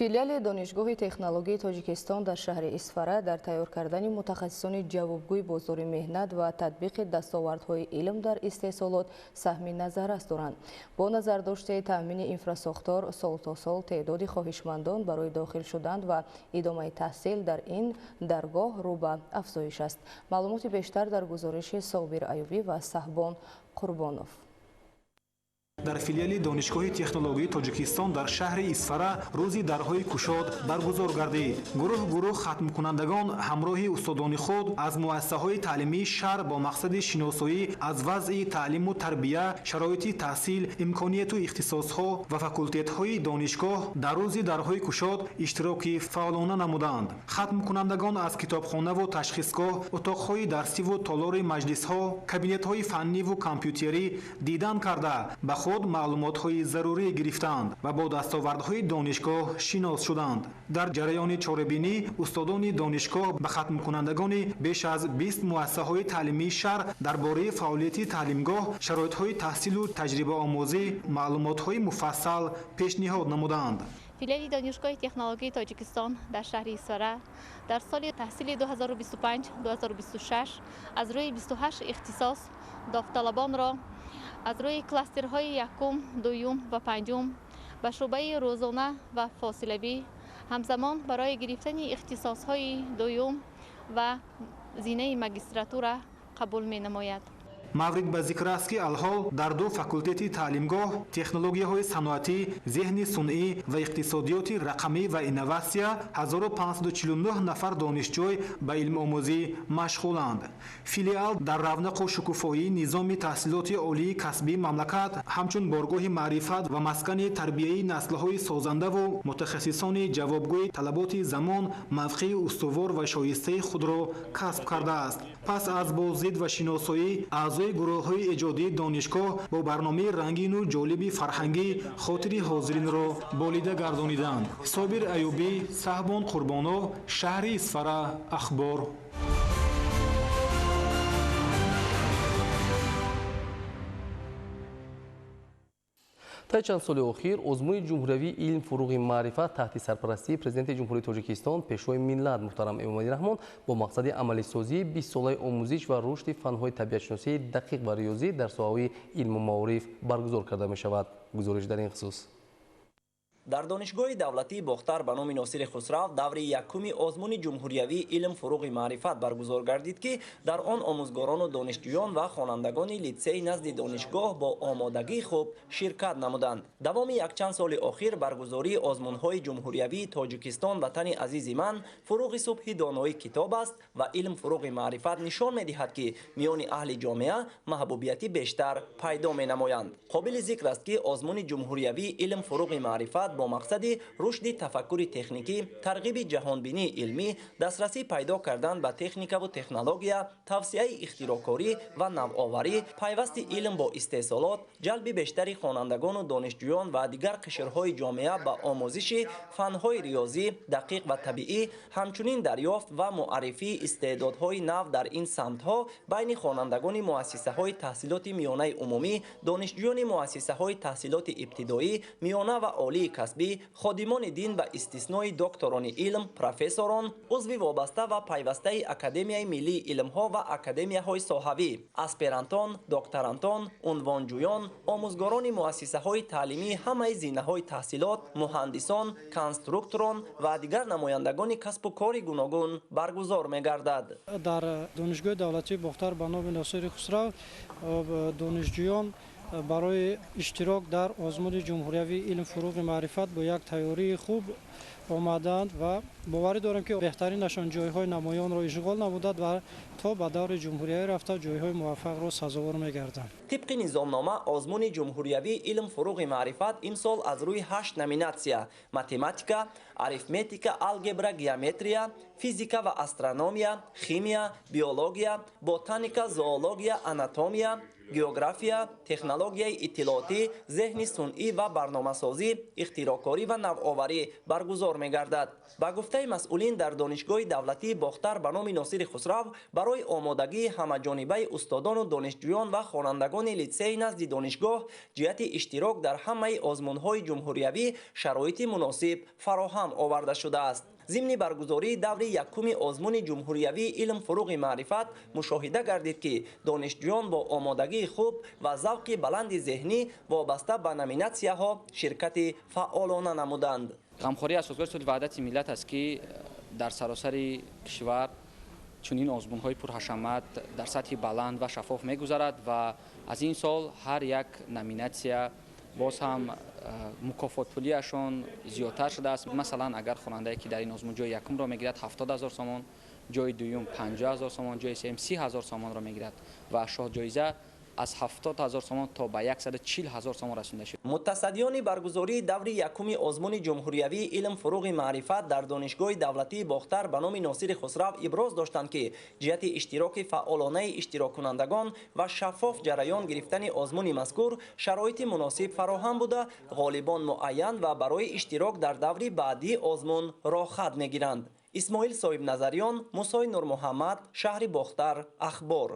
Филиали Донишгоҳи технологияи Тоҷикистон дар шаҳри Исфара дар тайёр кардани мутахассисони ҷавобгӯи бозори меҳнат ва татбиқи дастовардҳои илм дар истеҳсолот саҳми назаррас доранд. Бо назардошти таъмини инфрасохтор сол то сол теъдоди хоҳишмандон барои дохил шудан ва идомаи таҳсил дар ин даргоҳ рӯ ба афзоиш аст. Маълумоти бештар дар гузориши Собир Аюбӣ ва Саҳбон Қурбонов. Дар филиали Донишгоҳи технологияи Тоҷикистон дар шаҳри Исфара рӯзи дарҳои кушод баргузор гардид. Гурӯҳ гурӯҳ хатмкунандагон ҳамроҳи устодони худ аз муассисаҳои таълимии шаҳр бо мақсади шиносоӣ аз вазъи таълиму тарбия, шароити таҳсил, имконияту ихтисосҳо ва факултетҳои донишгоҳ дар рӯзи дарҳои кушод иштироки фаъолона намуданд. Хатмкунандагон аз китобхонаву ташхисгоҳ, утоқҳои дарсиву толори маҷлисҳо, кабинетҳои фанниву компютерӣ дидан карда, ба худ маълумотҳои зарурӣ гирифтанд ва бо дастовардҳои донишгоҳ шинос шуданд. Дар ҷараёни чорабинӣ устодони донишгоҳ ба хатмкунандагони беш аз 20 муассисаҳои таълимии шаҳр дар бораи фаъолияти таълимгоҳ, шароитҳои таҳсилу таҷрибаомӯзӣ маълумотҳои муфассал пешниҳод намуданд. Филиали Донишгоҳи технологияи Тоҷикистон дар шаҳри Исфара дар соли таҳсили 2025-2026 аз рӯи 28 ихтисос довталабонро аз рӯи кластерҳои якум, дуюм ва панҷум ба шӯъбаи рӯзона ва фосилавӣ, ҳамзамон барои гирифтани ихтисосҳои дуюм ва зинаи магистратура қабул менамояд. Маврид ба зикр аст, ки алҳол дар ду факултети таълимгоҳ технологияҳои саноатӣ, зеҳни сунъӣ ва иқтисодиёти рақамӣ ва инноватсия 1549 нафар донишҷӯй ба илмомӯзӣ машғуланд. Филиал дар равнақу шукуфоии низоми таҳсилоти олии касбии мамлакат ҳамчун боргоҳи маърифат ва маскани тарбияи наслҳои созандаву мутахассисони ҷавобгӯи талаботи замон мавқеи устувор ва шоистаи худро касб кардааст. Пас аз боздид ва шиносоӣ аъзои гурӯҳҳои эҷодии донишгоҳ бо барномаи рангину ҷолиби фарҳангӣ хотири ҳозиринро болида гардониданд. Собир Аюбӣ, Саҳбон Қурбонов, шаҳри Исфара, Ахбор. Таи чанд соли охир озмуни ҷумҳуриявии илм фуруғи маърифат таҳти сарпарастии Президенти Ҷумҳурии Тоҷикистон, Пешвои миллат муҳтарам Эмомалӣ Раҳмон бо мақсади амалисозии 20-солаи омӯзиш ва рушди фанҳои табиатшиносии дақиқ ва риёзӣ дар соҳаҳои илму маориф баргузор карда мешавад. Гузориш дар ин хусус. Дар Донишгоҳи давлатии Бохтар ба номи Носири Хусрав даври якуми озмуни ҷумҳуриявии илм фуруғи маърифат баргузор гардид, ки дар он омӯзгорону донишҷӯён ва хонандагони литсеи назди донишгоҳ бо омодагии хуб ширкат намуданд. Давоми якчанд соли охир баргузории озмунҳои ҷумҳуриявии Тоҷикистон ватани азизи ман, фуруғи субҳи доноӣ китоб аст ва илм фуруғи маърифат нишон медиҳад, ки миёни аҳли ҷомеа маҳбубияти бештар пайдо менамоянд. Қобили зикр аст, ки озмуни ҷумҳуриявии илм фуруғи маърифат бо мақсади рушди тафаккури техникӣ, тарғиби ҷаҳонбинии илмӣ, дастрасӣ пайдо кардан ба техникаву технология, тавсияи ихтироъкорӣ ва навоварӣ, пайвасти илм бо истеҳсолот, ҷалби бештари хонандагону донишҷӯён ва дигар қишрҳои ҷомеа ба омӯзиши фанҳои риёзӣ, дақиқ ва табиӣ, ҳамчунин дарёфт ва муаррифии истеъдодҳои нав дар ин самтҳо байни хонандагони муассисаҳои таҳсилоти миёнаи умумӣ, донишҷӯёни муассисаҳои таҳсилоти ибтидоӣ, миёна ва олии касбӣ, ходимони дин ба истиснои докторони илм, профессорон, узви вобаста ва пайвастаи Академияи миллии илмҳо ва академияҳои соҳавӣ, аспирантон, докторантон, унвонҷӯён, омӯзгорони муассисаҳои таълимии ҳамаи зинаҳои таҳсилот, муҳандисон, конструкторон ва дигар намояндагони касбу кори гуногун баргузор мегардад. Дар Донишгоҳи давлатии Бохтар ба номи Носири Хусрав донишҷӯён барои иштирок дар озмуни ҷумҳуриявии илм фуруғи маърифат бо як тайёрии хуб омаданд ва боварӣ дорем, ки беҳтаринашон ҷойҳои намоёнро ишғол намуданд ва то ба даври ҷумҳуриявӣ рафта ҷойҳои муваффақро сазовор мегарданд. Тибқи низомнома озмуни ҷумҳуриявии илм фуруғи маърифат имсол аз рӯи 8 номинатсия математика, арифметика, алгебра, геометрия, физика ва астрономия, химия, биология, ботаника, зоология, анатомия, география, технологияи иттилоотӣ, зеҳни сунъӣ ва барномасозӣ, ихтироъкорӣ ва навоварӣ баргузор мегардад. Ба гуфтаи масъулин, дар Донишгоҳи давлатии Бохтар ба номи Носири Хусрав барои омодагии ҳамаҷонибаи устодону донишҷӯён ва хонандагони литсеи назди донишгоҳ ҷиҳати иштирок дар ҳамаи озмунҳои ҷумҳуриявӣ шароити муносиб фароҳам оварда шудааст. Зимни баргузории даври якуми озмуни ҷумҳуриявии илм фуруғи маърифат мушоҳида гардид, ки донишҷӯён бо омодагии хуб ва завқи баланди зеҳнӣ вобаста ба номинатсияҳо ширкати фаъолона намуданд. Ғамхории Асосгузори сулҳу ваҳдати миллат аст, ки дар саросари кишвар чунин озмунҳои пурҳашамат дар сатҳи баланд ва шаффоф мегузарад ва аз ин сол ҳар як номинатсия боз ҳам мукофотпулиашон зиёдтар шудааст. Масалан, агар хонандае, ки дар ин озмун ҷои якумро мегирад, 70 000 сомон, ҷои дуюм 50 000 сомон, ҷои сеюм 30 000 сомонро мегирад ва шоҳҷоиза аз 70 000 сомон то ба 140 000 сомон расонда шуд. Мутасаддиёни баргузории даври якуми озмуни ҷумҳуриявии илм фуруғи маърифат дар Донишгоҳи давлатии Бохтар ба номи Носири Хусрав иброз доштанд, ки ҷиҳати иштироки фаъолонаи иштироккунандагон ва шаффоф ҷараён гирифтани озмуни мазкур шароити муносиб фароҳам буда, ғолибон муайян ва барои иштирок дар даври баъдии озмун роҳхат мегиранд. Исмоил Соҳибназариён, Мусои Нурмуҳаммад, шаҳри Бохтар, Ахбор.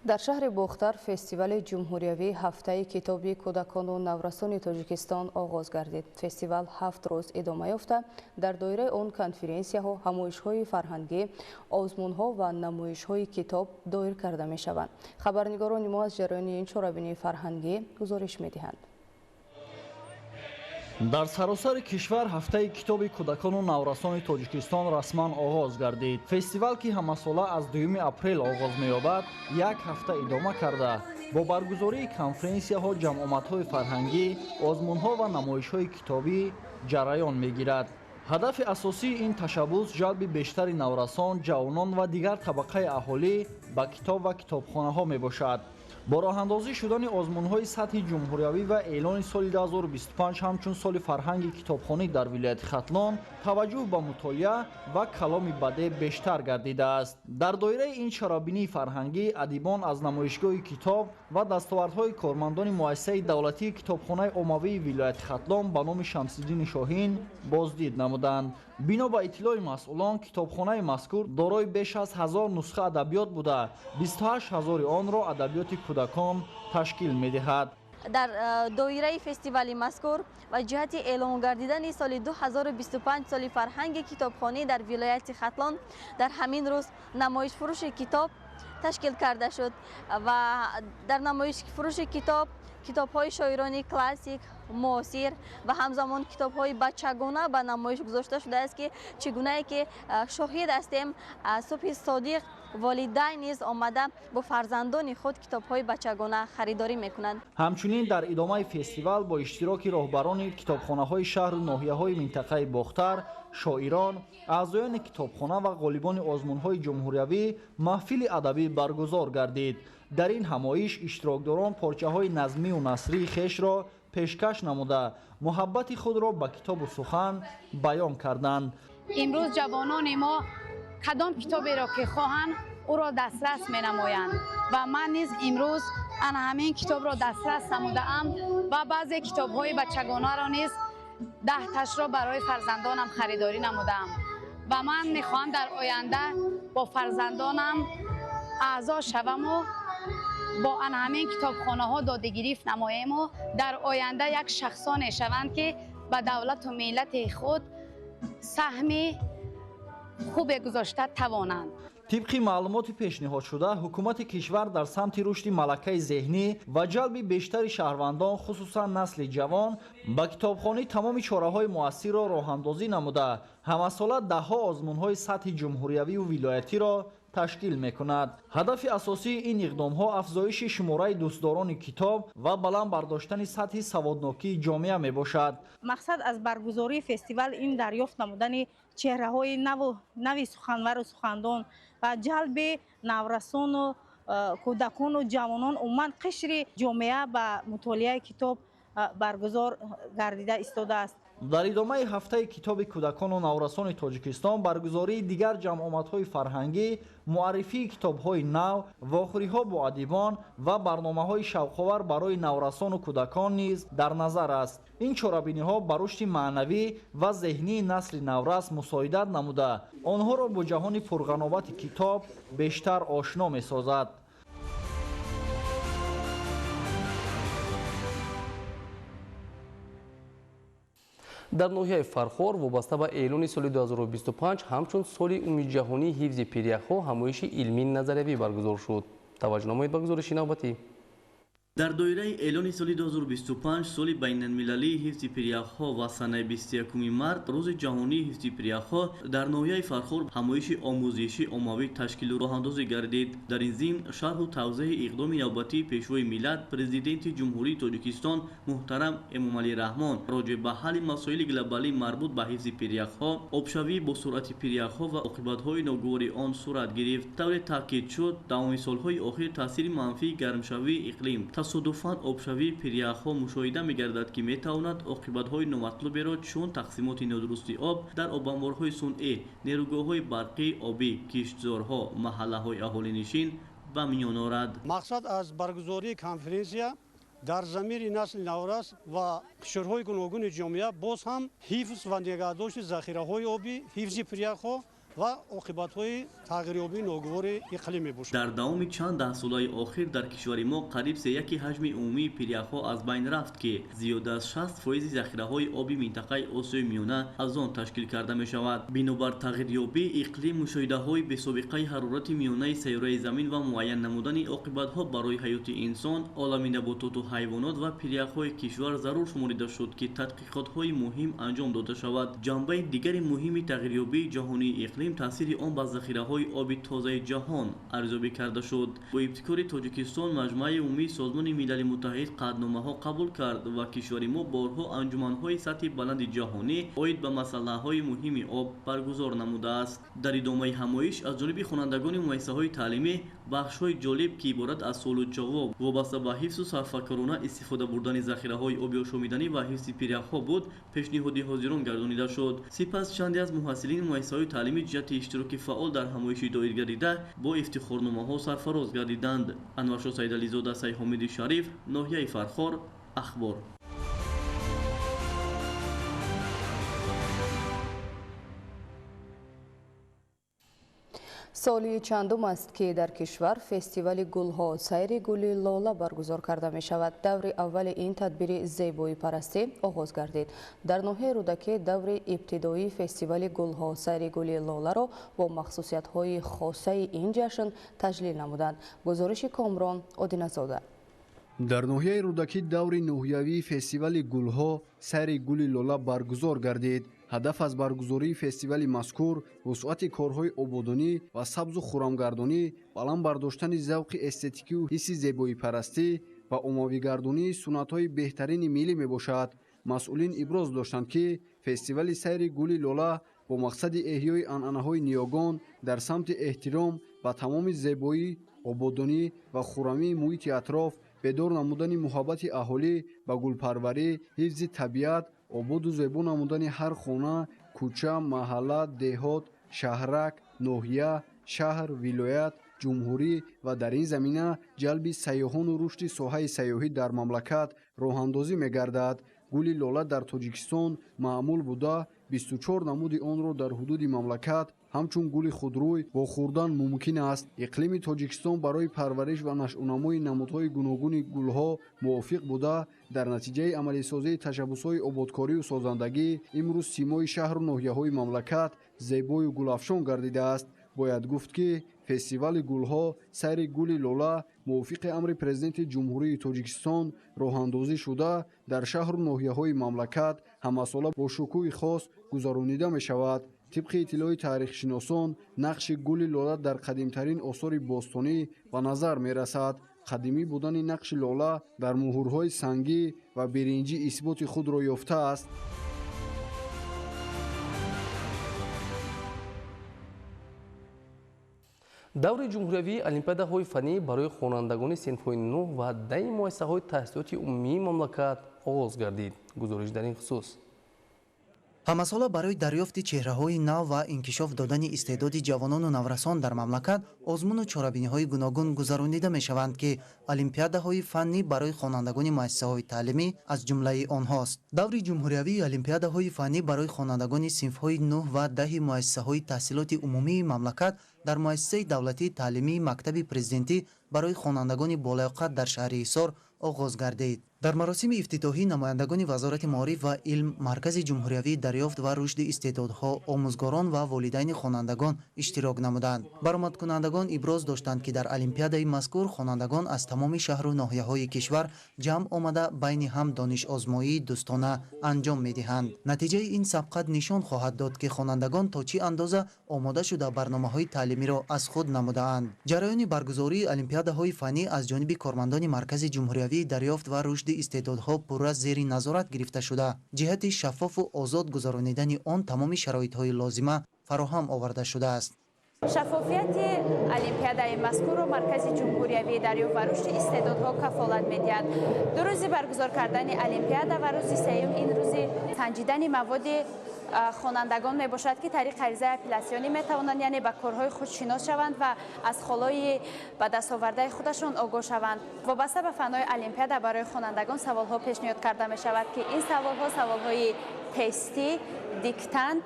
Дар шаҳри Бохтар фестивали ҷумҳуриявии ҳафтаи китоби кӯдакону наврасони Тоҷикистон оғоз гардид. Фестивал 7 рӯз идома ёфта, дар доираи он конференсияҳо, ҳамоишҳои фарҳангӣ, озмунҳо ва намоишҳои китоб доир карда мешаванд. Хабарнигорони мо аз ҷараёни ин чорабинии фарҳангӣ гузориш медиҳанд. Дар саросари кишвар ҳафтаи китоби кӯдакону наврасони Тоҷикистон расман оғоз гардид. Фестивал, ки ҳамасола аз 2 апрел оғоз меёбад, як ҳафта идома карда, бо баргузории конференсияҳо, ҷамъомадҳои фарҳангӣ, озмунҳо ва намоишҳои китобӣ ҷараён мегирад. Ҳадафи асосии ин ташаббус ҷалби бештари наврасон, ҷавонон ва дигар табақаи аҳолӣ ба китоб ва китобхонаҳо мебошад. Бо роҳандозӣ шудани озмунҳои сатҳи ҷумҳуриявӣ ва эълони соли 2025 ҳамчун соли фарҳанги китобхонӣ дар вилояти Хатлон таваҷҷӯҳ ба мутолиа ва каломи бадеъ бештар гардидааст. Дар доираи ин чорабинии фарҳангӣ адибон аз намоишгоҳи китоб ва дастовардҳои кормандони муассисаи давлатии китобхонаи оммавии вилояти Хатлон ба номи Шамсиддини Шоҳин боздид намуданд. Бино ба иттилои масъулон, китобхонаи мазкур дорои беш аз 1000 нусха адабиёт буда, 28 000 онро адабиёти кӯдакон ташкил медиҳад. Дар доираи фестивали мазкур ва ҷиҳати эълон гардидани соли 2025 соли фарҳанги китобхонӣ дар вилояти Хатлон дар ҳамин рӯз намоишфурӯши китоб ташкил карда шуд ва дар намоишфурӯши китоб китобҳои шоирони классик, муосир ва ҳамзамон китобҳои бачагона ба намоиш гузошта шудааст, ки чӣ гунае ки шоҳид ҳастем, субҳи содиқ волидайн низ омада бо фарзандони худ китобҳои бачагона харидорӣ мекунанд. Ҳамчунин дар идомаи фестивал бо иштироки роҳбарони китобхонаҳои шаҳру ноҳияҳои минтақаи Бохтар, шоирон, аъзоёни китобхона ва ғолибони озмунҳои ҷумҳуриявӣ маҳфили адабӣ баргузор гардид. Дар ин ҳамоиш иштирокдорон порчаҳои назмию насрии хешро пешкаш намуда, муҳаббати худро ба китобу сухан баён карданд. Имрӯз ҷавонони мо кадом китоберо ки хоҳанд, ӯро дастрас менамоянд ва ман низ имрӯз ана ҳамин китобро дастрас намудаам ва баъзе китобҳои бачагонаро низ 10 ташро барои фарзандонам харидорӣ намудаам ва ман мехоҳам дар оянда бо фарзандонам аъзо шаваму бо ана ҳамин китобхонаҳо додагирифт намоему дар оянда як шахсоне шаванд, ки ба давлату миллати худ саҳми хубе гузошта тавонанд. Тибқи маълумоти пешниҳодшуда, ҳукумати кишвар дар самти рушди малакаи зеҳнӣ ва ҷалби бештари шаҳрвандон, хусусан насли ҷавон, ба китобхонӣ тамоми чораҳои муассирро роҳандозӣ намуда, ҳамасола даҳҳо озмунҳои сатҳи ҷумҳуриявию вилоятиро ташкил мекунад. Ҳадафи асосии ин иқдомҳо афзоиши шумораи дӯстдорони китоб ва баланд бардоштани сатҳи саводнокии ҷомеа мебошад. Мақсад аз баргузории фестивал ин дарёфт намудани чеҳраҳои нави суханвару сухандон ва ҷалби наврасону кӯдакону ҷавонон, умуман қишри ҷомеа ба мутолиаи китоб баргузор гардида истодааст. Дар идомаи ҳафтаи китоби кӯдакону наврасони Тоҷикистон баргузории дигар ҷамъомадҳои фарҳангӣ, муаррифии китобҳои нав, вохӯриҳо бо адибон ва барномаҳои шавқовар барои наврасону кӯдакон низ дар назар аст. Ин чорабиниҳо ба рушди маънавӣ ва зеҳнии насли наврас мусоидат намуда, онҳоро бо ҷаҳони пурғановати китоб бештар ошно месозад. Дар ноҳияи Фархор вобаста ба эълони соли 2025 ҳамчун соли умумиҷаҳонии ҳифзи пиряхҳо ҳамоиши илмии назариявӣ баргузор шуд. Таваҷҷӯҳ намоед ба гузориши навбатӣ. Дар доираи эълони соли 2025 соли байналмилалии ҳифзи пиряхҳо ва санаи 21 март рӯзи ҷаҳонии ҳифзи пиряхҳо дар ноҳияи Фархор ҳамоиши омӯзишӣ оммавӣ ташкилу роҳандозӣ гардид. Дар ин зимн шарҳу тавзеҳи иқдоми навбатии Пешвои миллат, Президенти Ҷумҳурии Тоҷикистон муҳтарам Эмомалӣ Раҳмон роҷеъ ба ҳалли масоили глобалӣ марбут ба ҳифзи пиряхҳо, обшавӣ бо суръати пиряхҳо ва оқибатҳои ногувори он сурат гирифт. Тавре таъкид шуд, давоми солҳои охир таъсири манфии гармшавии иқлим, тасодуфан обшавии пиряхҳо мушоҳида мегардад, ки метавонад оқибатҳои номатлуберо чун тақсимоти нодурусти об дар обанборҳои сунъӣ, нерӯгоҳҳои барқии обӣ, киштзорҳо, маҳаллаҳои аҳолинишин ба миён орад. Мақсад аз баргузории конференсия дар замири насли наврас ва қишрҳои гуногуни ҷомеа боз ҳам ҳифз ва нигаҳдошти захираҳои обӣ, ҳифзи пиряхҳо ва оқибатҳои тағйирёбии ногувори иқлим мебошад. Дар давоми чанд даҳсолаи охир дар кишвари мо қариб сеяки ҳаҷми умумии пиряхҳо аз байн рафт, ки зиёда аз 60% захираҳои оби минтақаи Осиёи Миёна аз он ташкил карда мешавад. Бинобар тағйирёбии иқлим, мушоҳидаҳои бесобиқаи ҳарорати миёнаи сайёраи замин ва муайян намудани оқибатҳо барои ҳаёти инсон, олами набототу ҳайвонот ва пиряхҳои кишвар зарур шуморида шуд, ки тадқиқотҳои муҳим анҷом дода шавад. Ҷанбаи дигари муҳими тағйирёбии ҷаҳонии иқлим таъсири он ба захираҳои оби тозаи ҷаҳон арзёбӣ карда шуд. Бо ибтикори Тоҷикистон Маҷмааи умумии Созмони Милали Муттаҳид қатъномаҳо қабул кард ва кишвари мо борҳо анҷуманҳои сатҳи баланди ҷаҳонӣ оид ба масъалаҳои муҳими об баргузор намудааст. Дар идомаи ҳамоиш аз ҷониби хонандагони муассисаҳои таълимӣ бахшҳои ҷолиб, ки иборат аз суолу ҷавоб вобаста ба ҳифзу сарфакорона истифода бурдани захираҳои оби ошомиданӣ ва ҳифзи пиряхҳо буд, пешниҳоди ҳозирон гардонида шуд. Сипас чанде аз муҳассилини муассисаҳои таълимӣ ҷиҳати иштироки фаъол дар ҳамоиши доир гардида бо ифтихорномаҳо сарфароз гардиданд. Анваршо Саидализода, Сайҳомиди Шариф, ноҳияи Фархор, Ахбор. Соли чандум аст, ки дар кишвар фестивали гулҳо сайри гули лола баргузор карда мешавад. Даври аввали ин тадбири зебоипарастӣ оғоз гардид. Дар ноҳияи Рӯдакӣ даври ибтидоии фестивали гулҳо сайри гули лоларо бо махсусиятҳои хосаи ин ҷашн таҷлил намуданд. Гузориши Комрон Одиназода. Дар ноҳияи Рӯдакӣ даври ноҳиявии фестивали гулҳо сайри гули лола баргузор гардид. Ҳадаф аз баргузории фестивали мазкур вусъати корҳои ободонӣ ва сабзу хурамгардонӣ, баланд бардоштани завқи эстетикию ҳисси зебоипарастӣ ва оммавигардонии суннатҳои беҳтарини миллӣ мебошад. Масъулин иброз доштанд, ки фестивали сайри гули лола бо мақсади эҳёи анъанаҳои ниёгон дар самти эҳтиром ба тамоми зебоӣ, ободонӣ ва хурамии муҳити атроф, бедор намудани муҳаббати аҳолӣ ба гулпарварӣ, ҳифзи табиат, ободу зебо намудани ҳар хона, кӯча, маҳалла, деҳот, шаҳрак, ноҳия, шаҳр, вилоят, ҷумҳурӣ ва дар ин замина ҷалби сайёҳону рушди соҳаи сайёҳӣ дар мамлакат роҳандозӣ мегардад. Гули лола дар Тоҷикистон маъмул буда, 24 намуди онро дар ҳудуди мамлакат ҳамчун гули худрӯй вохӯрдан мумкин аст. Иқлими Тоҷикистон барои парвариш ва нашъунамои намудҳои гуногуни гулҳо мувофиқ буда, дар натиҷаи амалисозии ташаббусҳои ободкорию созандагӣ имрӯз симои шаҳру ноҳияҳои мамлакат зебою гулафшон гардидааст. Бояд гуфт, ки фестивали гулҳо сайри гули лола мувофиқи амри Президенти Ҷумҳурии Тоҷикистон роҳандозӣ шуда, дар шаҳру ноҳияҳои мамлакат ҳамасола бо шукӯҳи хос гузаронида мешавад. Тибқи иттилои таърихшиносон, нақши гули лола дар қадимтарин осори бостонӣ ба назар мерасад. Қадимӣ будани нақши лола дар муҳурҳои сангӣ ва биринҷӣ исботи худро ёфтааст. Даври ҷумҳуриявии олимпиадаҳои фаннӣ барои хонандагони синфҳои 9 ва 10 муассисаҳои таҳсилоти умумии мамлакат оғоз гардид. Гузориш дар ин хусус. Ҳамасола барои дарёфти чеҳраҳои нав ва инкишоф додани истеъдоди ҷавонону наврасон дар мамлакат озмуну чорабиниҳои гуногун гузаронида мешаванд, ки олимпиадаҳои фаннӣ барои хонандагони муассисаҳои таълимӣ аз ҷумлаи онҳост. Даври ҷумҳуриявии олимпиадаҳои фаннӣ барои хонандагони синфҳои 9 ва 10 муассисаҳои таҳсилоти умумии мамлакат дар муассисаи давлатии таълимии мактаби президентӣ барои хонандагони болаёқат дар шаҳри Ҳисор оғоз гардид. Дар маросими ифтитоҳӣ намояндагони Вазорати маориф ва илм, Маркази ҷумҳуриявии дарёфт ва рушди истеъдодҳо, омӯзгорон ва волидайни хонандагон иштирок намуданд. Баромадкунандагон иброз доштанд, ки дар олимпиадаи мазкур хонандагон аз тамоми шаҳру ноҳияҳои кишвар ҷамъ омада байни ҳам донишозмоии дӯстона анҷом медиҳанд. Натиҷаи ин сабқат нишон хоҳад дод, ки хонандагон то чӣ андоза омода шуда барномаҳои таълимиро аз худ намудаанд. Ҷараёни баргузории олимпиадаҳои фаннӣ аз ҷониби кормандони Маркази ҷумҳуриявии дарёфт ва рушди истеъдодҳо пурра зери назорат гирифта шуда, ҷиҳати шаффофу озод гузаронидани он тамоми шароитҳои лозима фароҳам оварда шудааст. Шаффофияти олимпиадаи мазкурро Маркази ҷумҳуриявии дарёфт ва рушди истеъдодҳо кафолат медиҳад. Ду рӯзи баргузор кардани олимпиада ва рӯзи сеюм ин рӯзи санҷидани маводи хонандагон мебошад, ки тариқи аризаи апеллятсионӣ метавонанд, яъне ба корҳои худ шинос шаванд ва аз холои ба дастовардаи худашон огоҳ шаванд. Вобаста ба фанҳои олимпиада барои хонандагон саволҳо пешниҳод карда мешавад, ки ин саволҳо саволҳои тестӣ, диктант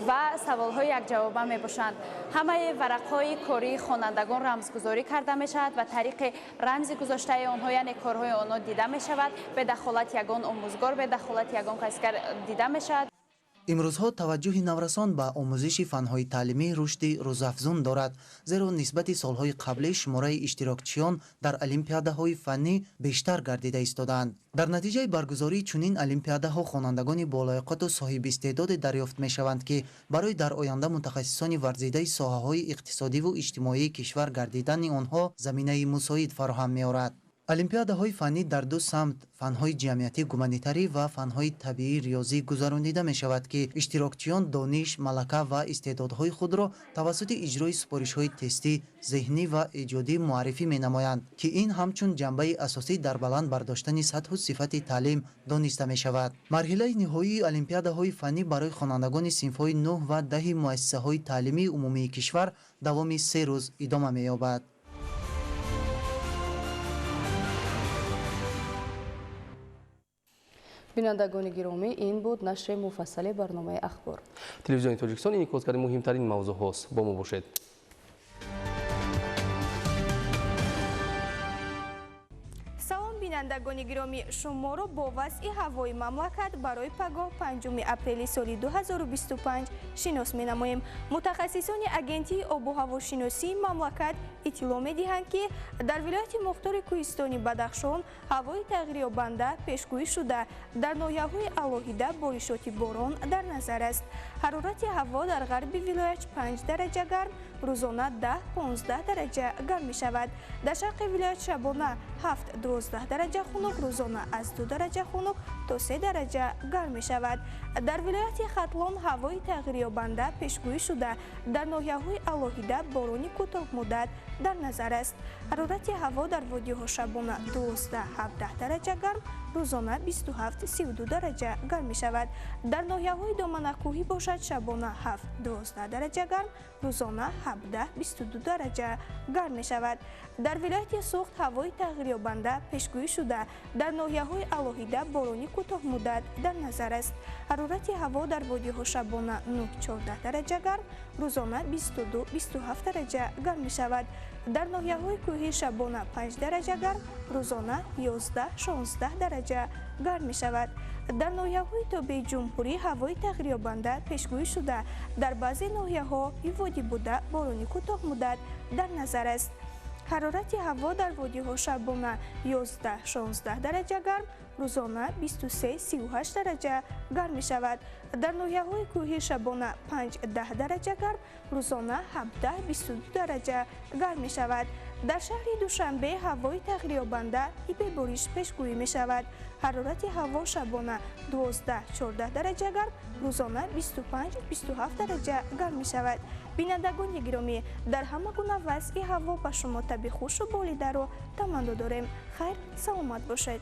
ва саволҳои якҷавоба мебошанд. Ҳамаи варақҳои кории хонандагон рамзгузорӣ карда мешавад ва тариқи рамзи гузоштаи онҳо, яъне корҳои онҳо дида мешавад. Бе дахолати ягон омӯзгор, бе дахолати ягон касгар дида мешавад. Имрӯзҳо таваҷҷӯҳи наврасон ба омӯзиши фанҳои таълимӣ рушди рӯзафзун дорад, зеро нисбати солҳои қаблӣ шумораи иштирокчиён дар олимпиадаҳои фаннӣ бештар гардида истодаанд. Дар натиҷаи баргузории чунин олимпиадаҳо хонандагони болаёқату соҳибистеъдоде дарёфт мешаванд, ки барои дар оянда мутахассисони варзидаи соҳаҳои иқтисодиву иҷтимоии кишвар гардидани онҳо заминаи мусоид фароҳам меорад. Олимпиадаҳои фаннӣ дар ду самт фанҳои ҷамъиятӣ гуманитарӣ ва фанҳои табиӣ риёзӣ гузаронида мешавад, ки иштирокчиён дониш, малака ва истеъдодҳои худро тавассути иҷрои супоришҳои тестӣ, зеҳнӣ ва эҷодӣ муаррифӣ менамоянд, ки ин ҳамчун ҷанбаи асосӣ дар баланд бардоштани сатҳу сифати таълим дониста мешавад. Марҳилаи ниҳоии олимпиадаҳои фаннӣ барои хонандагони синфҳои 9 ва 10 муассисаҳои таълимии умумии кишвар давоми 3 рӯз идома меёбад. Бинандагони гиромӣ, ин буд нашри муфассали барномаи Ахбор. Телевизиони Тоҷикистон инъикосгари муҳимтарин мавзӯъҳост. Бо мо бошед. Салом, бинандагони гиромӣ, шуморо бо вазъи ҳавои мамлакат барои пагоҳ 5 апрели соли 2025 шинос менамоем. Мутахассисони агентии обу ҳавошиносии мамлакат иттилоъ медиҳанд, ки дар вилояти мухтори кӯҳистони Бадахшон ҳавои тағйирёбанда пешгӯӣ шуда, дар ноҳияҳои алоҳида боришоти борон дар назар аст. Ҳарорати ҳаво дар ғарби вилоят 5 дараҷа гарм, рӯзона 10-15 дараҷа гарм мешавад. Дар шарқи вилоят шабона 7-12 дараҷа хунук, рӯзона аз 2 дараҷа хунук то 3 дараҷа гарм мешавад. Дар вилояти Хатлон ҳавои тағйирёбанда пешгӯӣ шуда, дар ноҳияҳои алоҳида борони кӯтоҳмуддат дар назар аст. Ҳарорати ҳаво дар водиҳо шабона 12-17 дараҷа гарм, рӯзона 27-32 дараҷа гарм мешавад. Дар ноҳияҳои доманакӯҳӣ бошад шабона 7-12 дараҷа гарм, рӯзона 17-22 дараҷа гарм мешавад. Дар вилояти Суғд ҳавои тағйирёбанда пешгӯӣ шуда, дар ноҳияҳои алоҳида борони кӯтоҳмуддат дар назар аст. Ҳарорати ҳаво дар водиҳо шабона 9-14 дараҷа гарм, рӯзона 22-27 дараҷа гарм мешавад. Дар ноҳияҳои кӯҳӣ шабона 5 дараҷа гарм, рӯзона 11-16 дараҷа гарм мешавад. Дар ноҳияҳои тобеи ҷумҳурӣ ҳавои тағйирёбанда пешгӯӣ шуда, дар баъзе ноҳияҳо водӣ буда борони кӯтоҳмуддат дар назар аст. Ҳарорати ҳаво дар водиҳо шабона 11-16 дараҷа гарм, рӯзона 23-38 дараҷа гарм мешавад. Дар ноҳияҳои кӯҳӣ шабона 5-10 дараҷа гарм, рӯзона 17-22 дараҷа гарм мешавад. Дар шаҳри Душанбе ҳавои тағйирёбанда бебориш пешгӯӣ мешавад. Ҳарорати ҳаво шабона 12-14 дараҷа гарм, рӯзона 25-27 дараҷа гарм мешавад. Бинандагони гиромӣ, дар ҳама гуна вазъи ҳаво ба шумо таби хушу болидаро таманно дорем. Хайр, саломат бошед.